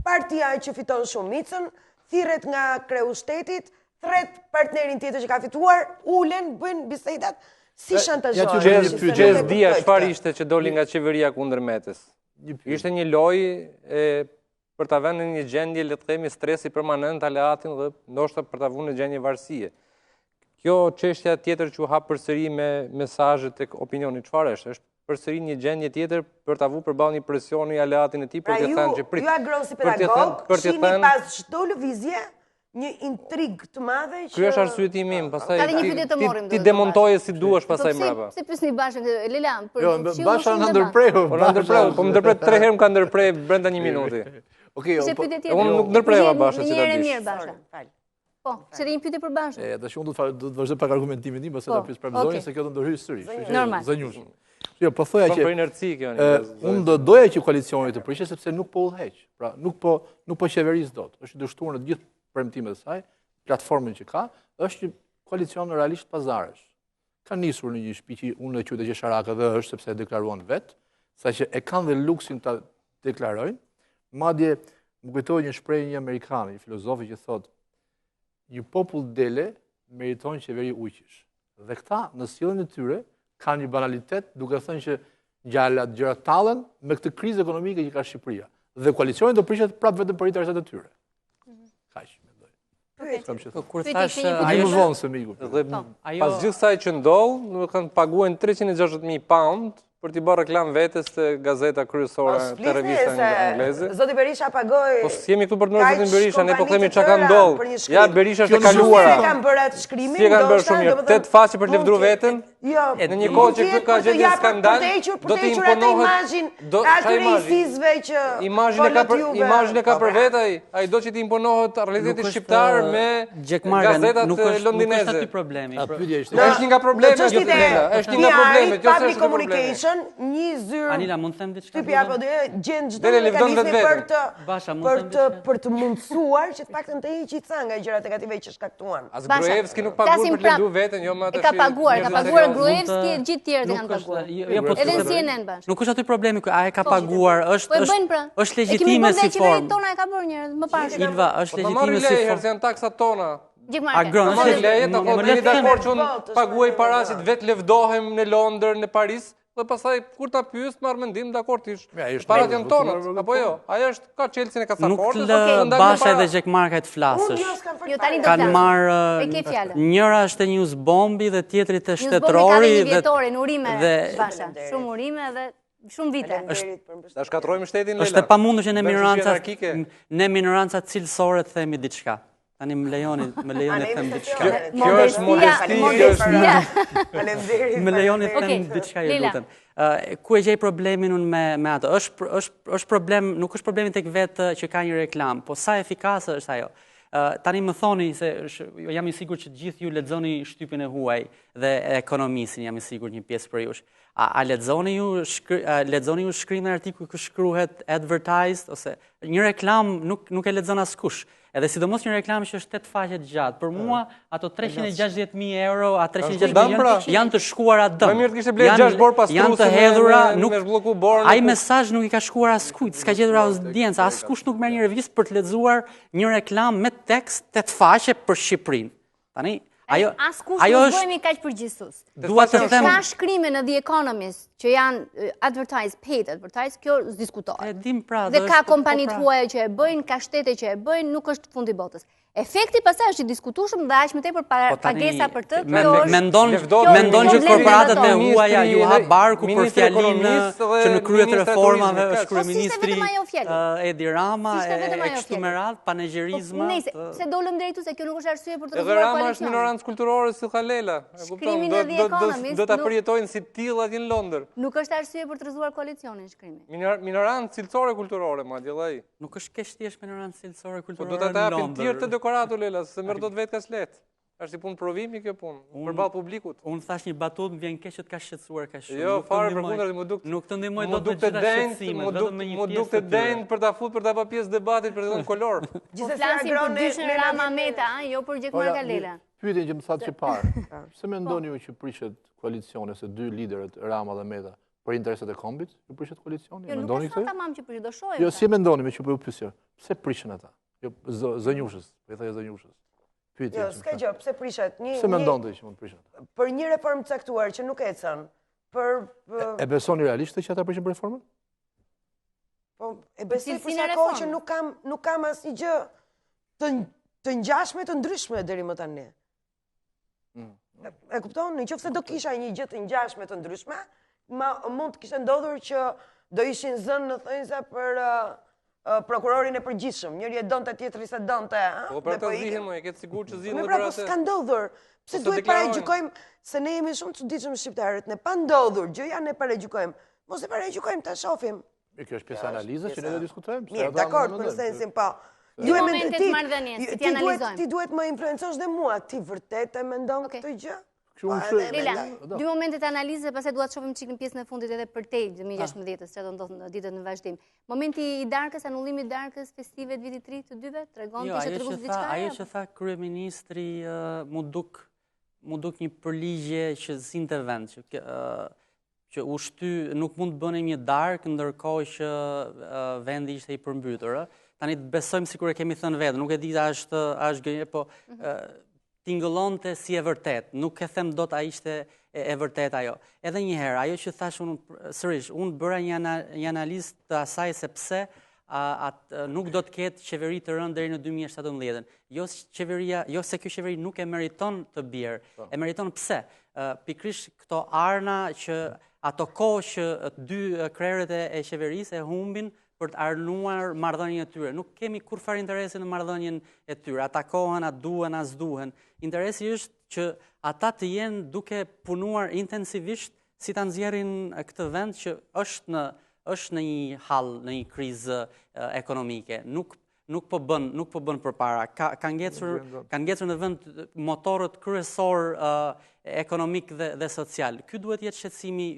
partia që fiton shumicën thirret nga kreu i shtetit, thërret partnerin tjetër që ka fituar, ulen, bëjnë bisedat, si shantazhohen. Gjest-dia, çfarë ishte që doli nga qeveria kundër Metës? Ishte një lojë e për ta vënë në një gjendje, le të themi, stresi permanent aleatin dhe ndoshta për ta vënë në gjendje varësie. Kjo çështja tjetër që u hap përsëri me mesazhe tek opinioni, çfarë është? Është përsëri një gjendje tjetër për ta vënë përballë një presioni aleatin e tij për pra të thënë që prit. Ju Agron si pedagog, për të thënë pas çdo lëvizje një intrigë të madhe që Ky është arsyetimi im, pastaj Ka një pyetje të marrim. Ti demontoje si duash pastaj po mbrapa. Pse pyesni Bashën këtë? Lela, për jo, Basha na ndërpreu. Po na ndërpreu, po më ndërpret tre herë më ka ndërpre brenda një minuti. Okej, jo, po. Unë nuk ndërpreva Bashën që ta dish. Mirë Basha. Po, se dhe një pyetje për Bashën. E, tash unë do të do të vazhdoj pak argumentimin tim, pastaj po, ta pyes prapë zonjën se kjo do ndërhyj sërish. Normal. Zonjush. Jo, po thoja që për inerci kjo. Unë do doja që koalicioni të prishej sepse nuk po udhëheq. Pra, nuk po nuk po qeveris dot. Është dështuar në të gjithë premtimet e saj, platformën që ka, është një koalicion realisht pazaresh. Ka nisur në një shtëpi që unë e quaj të qesharake dhe është sepse e deklaruan vetë, saqë e kanë dhe luksin ta deklarojnë. Madje më kujtohet një shprehje një amerikani, një filozofi që thotë, një popull dele meriton qeveri ujqish. Dhe këta në sjelljen e tyre kanë një banalitet duke thënë që ngjalat gjërat tallen me këtë krizë ekonomike që ka Shqipëria. Dhe koalicioni do prishet prapë vetëm për interesat e tyre. Mhm. Kaq, mendoj. Po, kur thash ajo më vonë se miku. Dhe po. pas gjithë kësaj që ndodh, domethënë paguajnë 360.000 pound për t'i bërë reklamë vetes te gazeta kryesore te revista angleze. Zoti Berisha pagoi. Po s'jemi këtu për të mbrojtur zotin Berisha, ne po themi çka ka ndodhur. Ja Berisha është e kaluara. Si e kanë bërë atë shkrimin? Si e kanë bërë shumë mirë. Tetë faqe për të lëvdruar veten. Jo. Në një kohë që këtu ka gjendje skandal, do të imponohet imazhin e atyre ISIS-ve që imazhin e ka për imazhin e ka për vetë ai. Ai do që t'i imponohet realiteti shqiptar me gazetat nuk është, londineze. Nuk është aty problemi. A pyetja ishte. Është një nga problemet, është një nga problemet, jo se është communication, një zyrë. Anila, mund të them diçka? Shtypi apo do gjen çdo mekanizmi për të për të për të mundësuar që të paktën të heqë ca nga gjërat negative që shkaktuan. As Gruevski nuk paguan për të lëvduar veten, jo më atë. E ka paguar, ka paguar Gruevski e gjithë tjerët e kanë paguar. Jo, po Edhe në CNN Basha. Nuk është aty problemi, a e ka po, paguar, është po e bëjnë pra. Është legjitime si formë. E kemi tona e ka bërë njerëz më parë. Ilva, është po legjitime si formë. Se janë taksat tona. Agron, është leje, të thotë jeni dakord që unë paguaj para që të vetë lëvdohem në Londër, në Paris, dhe pastaj kur ta pyes marr mendim dakord ish. Parat janë tonat, apo jo? Ai është ka çelësin e kasafortës. Nuk të lë Basha edhe Gjekmarkaj të flasësh. Jo, jo, tani do Kanë marrë njëra është te News Bombi dhe tjetri te shtetërori dhe vjetorin, urime Basha. Shumë urime dhe shumë vite. Ta shkatërrojmë shtetin Është e pamundur që ne minoranca ne minoranca cilësore të themi diçka. Tani më lejoni, më lejoni të them diçka. Kjo është modesti, kjo është Faleminderit. Më lejoni të them diçka, ju lutem. Ku e gjej problemin unë me me atë? Është është është problem, nuk është problemi tek vetë që ka një reklamë, po sa efikase është ajo? Tani më thoni se jam i sigurt që të gjithë ju lexoni shtypin e huaj dhe Ekonomistin, jam i sigurt një pjesë prej jush. A, a lexoni ju shkri, a lexoni ju shkrimin e artikull ku shkruhet advertised ose një reklamë nuk nuk e lexon askush. Edhe sidomos një reklamë që është 8 faqe të gjatë. Për mua ato 360.000 euro, a 360 milionë pra. janë të shkuara dëm. Më mirë të kishte blerë 6 borë pastruese. Janë të hedhura, nuk me borën. Ai mesazh nuk i ka shkuar askujt, s'ka gjetur audiencë, askush nuk merr një revistë për të lexuar një reklamë me tekst 8 faqe për Shqipërinë. Tani, ajo askush ajo nuk bëhemi kaq përgjithësues. Dua të them ka shkrime në The Economist që janë eh, advertise, paid advertise, kjo s'diskutohet. E dim pra, dhe ka po kompani të pra. huaja që e bëjnë, ka shtete që e bëjnë, nuk është fundi i botës. Efekti pastaj është i diskutueshëm dhe aq më tepër pa, po pagesa për të. Kjo është mendon mendon që korporatat e huaja ju hap barku për fjalinë që në krye të reformave është po, kryeministri Edi Rama e kështu me radhë, panegjirizma. Po, nëse, pse dolëm deri këtu se kjo nuk është arsye për të Edhe rrëzuar Rama është koalicionin. minorancë kulturore si tha Lela. E kupton? Shkrimi Do në The do do Economist do ta nuk- përjetojnë si tillë atje në Londër. Nuk është arsye për të rrëzuar koalicionin shkrimi. Minor, minorancë cilësore kulturore madje edhe ai. Nuk është keq të jesh minorancë cilësore Po kulturore do ta në japin Londër. tjerë të dekoratur Lela, se merr dot vetë kaq lehtë. Është si punë provimi kjo punë, përballë publikut. Unë thashë një batutë, më vjen keq që të ka shqetësuar kaq shumë. Jo, fare përkundrazi, m'u duk. Nuk të ndihmoj dot me gjitha shqetësimet, vetëm me një pjesë. M'u duk e denjë për ta fut për ta bërë pjesë debatit për të dhënë kolor. Po flasim për dyshen Rama Meta, jo për Gjekmarkaj Lela. Pyetjen që më thatë që parë. Pse mendoni ju që prishet koalicioni se dy liderët Rama dhe Meta për interesat e kombit, ju prishet koalicioni? Jo, nuk e thamë tamam që prishet, do shohim. Jo, si e mendoni meqë po ju pyesja? Pse prishen ata? Jo, zonjushës, po i thoja zonjushës. Pyetje. Jo, s'ka gjë, pse prishet? Një Pse mendon ti që mund të prishet? Për një reformë të caktuar që nuk ecën. Për E besoni realisht që ata prishen për reformën? Po, e besoj për sa kohë që nuk kam nuk kam asnjë gjë të të ngjashme të ndryshme deri më tani. Mm. E kupton? Në qoftë se do kisha një gjë të ngjashme të ndryshme, ma, mund të kishte ndodhur që do ishin zënë në thonjëza për prokurorin e përgjithshëm, njëri e donte, tjetri s'e donte. Po për atë po zihen, mo, e ke të sigurt që zihen dhe për pra, po atë. S'ka ndodhur. Pse po duhet paragjykojmë se ne jemi shumë të çuditshëm shqiptarët, ne pa ndodhur gjëja ne paragjykojmë. Mos e paragjykojmë, ta shohim. Mirë, kjo është pjesa e analizës që ne do diskutojmë. Mirë, dakord, për sensin, po. Ju e mendoni ti, marrëdhënies, si t'i analizojmë. Ti duhet më influencosh dhe mua, ti vërtet e mendon këtë gjë? Lela, dy momentet e analizës, pastaj dua të shohim çik në pjesën e fundit edhe përtej 2016-ës, çfarë do ndodhë në ditët në vazhdim. Momenti i darkës, anullimi i darkës festive të vitit të ri të dyve, tregon jo, të ishte tregues diçka? Ajo që tha kryeministri m'u duk m'u duk një përligjje që zinte vend, që që u shty, nuk mund të bënim një darkë ndërkohë që vendi ishte i përmbytur. Tani të besojmë sikur e kemi thënë vetë, nuk e di a është a është gënje, po mhm. tingëllonte si e vërtetë, nuk e them dot a ishte e, e vërtetë ajo. Edhe një herë, ajo që thashë unë sërish, unë bëra një një analizë të asaj se pse a, a, nuk do të ketë qeveri të rënë deri në 2017-ën. Jo qeveria, jo se kjo qeveri nuk e meriton të bjerë. Po. E meriton pse? Pikërisht këto arna që ato kohë që dy krerët e, e qeverisë e humbin për të arnuar marrëdhënien e tyre. Nuk kemi kurrfarë interesi në marrëdhënien e tyre. A takohen, a duhen, a s'duhen. Interesi është që ata të jenë duke punuar intensivisht si ta nxjerrin këtë vend që është në është në një hall, në një krizë ekonomike. Nuk nuk po bën, nuk po bën përpara. Ka ka ngecur, kanë ngecur në vend motorët kryesorë uh, ekonomik dhe dhe social. Ky duhet të jetë shqetësimi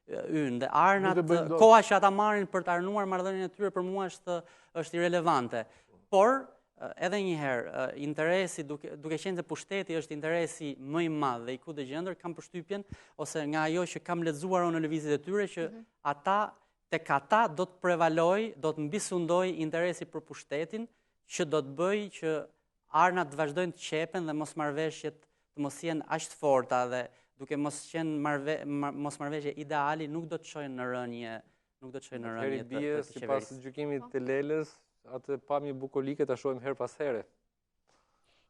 ynë dhe arnat, koha që ata marrin për të arnuar marrëdhënien e tyre për mua është është irrelevante. Por edhe një herë, interesi duke duke qenë se pushteti është interesi më i madh dhe i kudogjendur, kam përshtypjen ose nga ajo që kam lexuar unë në lëvizjet e tyre që mm -hmm. ata tek ata do të prevalojë, do të mbisundojë interesi për pushtetin, që do të bëjë që arnat të vazhdojnë të qepen dhe mosmarrëveshjet të mos jenë aq të forta dhe duke mos qenë marrëve, mosmarrëveshje ideali nuk do të çojnë në rënie, nuk do të çojnë në rënie të, të, të qeverisë. Sipas gjykimit të Lelës, atë pamje bukolike ta shohim herë pas here.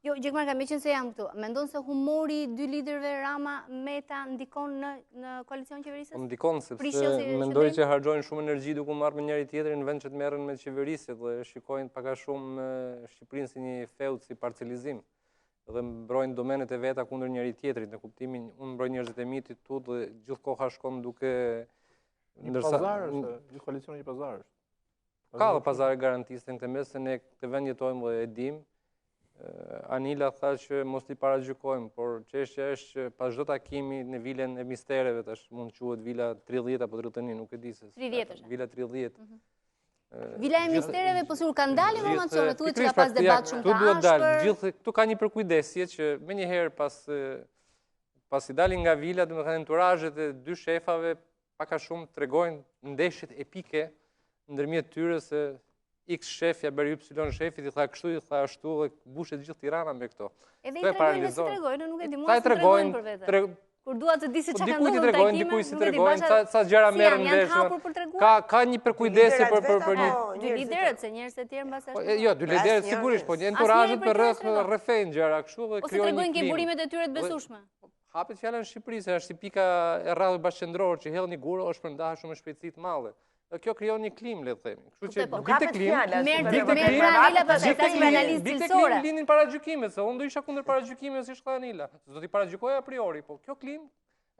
Jo, Gjekmarkaj, meqenëse jam këtu, mendon se humori i dy liderëve Rama Meta ndikon në, në koalicion qeverisës? Po ndikon, sepse mendoj që harxhojnë shumë energji duke u marrë me njëri-tjetrin në vend që të merren me qeverisje dhe shikojnë pak a shumë Shqipërinë si një feud, si parcelizim dhe mbrojnë domenet e veta kundër njëri-tjetrit, në kuptimin unë mbroj njerëzit e mi ti tutë dhe gjithë koha shkon duke... Një pazar është, gjithë koalicioni një pazar është. Ka dhe pazare garantiste në këtë mes, se ne këtë vend jetojmë dhe e dimë. Anila tha që mos t'i paragjykojmë, por çështja është që pas çdo takimi në vilën e mistereve, tash mund të quhet vila 30 apo 31, nuk e di se. 30 është. Vila 30. Mhm. Vila e mistereve, po sikur kanë dalë informacione, thuhet që ka pas debat shumë të ashpër. Gjithë këtu ka një përkujdesje që menjëherë pas pasi dalin nga vila, domethënë enturazhet e dy shefave pak a shumë tregojnë ndeshjet epike ndërmjet tyre se X shef ia bëri Y shefit, i tha kështu, i tha ashtu dhe mbushet gjithë Tirana me këto. Edhe i tregojnë, si tregojnë, nuk e di, mua s'i tregojnë për vete. Kur dua të di se po çka ka ndodhur në takime, dikujt s'i tregojnë, ca ca gjëra merren vesh. Janë hapur për treguar. Ka ka një përkujdesje për për për një dy liderët, se njerëz të tjerë mbase po, ashtu. Jo, dy liderët sigurisht, po enturazhet përreth rrëfejnë gjëra kështu dhe krijojnë. Ose tregojnë ke burimet e tyre të besueshme. Hapet fjala në Shqipëri, se është si pika e rrallë bashkëqendror që hedh një gur, o shpërndahet shumë me shpejtësi të madhe. Dhe kjo krijon një klimë, le të themi. Kështu që po, mbi këtë klimë, mbi këtë klimë, mbi këtë klimë, mbi këtë klimë lindin paragjykimet, se unë do isha kundër paragjykimeve siç tha Anila. S'do t'i paragjykoja a priori, po kjo klimë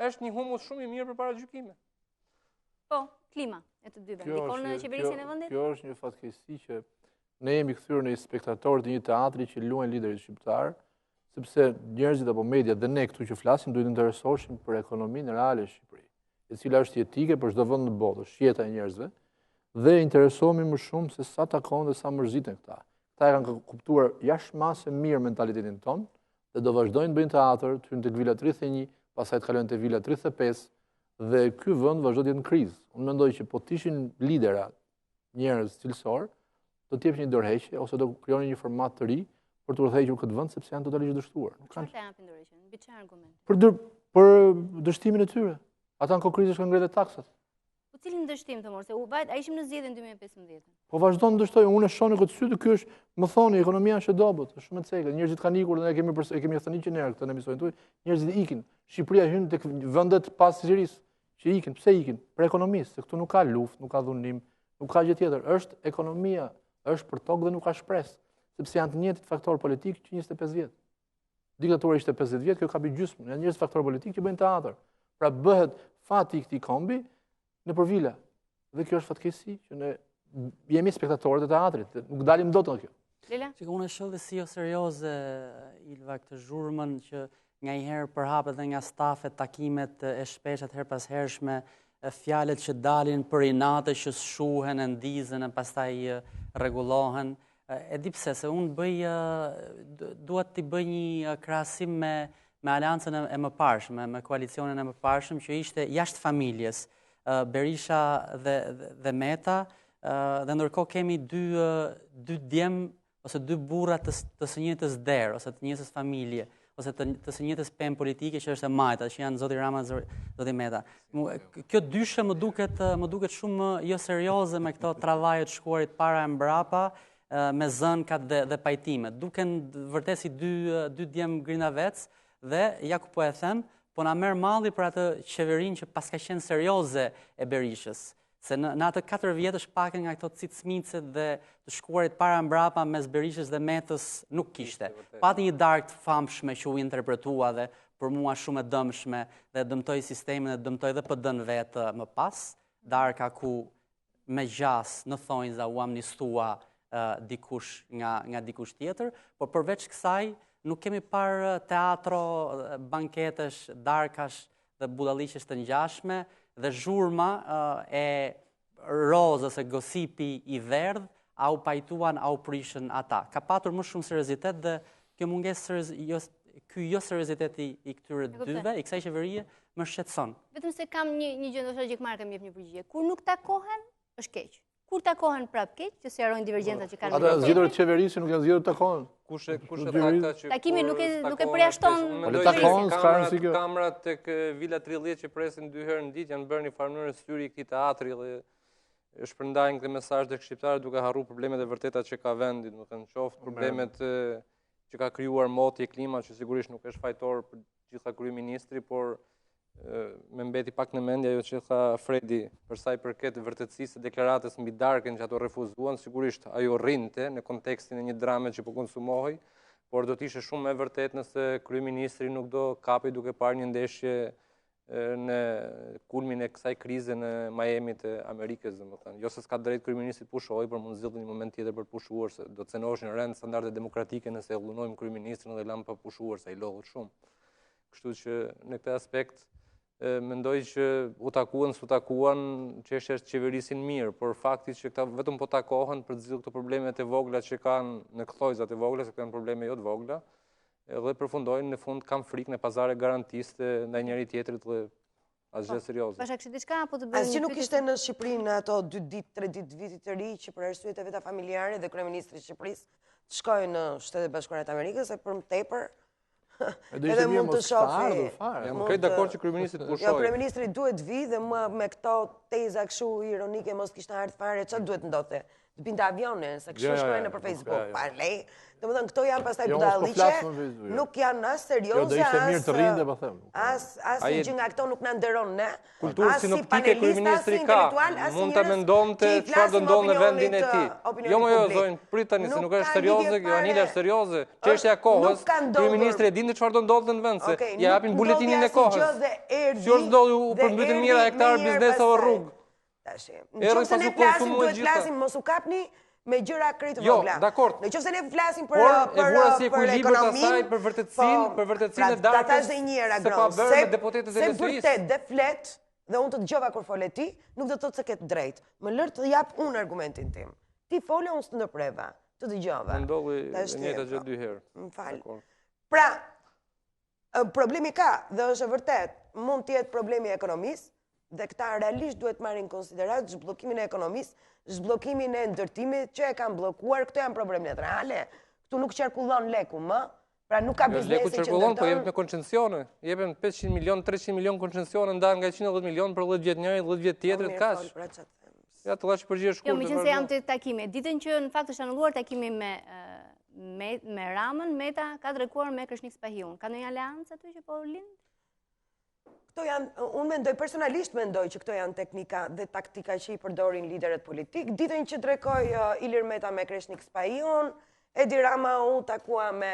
është një humus shumë i mirë për paragjykime. Po, klima e të dyve. Ndikon në qeverisjen e vendit? Kjo është një fatkeqësi që ne jemi kthyer në spektatorë të një teatri që luajnë liderët shqiptarë, Sepse njerëzit apo mediat dhe ne këtu që flasim duhet të interesoheshim për ekonominë reale në Shqipëri, e cila është jetike për çdo vend në botë, është jeta e njerëzve dhe interesohemi më shumë se sa takohen dhe sa mërziten këta. Këta e kanë kuptuar jashtë mase mirë mentalitetin tonë dhe do vazhdojnë të bëjnë teatër, të hyjnë tek vila 31, pastaj të kalojnë te vila 35 dhe ky vend vazhdon të jetë në krizë. Unë mendoj që po të ishin lidera njerëz cilësorë, do të jepnin një dorëheqje ose do krijonin një format të ri për të udhëhequr këtë vend sepse janë totalisht dështuar. Nuk kanë. Çfarë japin dorëheqjen? Mbi çfarë argument? Për dër, për dështimin e tyre. Ata në kohë krize kanë ngritur taksat. Po cilin dështim të morë, se u vajt, a ishim në zgjedhje në 2015? Po vazhdon të dështojë, unë e shoh në këtë sy të ky është, më thoni, ekonomia është e dobët, është shumë e cekët, njerëzit kanë ikur dhe ne kemi e kemi thënë që herë këtë në emisionin tuaj, njerëzit ikin. Shqipëria hyn tek vendet pas Sirisë. që ikin, pse ikin? Për ekonomi, se këtu nuk ka luftë, nuk ka dhunim, nuk ka gjë tjetër, është ekonomia, është për tokë dhe nuk ka shpresë, sepse janë të njëjtit faktorë politikë që 25 vjet. Diktatura ishte 50 vjet, kjo ka mbi gjysmën, janë njëjtët faktorë politikë që bëjnë teatër. Pra bëhet fati i këtij kombi nëpër vila. Dhe kjo është fatkeqësi që ne jemi spektatorët e teatrit, nuk dalim dot nga kjo. Lela? Që unë e shoh dhe si jo serioze, Ilva, këtë zhurmën që nganjëherë përhapet dhe nga stafet, takimet e shpeshta të herëpashershme, fjalët që dalin për inate që shuhen e ndizen e pastaj rregullohen. E di pse, se unë bëj, dua t'i bëj një krahasim me, me aleancën e mëparshme, me koalicionin e mëparshëm që ishte jashtë familjes, Berisha dhe, dhe Meta, dhe ndërkohë kemi dy, dy djem ose dy burra të, të së njëjtës derë ose të njëjtës familje ose të, të së njëjtës pemë politike që është e majta, që janë zoti Rama dhe zoti Meta. Kjo dyshe më duket më duket shumë jo serioze me këto travaje të shkuarit para e mbrapa me zënkat dhe dhe pajtimet. Duken vërtet si dy dy djem grindavec dhe ja ku po e them, po na merr malli për atë qeverinë që paska qenë serioze e Berishës. Se në, në atë 4 vjetësh pak nga këto cicmicet dhe të shkuarit para mbrapa mes Berishës dhe Metës nuk kishte. Pati një darkë të famshme që u interpretua dhe për mua shumë e dëmshme dhe dëmtoi sistemin dhe dëmtoi dhe PD-në vetë më pas, darka ku me gjasë në thonjza u amnistua dikush nga, nga dikush tjetër, por përveç kësaj nuk kemi parë teatro, banketesh, darkash dhe budalliqesh të ngjashme dhe zhurma e rozës e gosipi i verdhë, a u pajtuan, a u prishën ata. Ka patur më shumë seriozitet dhe kjo mungesë jo, ky jo serioziteti i këtyre dyve, i kësaj qeverie, më shqetëson. Vetëm se kam një, një gjë ndoshta Gjekmarkaj më jep një përgjigje. Kur nuk takohen, është keq. Kur takohen prap keq, që sqarojnë divergjencat që kanë. Ata janë zgjedhur të qeverisë, nuk janë zgjedhur të takohen. Kush e kush e tha këtë që Takimi nuk e nuk e përjashton. Po le takohen, s'ka rëndësi kjo. Kamerat tek Vila 30 që presin dy herë në ditë janë bërë një farë mënyrë syri i këtij teatri dhe shpërndajnë këtë mesazh tek shqiptarët duke harruar problemet e vërteta që ka vendi, domethënë qoftë po, problemet që ka krijuar moti e klima që sigurisht nuk është fajtor për gjitha kryeministri, por më mbeti pak në mendje ajo që tha Fredi për sa i përket vërtetësisë së deklaratës mbi darkën që ato refuzuan, sigurisht ajo rrinte në kontekstin e një drame që po konsumohej, por do të ishte shumë më e vërtetë nëse kryeministri nuk do kapej duke parë një ndeshje në kulmin e kësaj krize në Miami të Amerikës, domethënë. Jo se s'ka drejt kryeministri të pushojë, por mund zgjidhte një moment tjetër për të pushuar, se do të cenoheshin rëndë standardet demokratike nëse e dhunojmë kryeministrin dhe lamë pa pushuar, se i lodhët shumë. Kështu që në këtë aspekt mendoj që u takuan, s'u takuan, çështja është qeverisin mirë, por fakti që këta vetëm po takohen për të zgjidhur këto problemet e vogla që kanë në thonjëza të vogla, se këto janë probleme jo të vogla, edhe përfundojnë në fund kam frikë në pazare garantiste ndaj njëri tjetrit dhe asgjë po, serioze. Pasha kishte diçka apo të bëjmë Asgjë nuk ishte në Shqipëri në ato dy ditë, tre ditë vitit të ri që për arsyet e veta familjare dhe kryeministri i Shqipërisë të shkojë në Shtetet e Bashkuara të Amerikës e për më tepër Edhe mund të shohë. Jam krejt dakord që kryeministri të pushojë. Jo, kryeministri duhet të vijë dhe më me këto teza kështu ironike mos kishte ardhur fare, çfarë duhet ndodhte? Të binte avioni, se kështu shkruajnë nëpër Facebook, pa lej. Domethënë këto janë pastaj jo, budalliqe, nuk janë as serioze, jo, do ishte mirë të rrinte, po them. As asnjë gjë nga këto nuk na nderon ne. Kulturë sinoptike kryeministri ka, mund ta mendonte çfarë do ndodhë në vendin e tij. Jo, mo jo, zonjë, prit tani se nuk është serioze, kjo Anila është serioze. Çështja e kohës, kryeministri e dinte çfarë do ndodhte në vend, se ia japin buletinin e kohës. Si është ndodhi u përmbytën mijëra hektarë biznese në rrugë. Tash, në qoftë se ne flasim, duhet flasim, mos u kapni. Me gjëra krejt të jo, vogla. Jo, dakord. Në qoftë se ne flasim për për për ekonominë, për vërtetësinë, po, për vërtetësinë e pra, darkës. Ta thashë dhe një herë Agron, se pa bërë me deputetët e LSI-së. Se bërtet dhe flet dhe unë të dëgjova kur fole ti, nuk do të thotë se ke të drejtë. Më lër të jap unë argumentin tim. Ti fole unë s'të ndërpreva, të dëgjova. Më ndodhi e njëjta gjë dy herë. Më fal. Pra, Problemi ka, dhe është e vërtetë, mund të jetë problemi i ekonomisë, dhe këta realisht duhet të marrin në konsideratë zhbllokimin e ekonomisë, zhbllokimin e ndërtimit që e kanë bllokuar, këto janë problemet reale. Këtu nuk qarkullon leku më, pra nuk ka jo, biznese që ndërton. Leku qarkullon, po jepet me koncensione. Jepen 500 milion, 300 milion koncensione ndahen nga 110 milion për 10 vjet njëri, 10 vjet tjetrit, po, kaq. Pra, ça të them. Ja, të dhashë përgjigje shkurtër. Jo, meqenëse jam te takimi. Ditën që në fakt është anulluar takimi me me me Ramën, Meta ka drekuar me Kreshnik Spahiun. Ka ndonjë aleancë aty që po lind? Këto janë, unë mendoj, personalisht mendoj që këto janë teknika dhe taktika që i përdorin liderët politikë. Ditën që drekoi uh, Ilir Meta me Kreshnik Spahiun, Edi Rama u takua me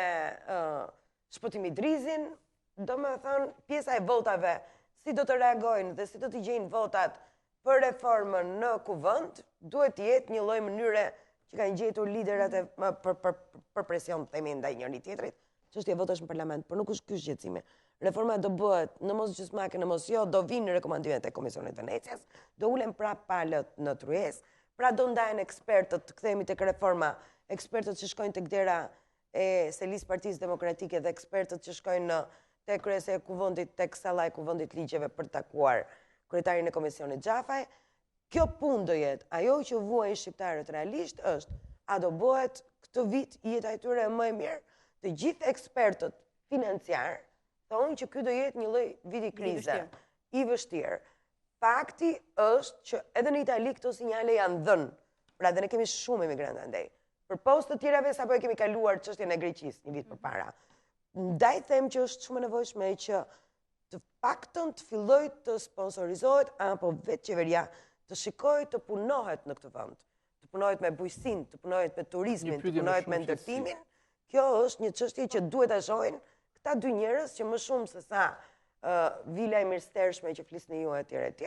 uh, Shpëtim Idrizin, domethënë, pjesa e votave, si do të reagojnë dhe si do t'i gjejnë votat për reformën në kuvend, duhet të jetë një lloj mënyre që kanë gjetur liderat e për për për presion të themi ndaj njëri tjetrit, çështje votash në parlament, por nuk është ky shqetësimi. Reforma do bëhet në mos gjysmake, në mos jo, do vinë rekomandimet e Komisionit të Venecias, do ulen prapë palët në tryezë, pra do ndahen ekspertët, të kthehemi tek reforma, ekspertët që shkojnë tek dera e selisë Partisë Demokratike dhe ekspertët që shkojnë në te kryesia e Kuvendit, tek salla e Kuvendit të Ligjeve për të takuar kryetarin e Komisionit Xhafaj. Kjo punë do jetë, ajo që vuajnë shqiptarët realisht është a do bëhet këtë vit jeta e tyre më e mirë? Të gjithë ekspertët financiarë thonë që ky do jetë një lloj viti krize, i vështirë. Fakti është që edhe në Itali këto sinjale janë dhënë. Pra dhe ne kemi shumë emigrantë andej. Përpos të tjerave sapo e kemi kaluar çështjen e Greqisë një vit përpara. Ndaj them që është shumë e nevojshme që të paktën të fillojë të sponsorizohet apo vetë qeveria të shikojë të punohet në këtë vend. Të punohet me bujqësinë, të punohet me turizmin, të punohet me ndërtimin. Kjo është një çështje që duhet ta shohin këta dy njerëz që më shumë se sa vila e mirëstershme që flisni ju etj etj,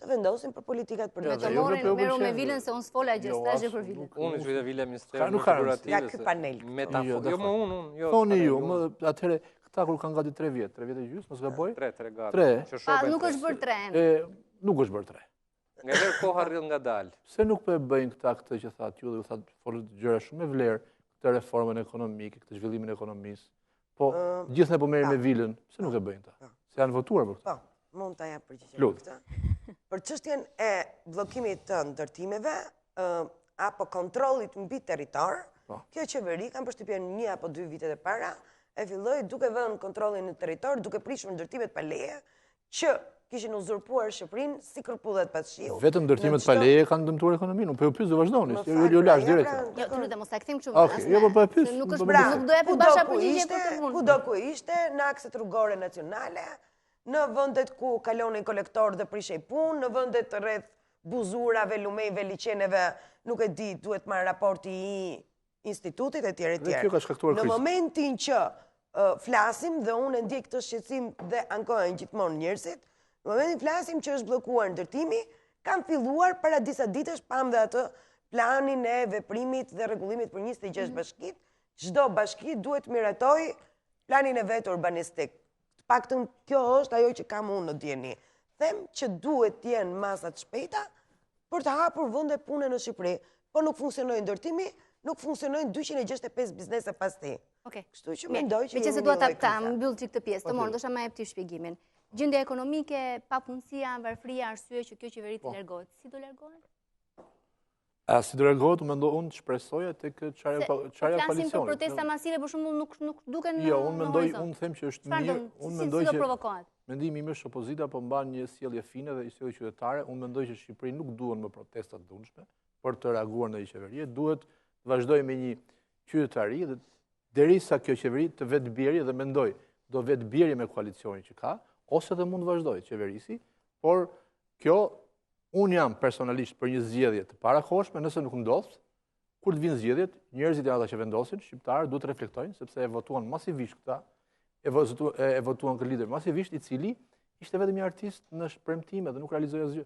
të vendosin për politikat për të jo, jo, merru me vilën se unë s'fola gjë, jo, s'thashë për vilën. Unë që vila vila mister, nuk ka rëndësi. Ja ky panel. Metafor. Jo, më unë, unë, jo. Thoni ju, më atëherë këta kur kanë gati 3 vjet, 3 vjet e gjysmë, mos gaboj? 3, 3 gati. 3. Pa, nuk është bërë 3. E, nuk është bërë 3. Nganjëherë koha rrjedh ngadalë. Pse nuk po e bëjnë këta këtë që thatë ju dhe ju thatë folët gjëra shumë me vlerë, këtë reformën ekonomike, këtë zhvillimin e ekonomisë. Po, gjithë ne po merremi me vilën, pse nuk e bëjnë këta? Se janë votuar për këtë. Po, mund ta jap përgjigjen për këtë. Për çështjen e bllokimit të ndërtimeve, apo kontrollit mbi territor, po. kjo qeveri, kam përshtypjen një apo dy vitet e para, e filloi duke vënë kontrollin në territor, duke prishur ndërtimet pa leje, që kishin uzurpuar Shqipërinë si kërpudhat pas shiut. Vetëm ndërtimet pa leje kanë dëmtuar ekonominë. Unë po ju pyes do vazhdoni, jo ju lashë direkt. Pra, jo, të lutem mos ta kthejmë kështu. Okej, jo po po e pyes. Nuk është pra, nuk do japim Basha përgjigje për këtë punë. Kudo ku ishte, në akset rrugore nacionale, në vendet ku kalonin kolektorë dhe prishej punë, në vendet rreth buzë urave, lumenjve, liqeneve, nuk e di, duhet marrë raporti i institutit e tjerë e tjerë. Dhe kjo ka shkaktuar krizë. Në momentin që flasim dhe unë e ndjej këtë shqetësim dhe ankohen gjithmonë njerëzit, në momentin flasim që është bllokuar ndërtimi, kanë filluar para disa ditësh pamë dhe atë planin e veprimit dhe rregullimit për 26 mhm. bashkitë, çdo bashki duhet miratojë planin e vet urbanistik. Të paktën kjo është ajo që kam unë në dijeni. Them që duhet të jenë masa të shpejta për të hapur vende pune në Shqipëri. Po nuk funksionoi ndërtimi, nuk funksionojnë 265 biznese pas tij. Okej. Kështu që mendoj që Meqenëse dua ta ta mbyll çik këtë pjesë, Tomor, ndoshta ma jep ti shpjegimin. Gjendja ekonomike, papunësia, varfëria, arsye që kjo qeveri të po. largohet. Si do largohet? A si do largohet, unë mendoj unë shpresoja tek çarja çarja e koalicionit. Flasim për protesta masive, për shembull nuk nuk duken Jo, unë mendoj, unë them që është mirë, unë mendoj që provokohet. Mendimi im është opozita po mban një sjellje fine dhe një sjellje qytetare. Unë mendoj që në Shqipëri nuk duhen më protesta të dhunshme për të reaguar ndaj një qeverie, duhet të vazhdojë me një qytetari dhe derisa kjo qeveri të vetëbjerë dhe mendoj do vetëbjerë me koalicionin që ka, ose dhe mund të vazhdojë qeverisi, por kjo Unë jam personalisht për një zgjedhje të parakohshme, nëse nuk ndodh, kur të vijnë zgjedhjet, njerëzit janë ata që vendosin, shqiptarët duhet të reflektojnë sepse e votuan masivisht këta, e votuan e votuan këtë lider masivisht i cili ishte vetëm një artist në premtime dhe nuk realizoi asgjë.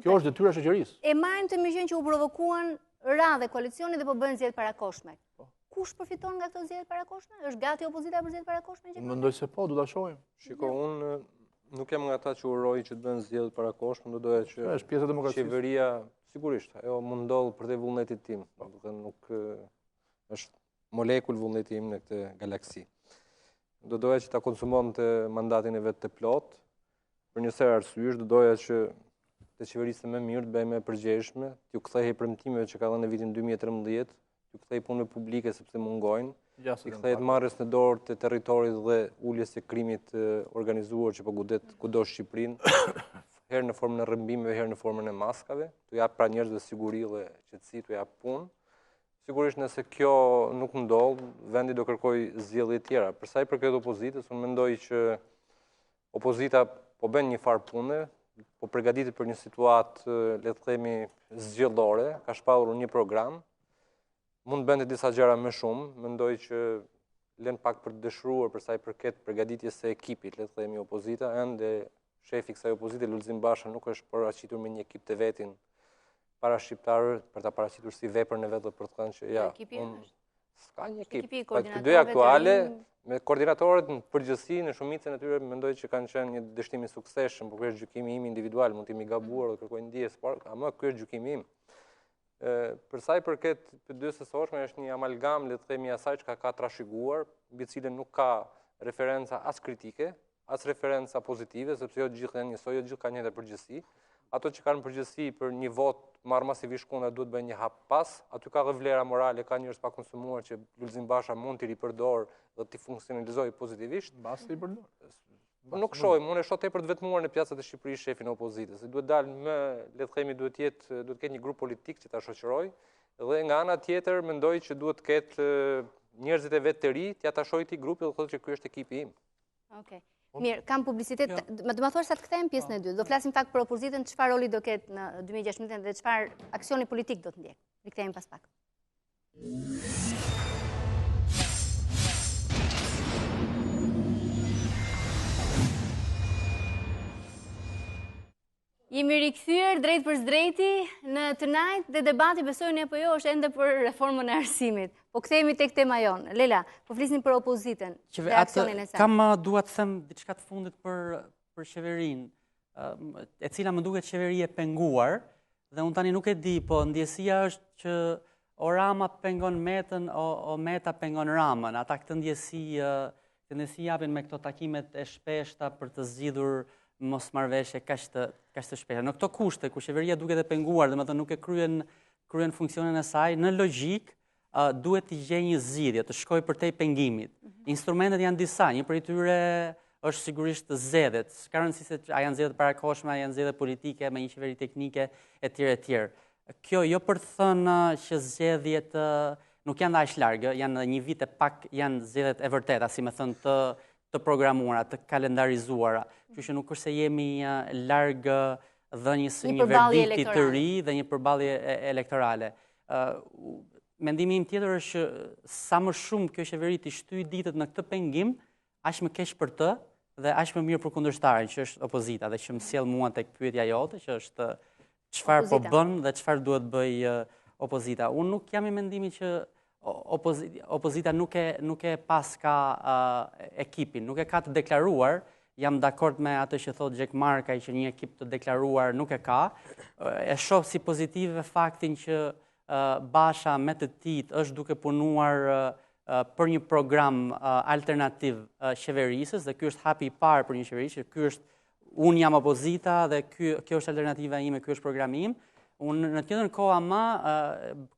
Kjo është detyra e shoqërisë. E marrim të mirëqenë që u provokuan Ra dhe koalicioni dhe po bëhen zgjedhje të parakohshme. Po. Kush përfiton nga këto zgjedhje të parakohshme? Është gati opozita për zgjedhje të parakohshme? Unë mendoj se po, do ta shohim. Shiko, unë nuk jam nga ata që uroj që të bëhen zgjedhje të parakohshme, do doja që është pjesë e demokracisë. Qeveria, sigurisht, ajo mund ndodhë përtej vullnetit tim, do të thënë nuk është molekul vullneti im në këtë galaksi. Do doja që ta konsumonte mandatin e vet të plotë, për një sërë arsyesh, do doja që të qeveriste më mirë, të bëhej më e përgjegjshme, t'ju kthehej premtimeve që ka dhënë në vitin 2013, t'ju kthehej punëve publike sepse mungojnë, t'i kthehet marrjes në dorë të territorit dhe uljes së krimit të organizuar që po godet kudo Shqipërinë, herë në formën e rrëmbimeve, herë në formën e maskave, t'u japë pra njerëzve siguri dhe qetësi, t'u japë punë. Sigurisht nëse kjo nuk ndodh, vendi do kërkojë zgjedhje të tjera. Për sa i përket opozitës, unë mendoj që opozita po bën një farë pune, po përgatitet për një situatë, le të themi, zgjedhore, ka shpallur një program. Mund të bënte disa gjëra më shumë, mendoj që lën pak për të dëshiruar për sa i përket përgatitjes së ekipit, le të themi opozita, ende shefi i kësaj opozite Lulzim Basha nuk është paraqitur me një ekip të vetin para shqiptarëve për ta paraqitur si veprën e vet dhe për të thënë që ja, unë s'ka një ekip. Po PD aktuale me koordinatorët në përgjithësi në shumicën e tyre mendoj që kanë qenë një dështim i suksesshëm, por ky është gjykimi im individual, mund të jem i gabuar dhe kërkoj ndjesë, por ama ky është gjykimi im. Ë për sa i përket PD-së së sotshme është një amalgam le të themi asaj çka ka trashëguar, mbi të cilën nuk ka referenca as kritike, as referenca pozitive, sepse jo të gjithë janë njësoj, jo të gjithë kanë njëjtën përgjegjësi. Ato që kanë përgjegjësi për një votë marrë masivisht kundra duhet bëjnë një hap pas. Aty ka dhe vlera morale, ka njerëz pa konsumuar që Lulzim Basha mund t'i ripërdorë dhe t'i funksionalizojë pozitivisht. Mbase i përdor. Po nuk shohim, unë e shoh tepër të vetmuar në piacat e Shqipërisë shefin e opozitës. Duhet dalë më, le të themi, duhet jetë, duhet të ketë një grup politik që ta shoqërojë dhe nga ana tjetër mendoj që duhet të ketë njerëzit e vet të ri, t'ia atashojë këtij grupi dhe thotë që ky është ekipi im. Okej. Mirë, kam publicitet, jo. më do ma thuash sa të kthehem pjesën e dytë. Do flasim pak për opozitën, çfarë roli do ketë në 2016 dhe çfarë aksioni politik do të ndjekë. Rikthehemi pas pak. Jemi rikthyer drejtpërsëdrejti në Tonight dhe debati besojeni apo jo është ende për reformën e arsimit. Po kthehemi tek tema jonë. Lela, po flisnim për opozitën dhe aksionin e saj. Kam uh, dua të them diçka të fundit për për qeverinë, uh, e cila më duket qeveri e penguar dhe unë tani nuk e di, po ndjesia është që o Rama pengon Metën, o, o Meta pengon Ramën. Ata këtë ndjesi uh, Këtë ndjesi japin me këto takimet e shpeshta për të zgjidhur mosmarrëveshje kaq të kaq të shpeshta. Në këto kushte ku qeveria duket e penguar, domethënë nuk e kryen kryen funksionin e saj, në logjikë uh, duhet të gjejë një zgjidhje, të shkojë përtej pengimit. Mm -hmm. Instrumentet janë disa, një prej tyre është sigurisht zgjedhjet. S'ka rëndësi se a janë zgjedhje të parakohshme, a janë zgjedhje politike me një qeveri teknike etj etj. Kjo jo për të thënë që zgjedhjet nuk janë aq larg, janë një vit e pak janë zgjedhjet e vërteta, si me thënë të të programuara, të kalendarizuara. Kështu që nuk është se jemi larg dhënies së një verdikti të ri dhe një përballje elektorale. Mendimi im tjetër është që sa më shumë kjo qeveri t'i shtyjë ditët në këtë pengim, aq më keq për të dhe aq më mirë për kundërshtarin që është opozita dhe që më sjell mua tek pyetja jote që është çfarë po bën dhe çfarë duhet të bëjë opozita. Unë nuk jam i mendimit që opozita nuk e nuk e paska uh, ekipin, nuk e ka të deklaruar. Jam dakord me atë që thotë Gjekmarkaj që një ekip të deklaruar nuk e ka. E shoh si pozitive faktin që Basha me të tijtë është duke punuar për një program alternativ qeverisës dhe ky është hapi i parë për një qeveri që ky është unë jam opozita dhe ky kjo është alternativa ime, ky është programi im. Unë në të njëjtën kohë ama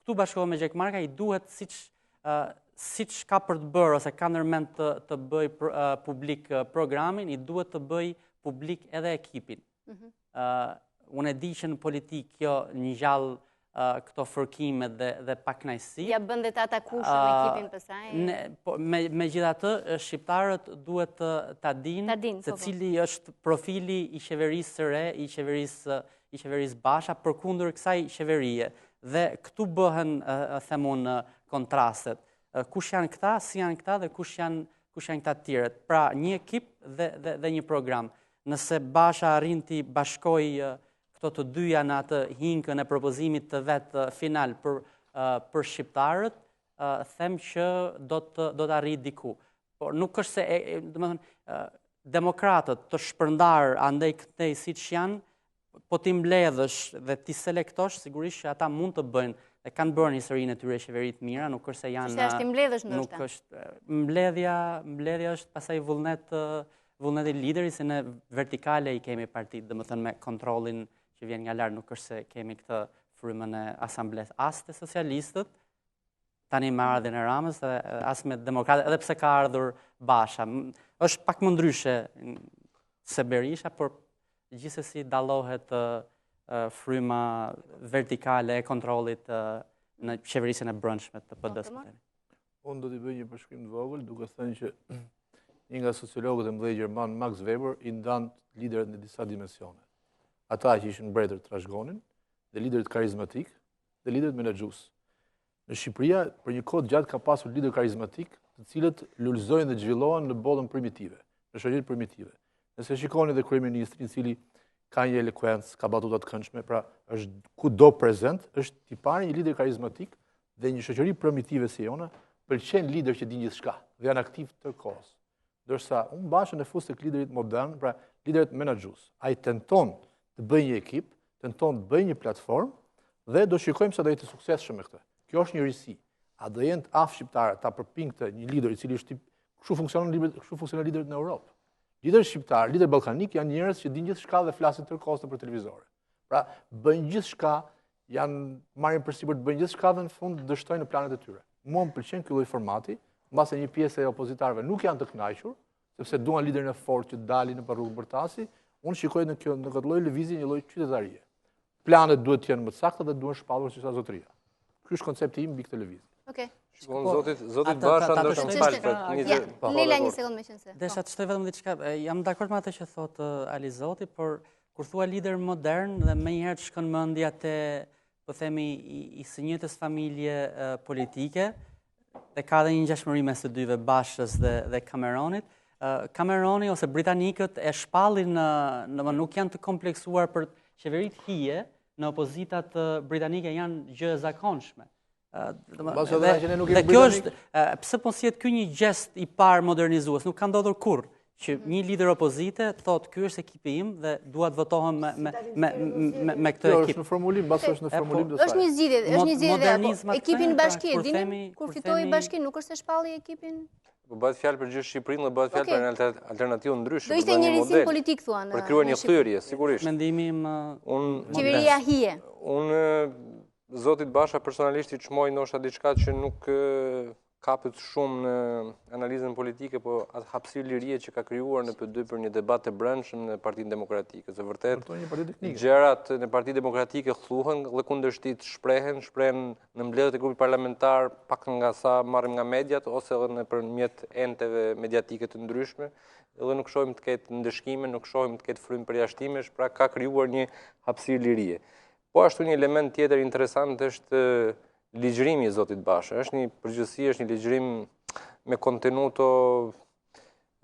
këtu bashkohem me Gjekmarkaj i duhet siç siç ka për të bërë ose ka ndërmend të të bëjë publik programin, i duhet të bëjë publik edhe ekipin. Mhm. Unë e di që në politikë kjo ngjall këto fërkimet dhe dhe pakënaqësi. Ja bën dhe të atakueshëm ekipin pastaj. Ne po me megjithatë shqiptarët duhet të ta dinë se po, po. cili është profili i qeverisë së re, i qeverisë i qeverisë Basha përkundër kësaj qeverie dhe këtu bëhen them unë kontrastet. Kush janë këta, si janë këta dhe kush janë kush janë këta të tjerët. Pra, një ekip dhe dhe dhe një program. Nëse Basha arrin t'i bashkojë këto të dyja në atë hinkën e propozimit të vet final për për shqiptarët, them që do të do të arrijë diku. Por nuk është se domethënë demokratët të shpërndarë andej këtej siç janë, po t'i mbledhësh dhe t'i selektosh, sigurisht që ata mund të bëjnë dhe kanë bërë në historinë e tyre qeveri të mira, nuk është se janë Çështja është t'i mbledhësh ndoshta. Nuk është mbledhja, mbledhja është pastaj vullnet vullnet i liderit se ne vertikale i kemi partitë, domethënë me kontrollin që vjen nga lart, nuk është se kemi këtë frymën e asamblesë as te socialistët, tani me ardhjen e Ramës dhe as me demokratët, edhe pse ka ardhur Basha. Është pak më ndryshe se Berisha, por gjithsesi dallohet fryma vertikale e kontrollit në qeverisjen e brendshme të PD-së. Unë do t'i bëj një përshkrim të vogël, duke thënë që një nga sociologët e mëdhenj gjermanë, Max Weber, i ndan liderët në disa dimensione. Ata që ishin mbretër trashëgonin, dhe liderët karizmatikë, dhe liderët menaxhues. Në Shqipëria, për një kohë të gjatë ka pasur liderë karizmatikë, të cilët lulëzojnë dhe zhvillohen në botën primitive, në shoqëritë primitive. Nëse shikoni dhe kryeministrin, i cili ka një elokuencë, ka batuta të këndshme, pra është kudo prezent, është tipari një lider karizmatik dhe një shoqëri primitive si jona, pëlqen liderë që dinë gjithçka dhe janë aktivë tërë kohës. Ndërsa unë Bashën e fus tek liderët modernë, pra liderët menaxhues. Ai tenton të bëjë një ekip, tenton të bëjë një platformë dhe do shikojmë sa do jetë i suksesshëm me këtë. Kjo është një risi. A do jenë të aftë shqiptarët ta përpinë këtë një lider i cili është tip, kështu funksionon liderët, kështu funksionojnë liderët në Europë. Liderët shqiptarë, liderët ballkanikë janë njerëz që dinë gjithçka dhe flasin tërë kohës nëpër televizore. Pra, bëjnë gjithçka, janë marrin përsipër të bëjnë gjithçka dhe në fund dështojnë në planet e tyre. Mua më pëlqen ky lloj formati, mbase një pjesë e opozitarëve nuk janë të kënaqur, sepse duan liderin e fortë që të dalin nëpër rrugë bërtasin, unë shikoj në kjo në këtë lloj lëvizje një lloj qytetarie. Planet duhet të jenë më të sakta dhe duhen shpallur siç tha zotëria. Ky është koncepti im mbi këtë lëvizje. Okej. Shikon po, zotit, zotit Basha ndoshta më fal për një gjë. Po, Lela një sekondë meqenëse. Desha të shtoj vetëm diçka, jam dakord me atë që thotë Alizoti, por kur thua lider modern dhe menjëherë të shkon mendja te po themi i, i së njëjtës familje politike, dhe ka dhe një ngjashmëri mes të dyve Bashës dhe dhe Cameronit. Cameroni ose britanikët e shpallin në, në nuk janë të kompleksuar për qeveritë hije në opozitat britanike janë gjë e zakonshme. Dhe, dhe kjo është, pse po sjell ky një gjest i parë modernizues, nuk ka ndodhur kurrë që mhm. një lider opozite thotë ky është ekipi im dhe dua të votohem me me me me me këtë ekip. Kjo është në formulim, mbase është në po, formulim të saj. Është një zgjidhje, është një zgjidhje. Po, ekipin në bashki, e dini kur fitoi bashkinë, nuk është se shpalli ekipin. Po bëhet fjalë për gjithë Shqipërinë dhe bëhet fjalë për një alternativë ndryshe. Do ishte një risim politik thua në. Për krijuar një thyerje, sigurisht. Mendimi im unë qeveria hije. Unë Zotit Basha personalisht i çmoj ndoshta diçka që nuk kapet shumë në analizën politike, po atë hapësirë lirie që ka krijuar në PD për një debat të brendshëm në Partinë Demokratike. Se vërtet, gjërat në Partinë Demokratike thuhen dhe kundërshtitë shprehen, shprehen në mbledhjet e grupit parlamentar, pak nga sa marrim nga mediat, ose edhe nëpërmjet enteve mediatike të ndryshme, edhe nuk shohim të ketë ndëshkime, nuk shohim të ketë frymë përjashtimesh, pra ka krijuar një hapësirë lirie. Po ashtu një element tjetër interesant është ligjërimi i Zotit Basha. Është një përgjithësi, është një ligjërim me kontenuto,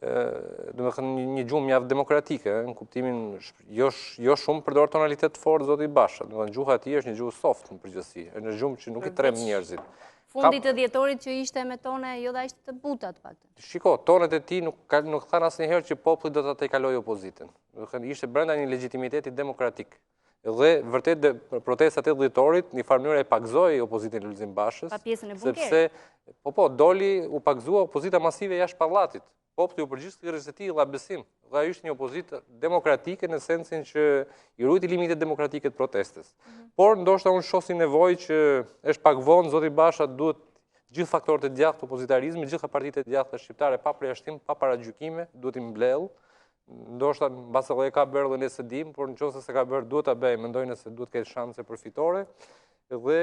domethënë një, një gjuhë mjaft demokratike, në kuptimin jo, jo shumë përdor tonalitet të fortë Zoti Basha. Domethënë gjuha e tij është një gjuhë soft në përgjithësi, është një gjuhë që nuk i tremb njerëzit. Fundit të dhjetorit që ishte me tone jo dhe aq të buta të paktën. Shiko, tonet e tij nuk, nuk thanë asnjëherë që populli do ta tejkalojë opozitën. Domethënë ishte brenda një legjitimiteti demokratik. Dhe vërtet dhe protestat e dhjetorit, një farë mënyre e pagëzoi opozitën e Lulzim Bashës. Pa pjesën e bunkerit. Sepse, po po, doli, u pagëzua opozita masive jashtë pallatit. Populli u përgjigj thirrjes së tij, i dha besim. Dhe ajo ishte një opozitë demokratike në sensin që i ruajti limitet demokratike të protestës. Mhm. Por ndoshta unë shoh si nevojë që është pak vonë, zoti Basha duhet gjithë faktorët e djathtë të opozitarizmit, gjitha partitë e djathta shqiptare pa përjashtim, pa paragjykime, duhet t'i mbledhë Ndoshta mbase edhe e ka bërë dhe ne s'e dimë, por në qoftë se s'e ka bërë duhet ta bëjë, mendoj nëse duhet të ketë shanse për fitore. Dhe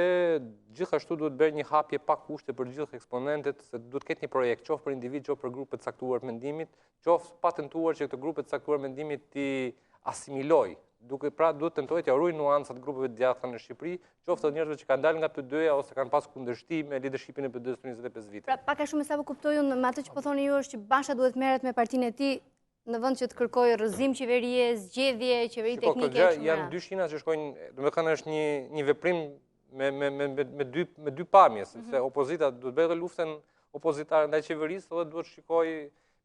gjithashtu duhet bërë një hapje pa kushte për gjithë eksponentët, se duhet të ketë një projekt, qoftë për individ, qoftë për grupe të caktuar të mendimit, qoftë pa tentuar që këto grupe të caktuar mendimit t'i asimilojë. Duke pra duhet të tentojë t'ia ruajë nuancat grupeve të djathta në Shqipëri, qoftë të njerëzve që kanë dalë nga PD-ja ose kanë pas kundërshti me leadershipin e PD-së për 25 vite. Pra pak a shumë sa po kuptoj unë me atë që po thoni ju është që Basha duhet merret me partinë e tij. Në vend që të kërkojë rrëzim qeverie, zgjedhje, qeveri teknike e kështu me Janë dy shina që shkojnë, domethënë është një një veprim me me me me me dy me dy pamje, sepse mhm. opozita duhet të bëjë luftën opozitare ndaj qeverisë dhe duhet të shikojë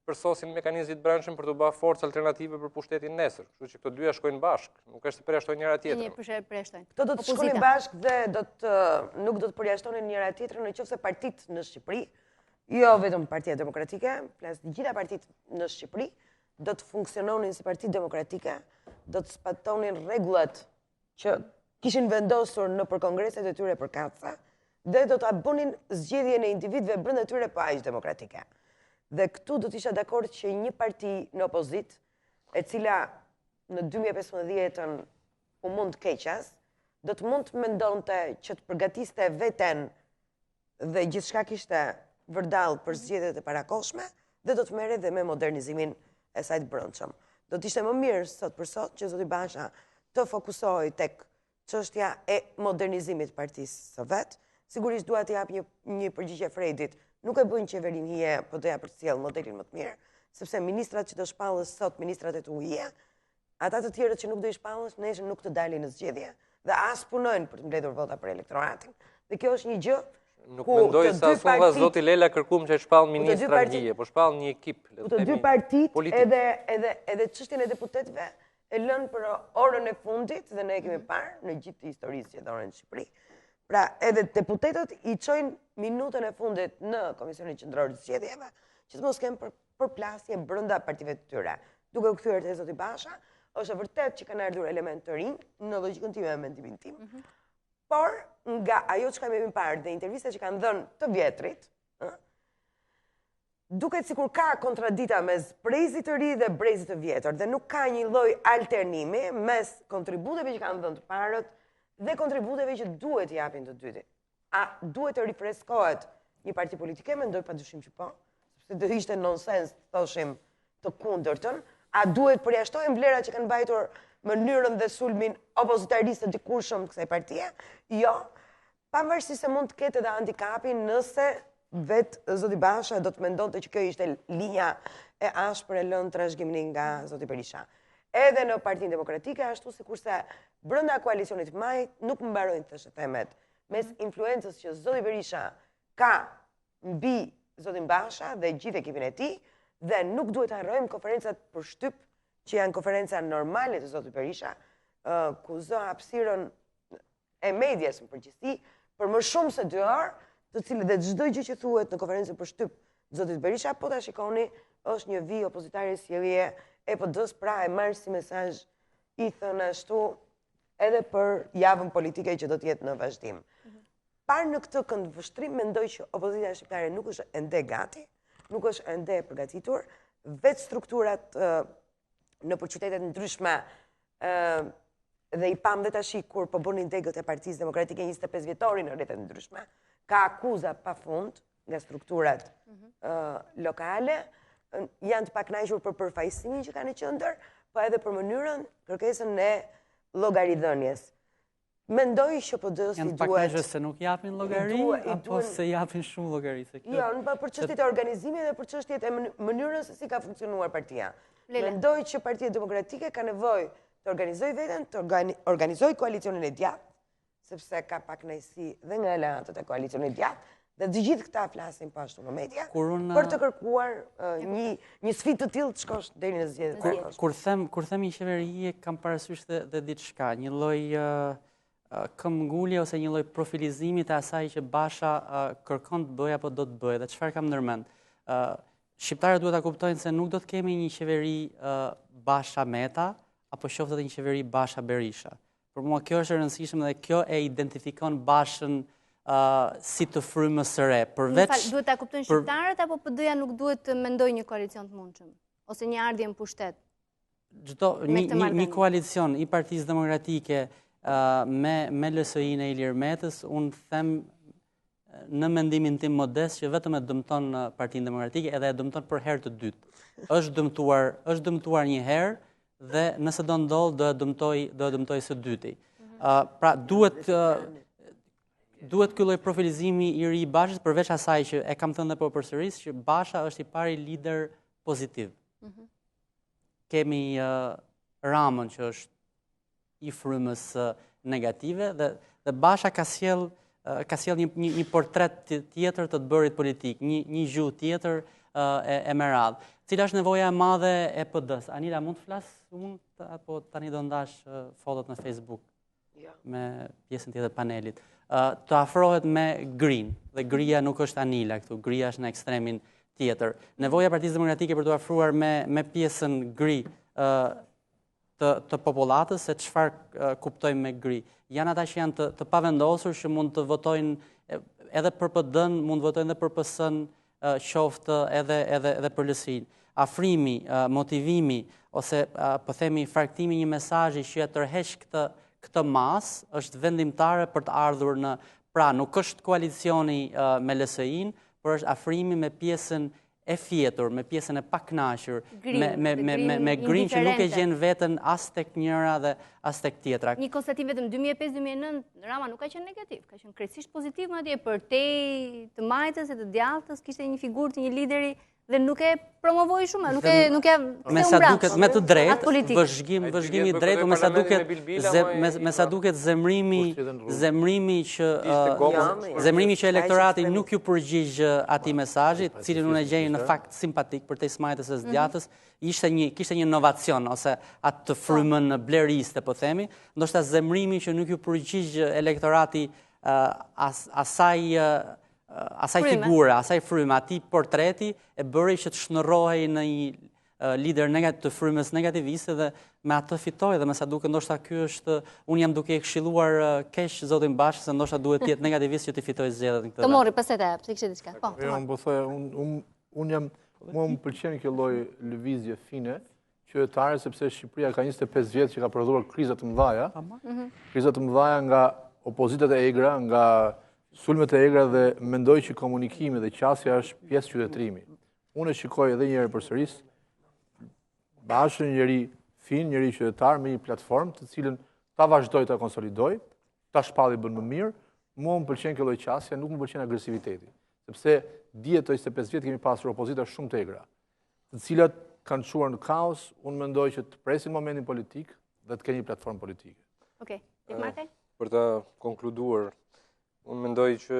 përsosjen e mekanizmit të brendshëm për t'u bërë forcë alternative për pushtetin nesër. Kështu që këto dyja shkojnë bashkë, nuk është se përjashtojnë njëra tjetrën. Një përshë përjashtojnë. Këto do të shkonin bashkë dhe do të nuk do të përjashtonin njëra tjetrën në qoftë se partitë në Shqipëri, jo vetëm Partia Demokratike, flas të gjitha partitë në Shqipëri do të funksiononin si parti demokratike, do të zbatonin rregullat që kishin vendosur nëpër kongreset e tyre përkatëse dhe do ta bënin zgjedhjen e individëve brenda tyre po aq demokratike. Dhe këtu do të isha dakord që një parti në opozitë, e cila në 2015-ën u mund keqas, do të mund të mendonte që të përgatiste veten dhe gjithçka kishte vërdallë për zgjedhjet e parakohshme dhe do të merrej dhe me modernizimin e saj të brendshëm. Do të ishte më mirë sot për sot që zoti Basha të fokusohej tek çështja e modernizimit të partisë së vet. Sigurisht dua t'i jap një një përgjigje Fredit. Nuk e bëjnë qeverinë hije PD-ja për të sjellë modelin më të mirë, sepse ministrat që do shpallësh sot, ministrat e tu hije, Ata të tjerët që nuk do i shpallësh, nesër nuk të dalin në zgjedhje dhe as punojnë për të mbledhur vota për elektoratin. Dhe kjo është një gjë Nuk mendoj se as unë zoti Lela kërkuam që të shpall ministra në hije, po shpall një ekip, le të themi. Të dy partitë edhe edhe edhe çështjen e deputetëve e lënë për orën e fundit dhe ne e kemi parë në gjithë historinë zgjedhore në Shqipëri. Pra, edhe deputetët i çojnë minutën e fundit në Komisionin Qendror të Zgjedhjeve, që të mos kenë për përplasje brenda partive të tyre. Duke u kthyer te zoti Basha, është e vërtetë që kanë ardhur elementë të rinj në logjikën time dhe mendimin tim. Mm -hmm. Por nga ajo çka kemi parë dhe intervistat që kanë dhënë të vjetrit, ë, duket sikur ka kontradita mes brezit të ri dhe brezit të vjetër dhe nuk ka një lloj alternimi mes kontributeve që kanë dhënë të parët dhe kontributeve që duhet të japin të dytit. A duhet të rifreskohet një parti politike? Mendoj pa dyshim që po, sepse do ishte nonsens të thoshim të kundërtën. A duhet përjashtohen vlerat që kanë mbajtur mënyrën dhe sulmin opozitarist të dikurshëm të kësaj partie? Jo, pavarësisht se mund të ketë edhe handikapin nëse vetë zoti Basha do të mendonte që kjo ishte linja e ashpër e lënë trashëgimni nga zoti Berisha. Edhe në Partinë Demokratike, ashtu sikurse brenda koalicionit të majtë, nuk mbarojnë thashethemet mes mhm. influencës që zoti Berisha ka mbi zotin Basha dhe gjithë ekipin e tij, dhe nuk duhet të harrojmë konferencat për shtyp, që janë konferenca normale të zotit Berisha, ku zë hapësirën e medias në përgjithësi, për më shumë se dy orë, të cilët dhe çdo gjë që thuhet në konferencën për shtyp zotit Berisha, po ta shikoni, është një vijë opozitare sjellje e PD-së, pra e marrë si mesazh i thënë ashtu edhe për javën politike që do të jetë në vazhdim. Mhm. Parë në këtë këndvështrim, mendoj që opozita shqiptare nuk është ende gati, nuk është ende e përgatitur, vetë strukturat nëpër qytete të ndryshme dhe i pamë dhe tashi kur po bënin degët e Partisë Demokratike 25 vjetorin në rrethe të ndryshme, ka akuza pa fund nga strukturat mhm. lokale, janë të pakënaqur për përfaqësimin që kanë në qendër, po edhe për mënyrën kërkesën e llogaridhënies. Mendoj që PD-së i duhet... Janë të pakënaqur se nuk japin llogari, apo se japin shumë llogari? Se kjo... Jo, në për çështjet e organizimit dhe për çështjet e mënyrës se si ka funksionuar partia. Mendoj që Partia Demokratike ka nevojë të organizojë veten, të organizojë koalicionin e djathtë, sepse ka pakënaqësi dhe nga aleatët e koalicionit të djathtë, dhe të gjithë këta flasin po ashtu në media, për të kërkuar një, një sfidë të tillë të shkosh deri në zgjedhje të Kur, kur them kur them një qeveri kam parasysh dhe, dhe diçka, një lloj këmbëngulje ose një lloj profilizimi të asaj që Basha kërkon të bëjë apo do të bëjë dhe çfarë kam ndërmend. Shqiptarët duhet ta kuptojnë se nuk do të kemi një qeveri Basha Meta apo qoftë edhe një qeveri Basha Berisha. Për mua kjo është e rëndësishme dhe kjo e identifikon Bashën si të frymës së re. Përveç duhet ta kuptojnë shqiptarët apo PD-ja nuk duhet të mendojë një koalicion të mundshëm ose një ardhje në pushtet? Çdo një një, një koalicion i Partisë Demokratike me me LSI-në e Ilir Metës, unë them në mendimin tim modest që vetëm e dëmton Partinë Demokratike edhe e dëmton për herë të dytë. Është dëmtuar, është dëmtuar një herë dhe nëse do ndodhë do e dëmtojë, do e dëmtojë së dyti. Mm pra duhet duhet ky lloj profilizimi i ri i Bashës përveç asaj që e kam thënë dhe po përsëris që Basha është i pari lider pozitiv. Mm -hmm. Kemi Ramën që është i frymës negative dhe dhe Basha ka sjell ka sjell një një, një portret tjetër të të bërit politik, një një gjuhë tjetër e, e me radhë. Cila është nevoja e madhe e PD-s? Anila mund të flas unë apo tani do ndash fotot në Facebook jo. me pjesën tjetër të panelit. Të afrohet me grinë dhe gria nuk është Anila këtu, gria është në ekstremin tjetër. Nevoja e Partisë Demokratike për t'u afruar me me pjesën gri të të popullatës se çfarë kuptojmë me gri. Janë ata që janë të të pavendosur që mund të votojnë edhe për PD-n, mund të votojnë edhe për PS-n, qoftë edhe edhe edhe për LSI-n. Afrimi, motivimi ose po themi farkëtimi i një mesazhi që e tërheq këtë këtë masë është vendimtare për të ardhur në pra nuk është koalicioni me LSI-n, por është afrimi me pjesën e fjetur, me pjesën e pakënaqur, me me me me me grinë që nuk e gjen veten as tek njëra dhe as tek tjetra. Një konstatim vetëm 2005-2009 Rama nuk ka qenë negativ, ka qenë krejtësisht pozitiv madje përtej të majtës e të djathtës kishte një figurë të një lideri dhe nuk e promovoi shumë, nuk e nuk e me sa duket me të drejtë, vëzhgim vëzhgim i drejtë, me sa duket me me sa duket zemrimi zemrimi që zemrimi që elektorati nuk iu përgjigj atij mesazhi, të cilin unë e gjej në fakt simpatik përtej së majtës e së mhm. djathtës, ishte një kishte një novacion ose atë po. frymën bleriste po themi, ndoshta zemrimi që nuk iu përgjigj elektorati as, asaj asaj figure, asaj fryme, atij portreti e bëri që të shndërrohej në një lider negativ të frymës negativiste dhe me atë fitoi dhe me sa duket ndoshta ky është unë jam duke e këshilluar keq zotin Basha se ndoshta duhet të jetë negativist që të fitojë zgjedhjet në këtë. Të morri pastaj ta, pse kishe diçka. Po. Jo, unë po thoja, unë unë unë jam mua më pëlqen kjo lloj lëvizje fine qytetare sepse Shqipëria ka 25 vjet që ka prodhuar kriza të mëdha. Mhm. Kriza të mëdha nga opozitat e egra, nga sulmet e egra dhe mendoj që komunikimi dhe qasja është pjesë qytetërimi. Unë e shikoj edhe një herë përsëris, Bashën njeri fin, njeri qytetar me një platformë të cilën ta vazhdoj ta konsolidoj, ta shpalli bën më mirë, mua më pëlqen kjo lloj qasje, nuk më pëlqen agresiviteti, sepse dihet këto 25 vjet kemi pasur opozita shumë të egra, të cilat kanë çuar në kaos, unë mendoj që të presin momentin politik dhe të kenë një platformë politike. Okej, okay. Martaj? Për të konkluduar, Unë mendoj që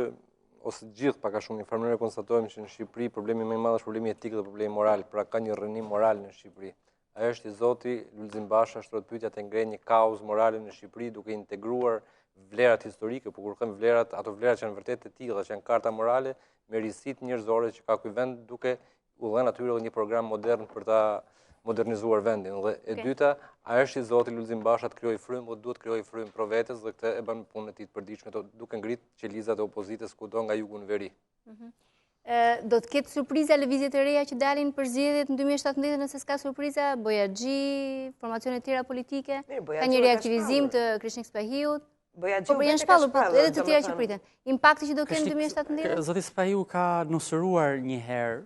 ose të gjithë pak a shumë në një farë mënyre konstatojmë që në Shqipëri problemi më i madh është problemi etik dhe problemi moral, pra ka një rrënim moral në Shqipëri. A është i zoti Lulzim Basha shtrohet pyetja të ngrejë një kauzë morale në Shqipëri duke integruar vlerat historike, por kur them vlerat, ato vlerat që janë vërtet të tilla, që janë karta morale me risitë njerëzore që ka ky vend duke u dhënë atyre edhe një program modern për ta modernizuar vendin. Dhe e dyta, a është i zoti Lulzim Basha të krijojë frymë, dhe duhet të krijojë frymë pro vetes dhe këtë e bën punën e tij të përditshme duke ngrit qelizat e opozitës kudo nga jugu në veri. Mhm. Do të ketë surpriza lëvizje të reja që dalin për zgjedhjet në 2017 nëse s'ka surpriza, Bojaxhi, formacione tjera politike, ka një reaktivizim të Kreshnik Spahiut. Bojaxhiu po, janë shpallur, po edhe të tjera që priten. Impakti që do kenë në 2017? Zoti Spahiu ka nusëruar një herë,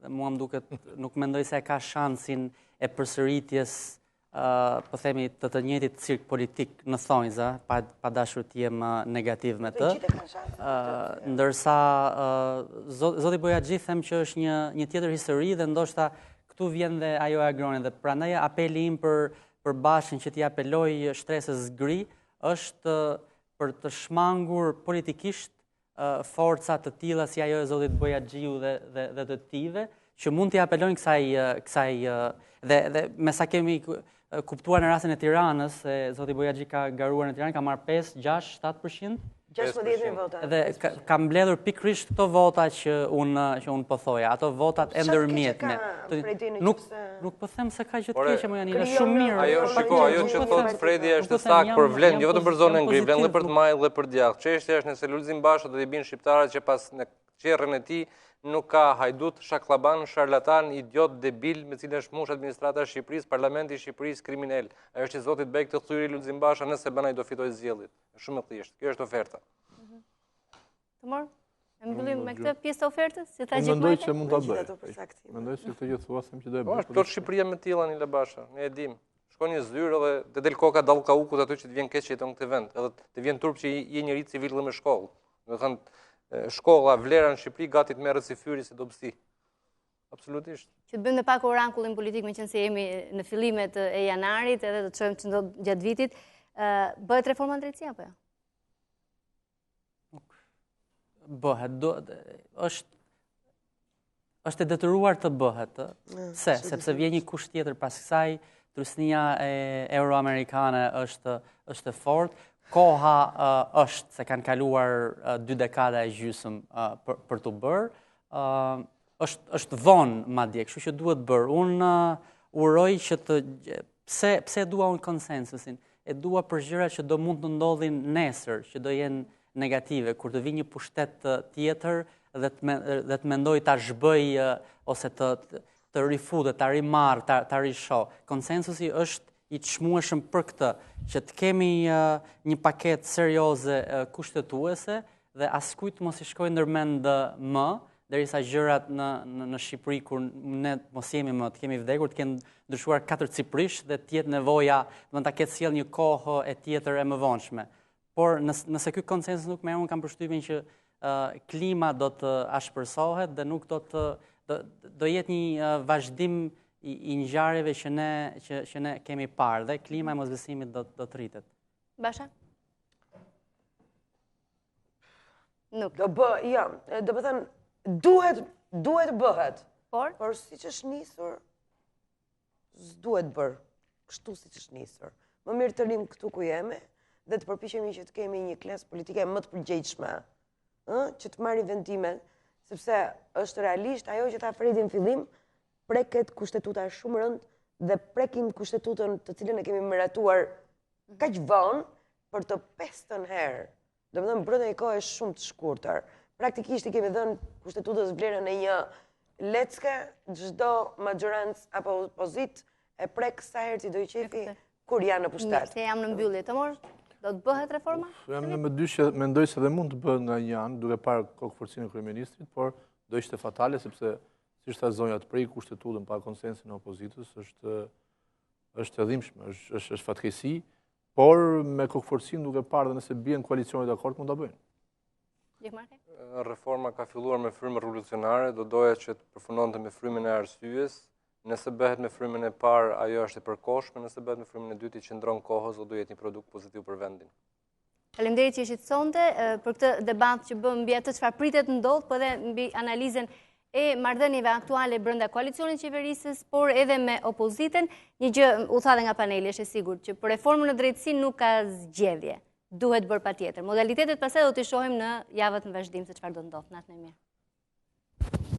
dhe mua më duket, nuk mendoj se e ka shansin e përsëritjes, po themi, të të njëjtit cirk politik në thonjza, pa, pa dashur të jem negativ me të. Ndërsa, Zoti Bojaxhi them që është një, një tjetër histori dhe ndoshta këtu vjen dhe ajo e Agronit dhe prandaj apeli im për për Bashën që t'i apelojë shtresës gri është për të shmangur politikisht forca të tilla si ajo e zotit Bojaxhiu dhe dhe dhe të tijve që mund t'i apelojnë kësaj kësaj dhe dhe me sa kemi kuptuar në rastin e Tiranës se zoti Bojaxhi ka garuar në Tiranë ka marrë 5, 6, 7%. 16.000 vota. Dhe ka, ka mbledhur pikërisht këto vota që unë që unë po thoja, ato votat e ndërmjetme. Nuk nuk po them se ka gjë të keqe më janë shumë mirë. Ajo po shiko, ajo që thotë Fredi është e saktë, por vlen jo vetëm për zonën gri, vlen edhe për të majtë dhe për djathtë. Çështja është nëse Lulzim Basha do t'i bind shqiptarët që pas në qerren e tij nuk ka hajdut, shaklaban, sharlatan, idiot, debil, me cilën është mush administrata e Shqipërisë, parlamenti i Shqipërisë, kriminel. Ajo është i zoti të bëjë këtë thyerje Lulzim Basha, nëse bën ai do fitojë zgjedhjet. Është shumë e thjeshtë. Kjo është oferta. Mhm. Tomor, e mbyllim me këtë pjesë të ofertës, si tha gjithmonë. Mendoj që mund ta bëj. Mendoj se këtë gjë thua them që do e po, bëj. Po, është Shqipëria me tilla Anila Basha, ne e dim. Shkon një zyrë edhe të del koka dallkaukut aty që të vjen keq që jeton në këtë vend, edhe të vjen turp që je njeri civil dhe me shkollë. Do të thënë shkolla vlera në Shqipëri gati të merret si fyerje si dobësi. Absolutisht. Që të bëjmë dhe pak orakullin politik, meqenëse jemi në fillimet e janarit edhe do të shohim ç'ndodh gjatë vitit. Bëhet reforma në drejtësi apo jo? Nuk bëhet, do, është është e detyruar të bëhet. Pse? Sepse vjen një kusht tjetër pas kësaj, trysnia e euroamerikane është është e fortë, koha uh, është se kanë kaluar uh, dy dekada e gjysmë uh, për, për t'u bërë, uh, është është vonë madje, kështu që duhet bërë. Unë uh, uroj që të pse pse e dua unë konsensusin? E dua për gjëra që do mund të ndodhin nesër, që do jenë negative, kur të vijë një pushtet tjetër dhe të me, dhe të mendojë ta zhbëjë ose të të rifutet, ta rimarrë, ta ta rishohë. Konsensusi është i çmueshëm për këtë, që të kemi një paketë serioze kushtetuese dhe askujt mos i shkojë ndërmend më, derisa gjërat në në, në Shqipëri kur ne mos jemi më, të kemi vdekur, të kenë ndryshuar katërcipërisht dhe të jetë nevoja, do ta ketë sjellë një kohë e tjetër e mëvonshme. Por nëse, nëse ky konsensus nuk merr, unë kam përshtypjen që uh, klima do të ashpërsohet dhe nuk do të do, do jetë një uh, vazhdim i, i ngjarjeve që ne që që ne kemi parë dhe klima e mosbesimit do do të rritet. Basha? Nuk. Do bë, jo, domethënë, duhet, duhet bëhet. Por? Por siç është nisur, s'duhet bërë, kështu siç është nisur. Më mirë të rrimë këtu ku jemi, dhe të përpiqemi që të kemi një klasë politike më të përgjegjshme, ë, që të marrin vendime, sepse është realisht ajo që tha Fredi në fillim, preket kushtetuta shumë rëndë dhe prekim kushtetutën të cilën e kemi miratuar kaq vonë për të pestën herë. Domethënë brenda një kohe shumë të shkurtër. Praktikisht i kemi dhënë kushtetutës vlerën e një lecke, çdo maxhorancë apo opozitë e prek sa herë t'i dojë qejfi kur janë në pushtet. Mirë, jam në mbyllje, Tomor, do të bëhet reforma? Jam në mëdyshje, mendoj se dhe mund të bëhet nga një anë, duke parë kokëfortësinë e kryeministrit, por do ishte fatale sepse siç tha zonja të prekë kushtetutën pa konsensin e opozitës është është e dhimbshme, është është është fatkeqësi, por me kokëfortësinë duke parë dhe nëse bien koalicionit dakord mund ta bëjnë. Reforma ka filluar me frymë revolucionare, do doja që të përfundonte me frymën e arsyes. Nëse bëhet me frymën e parë, ajo është e përkohshme, nëse bëhet me frymën e dytë, i qëndron kohës dhe do jetë një produkt pozitiv për vendin. Faleminderit që ishit sonte për këtë debat që bëmë mbi atë çfarë pritet të ndodhë, po edhe mbi analizën e marrëdhënieve aktuale brenda koalicionit qeverisës, por edhe me opozitën. Një gjë u tha dhe nga paneli, është e sigurt që për reformën në drejtësi nuk ka zgjedhje. Duhet bërë patjetër. Modalitetet pastaj do t'i shohim në javët në vazhdim se çfarë do ndodhë. Natën e mirë.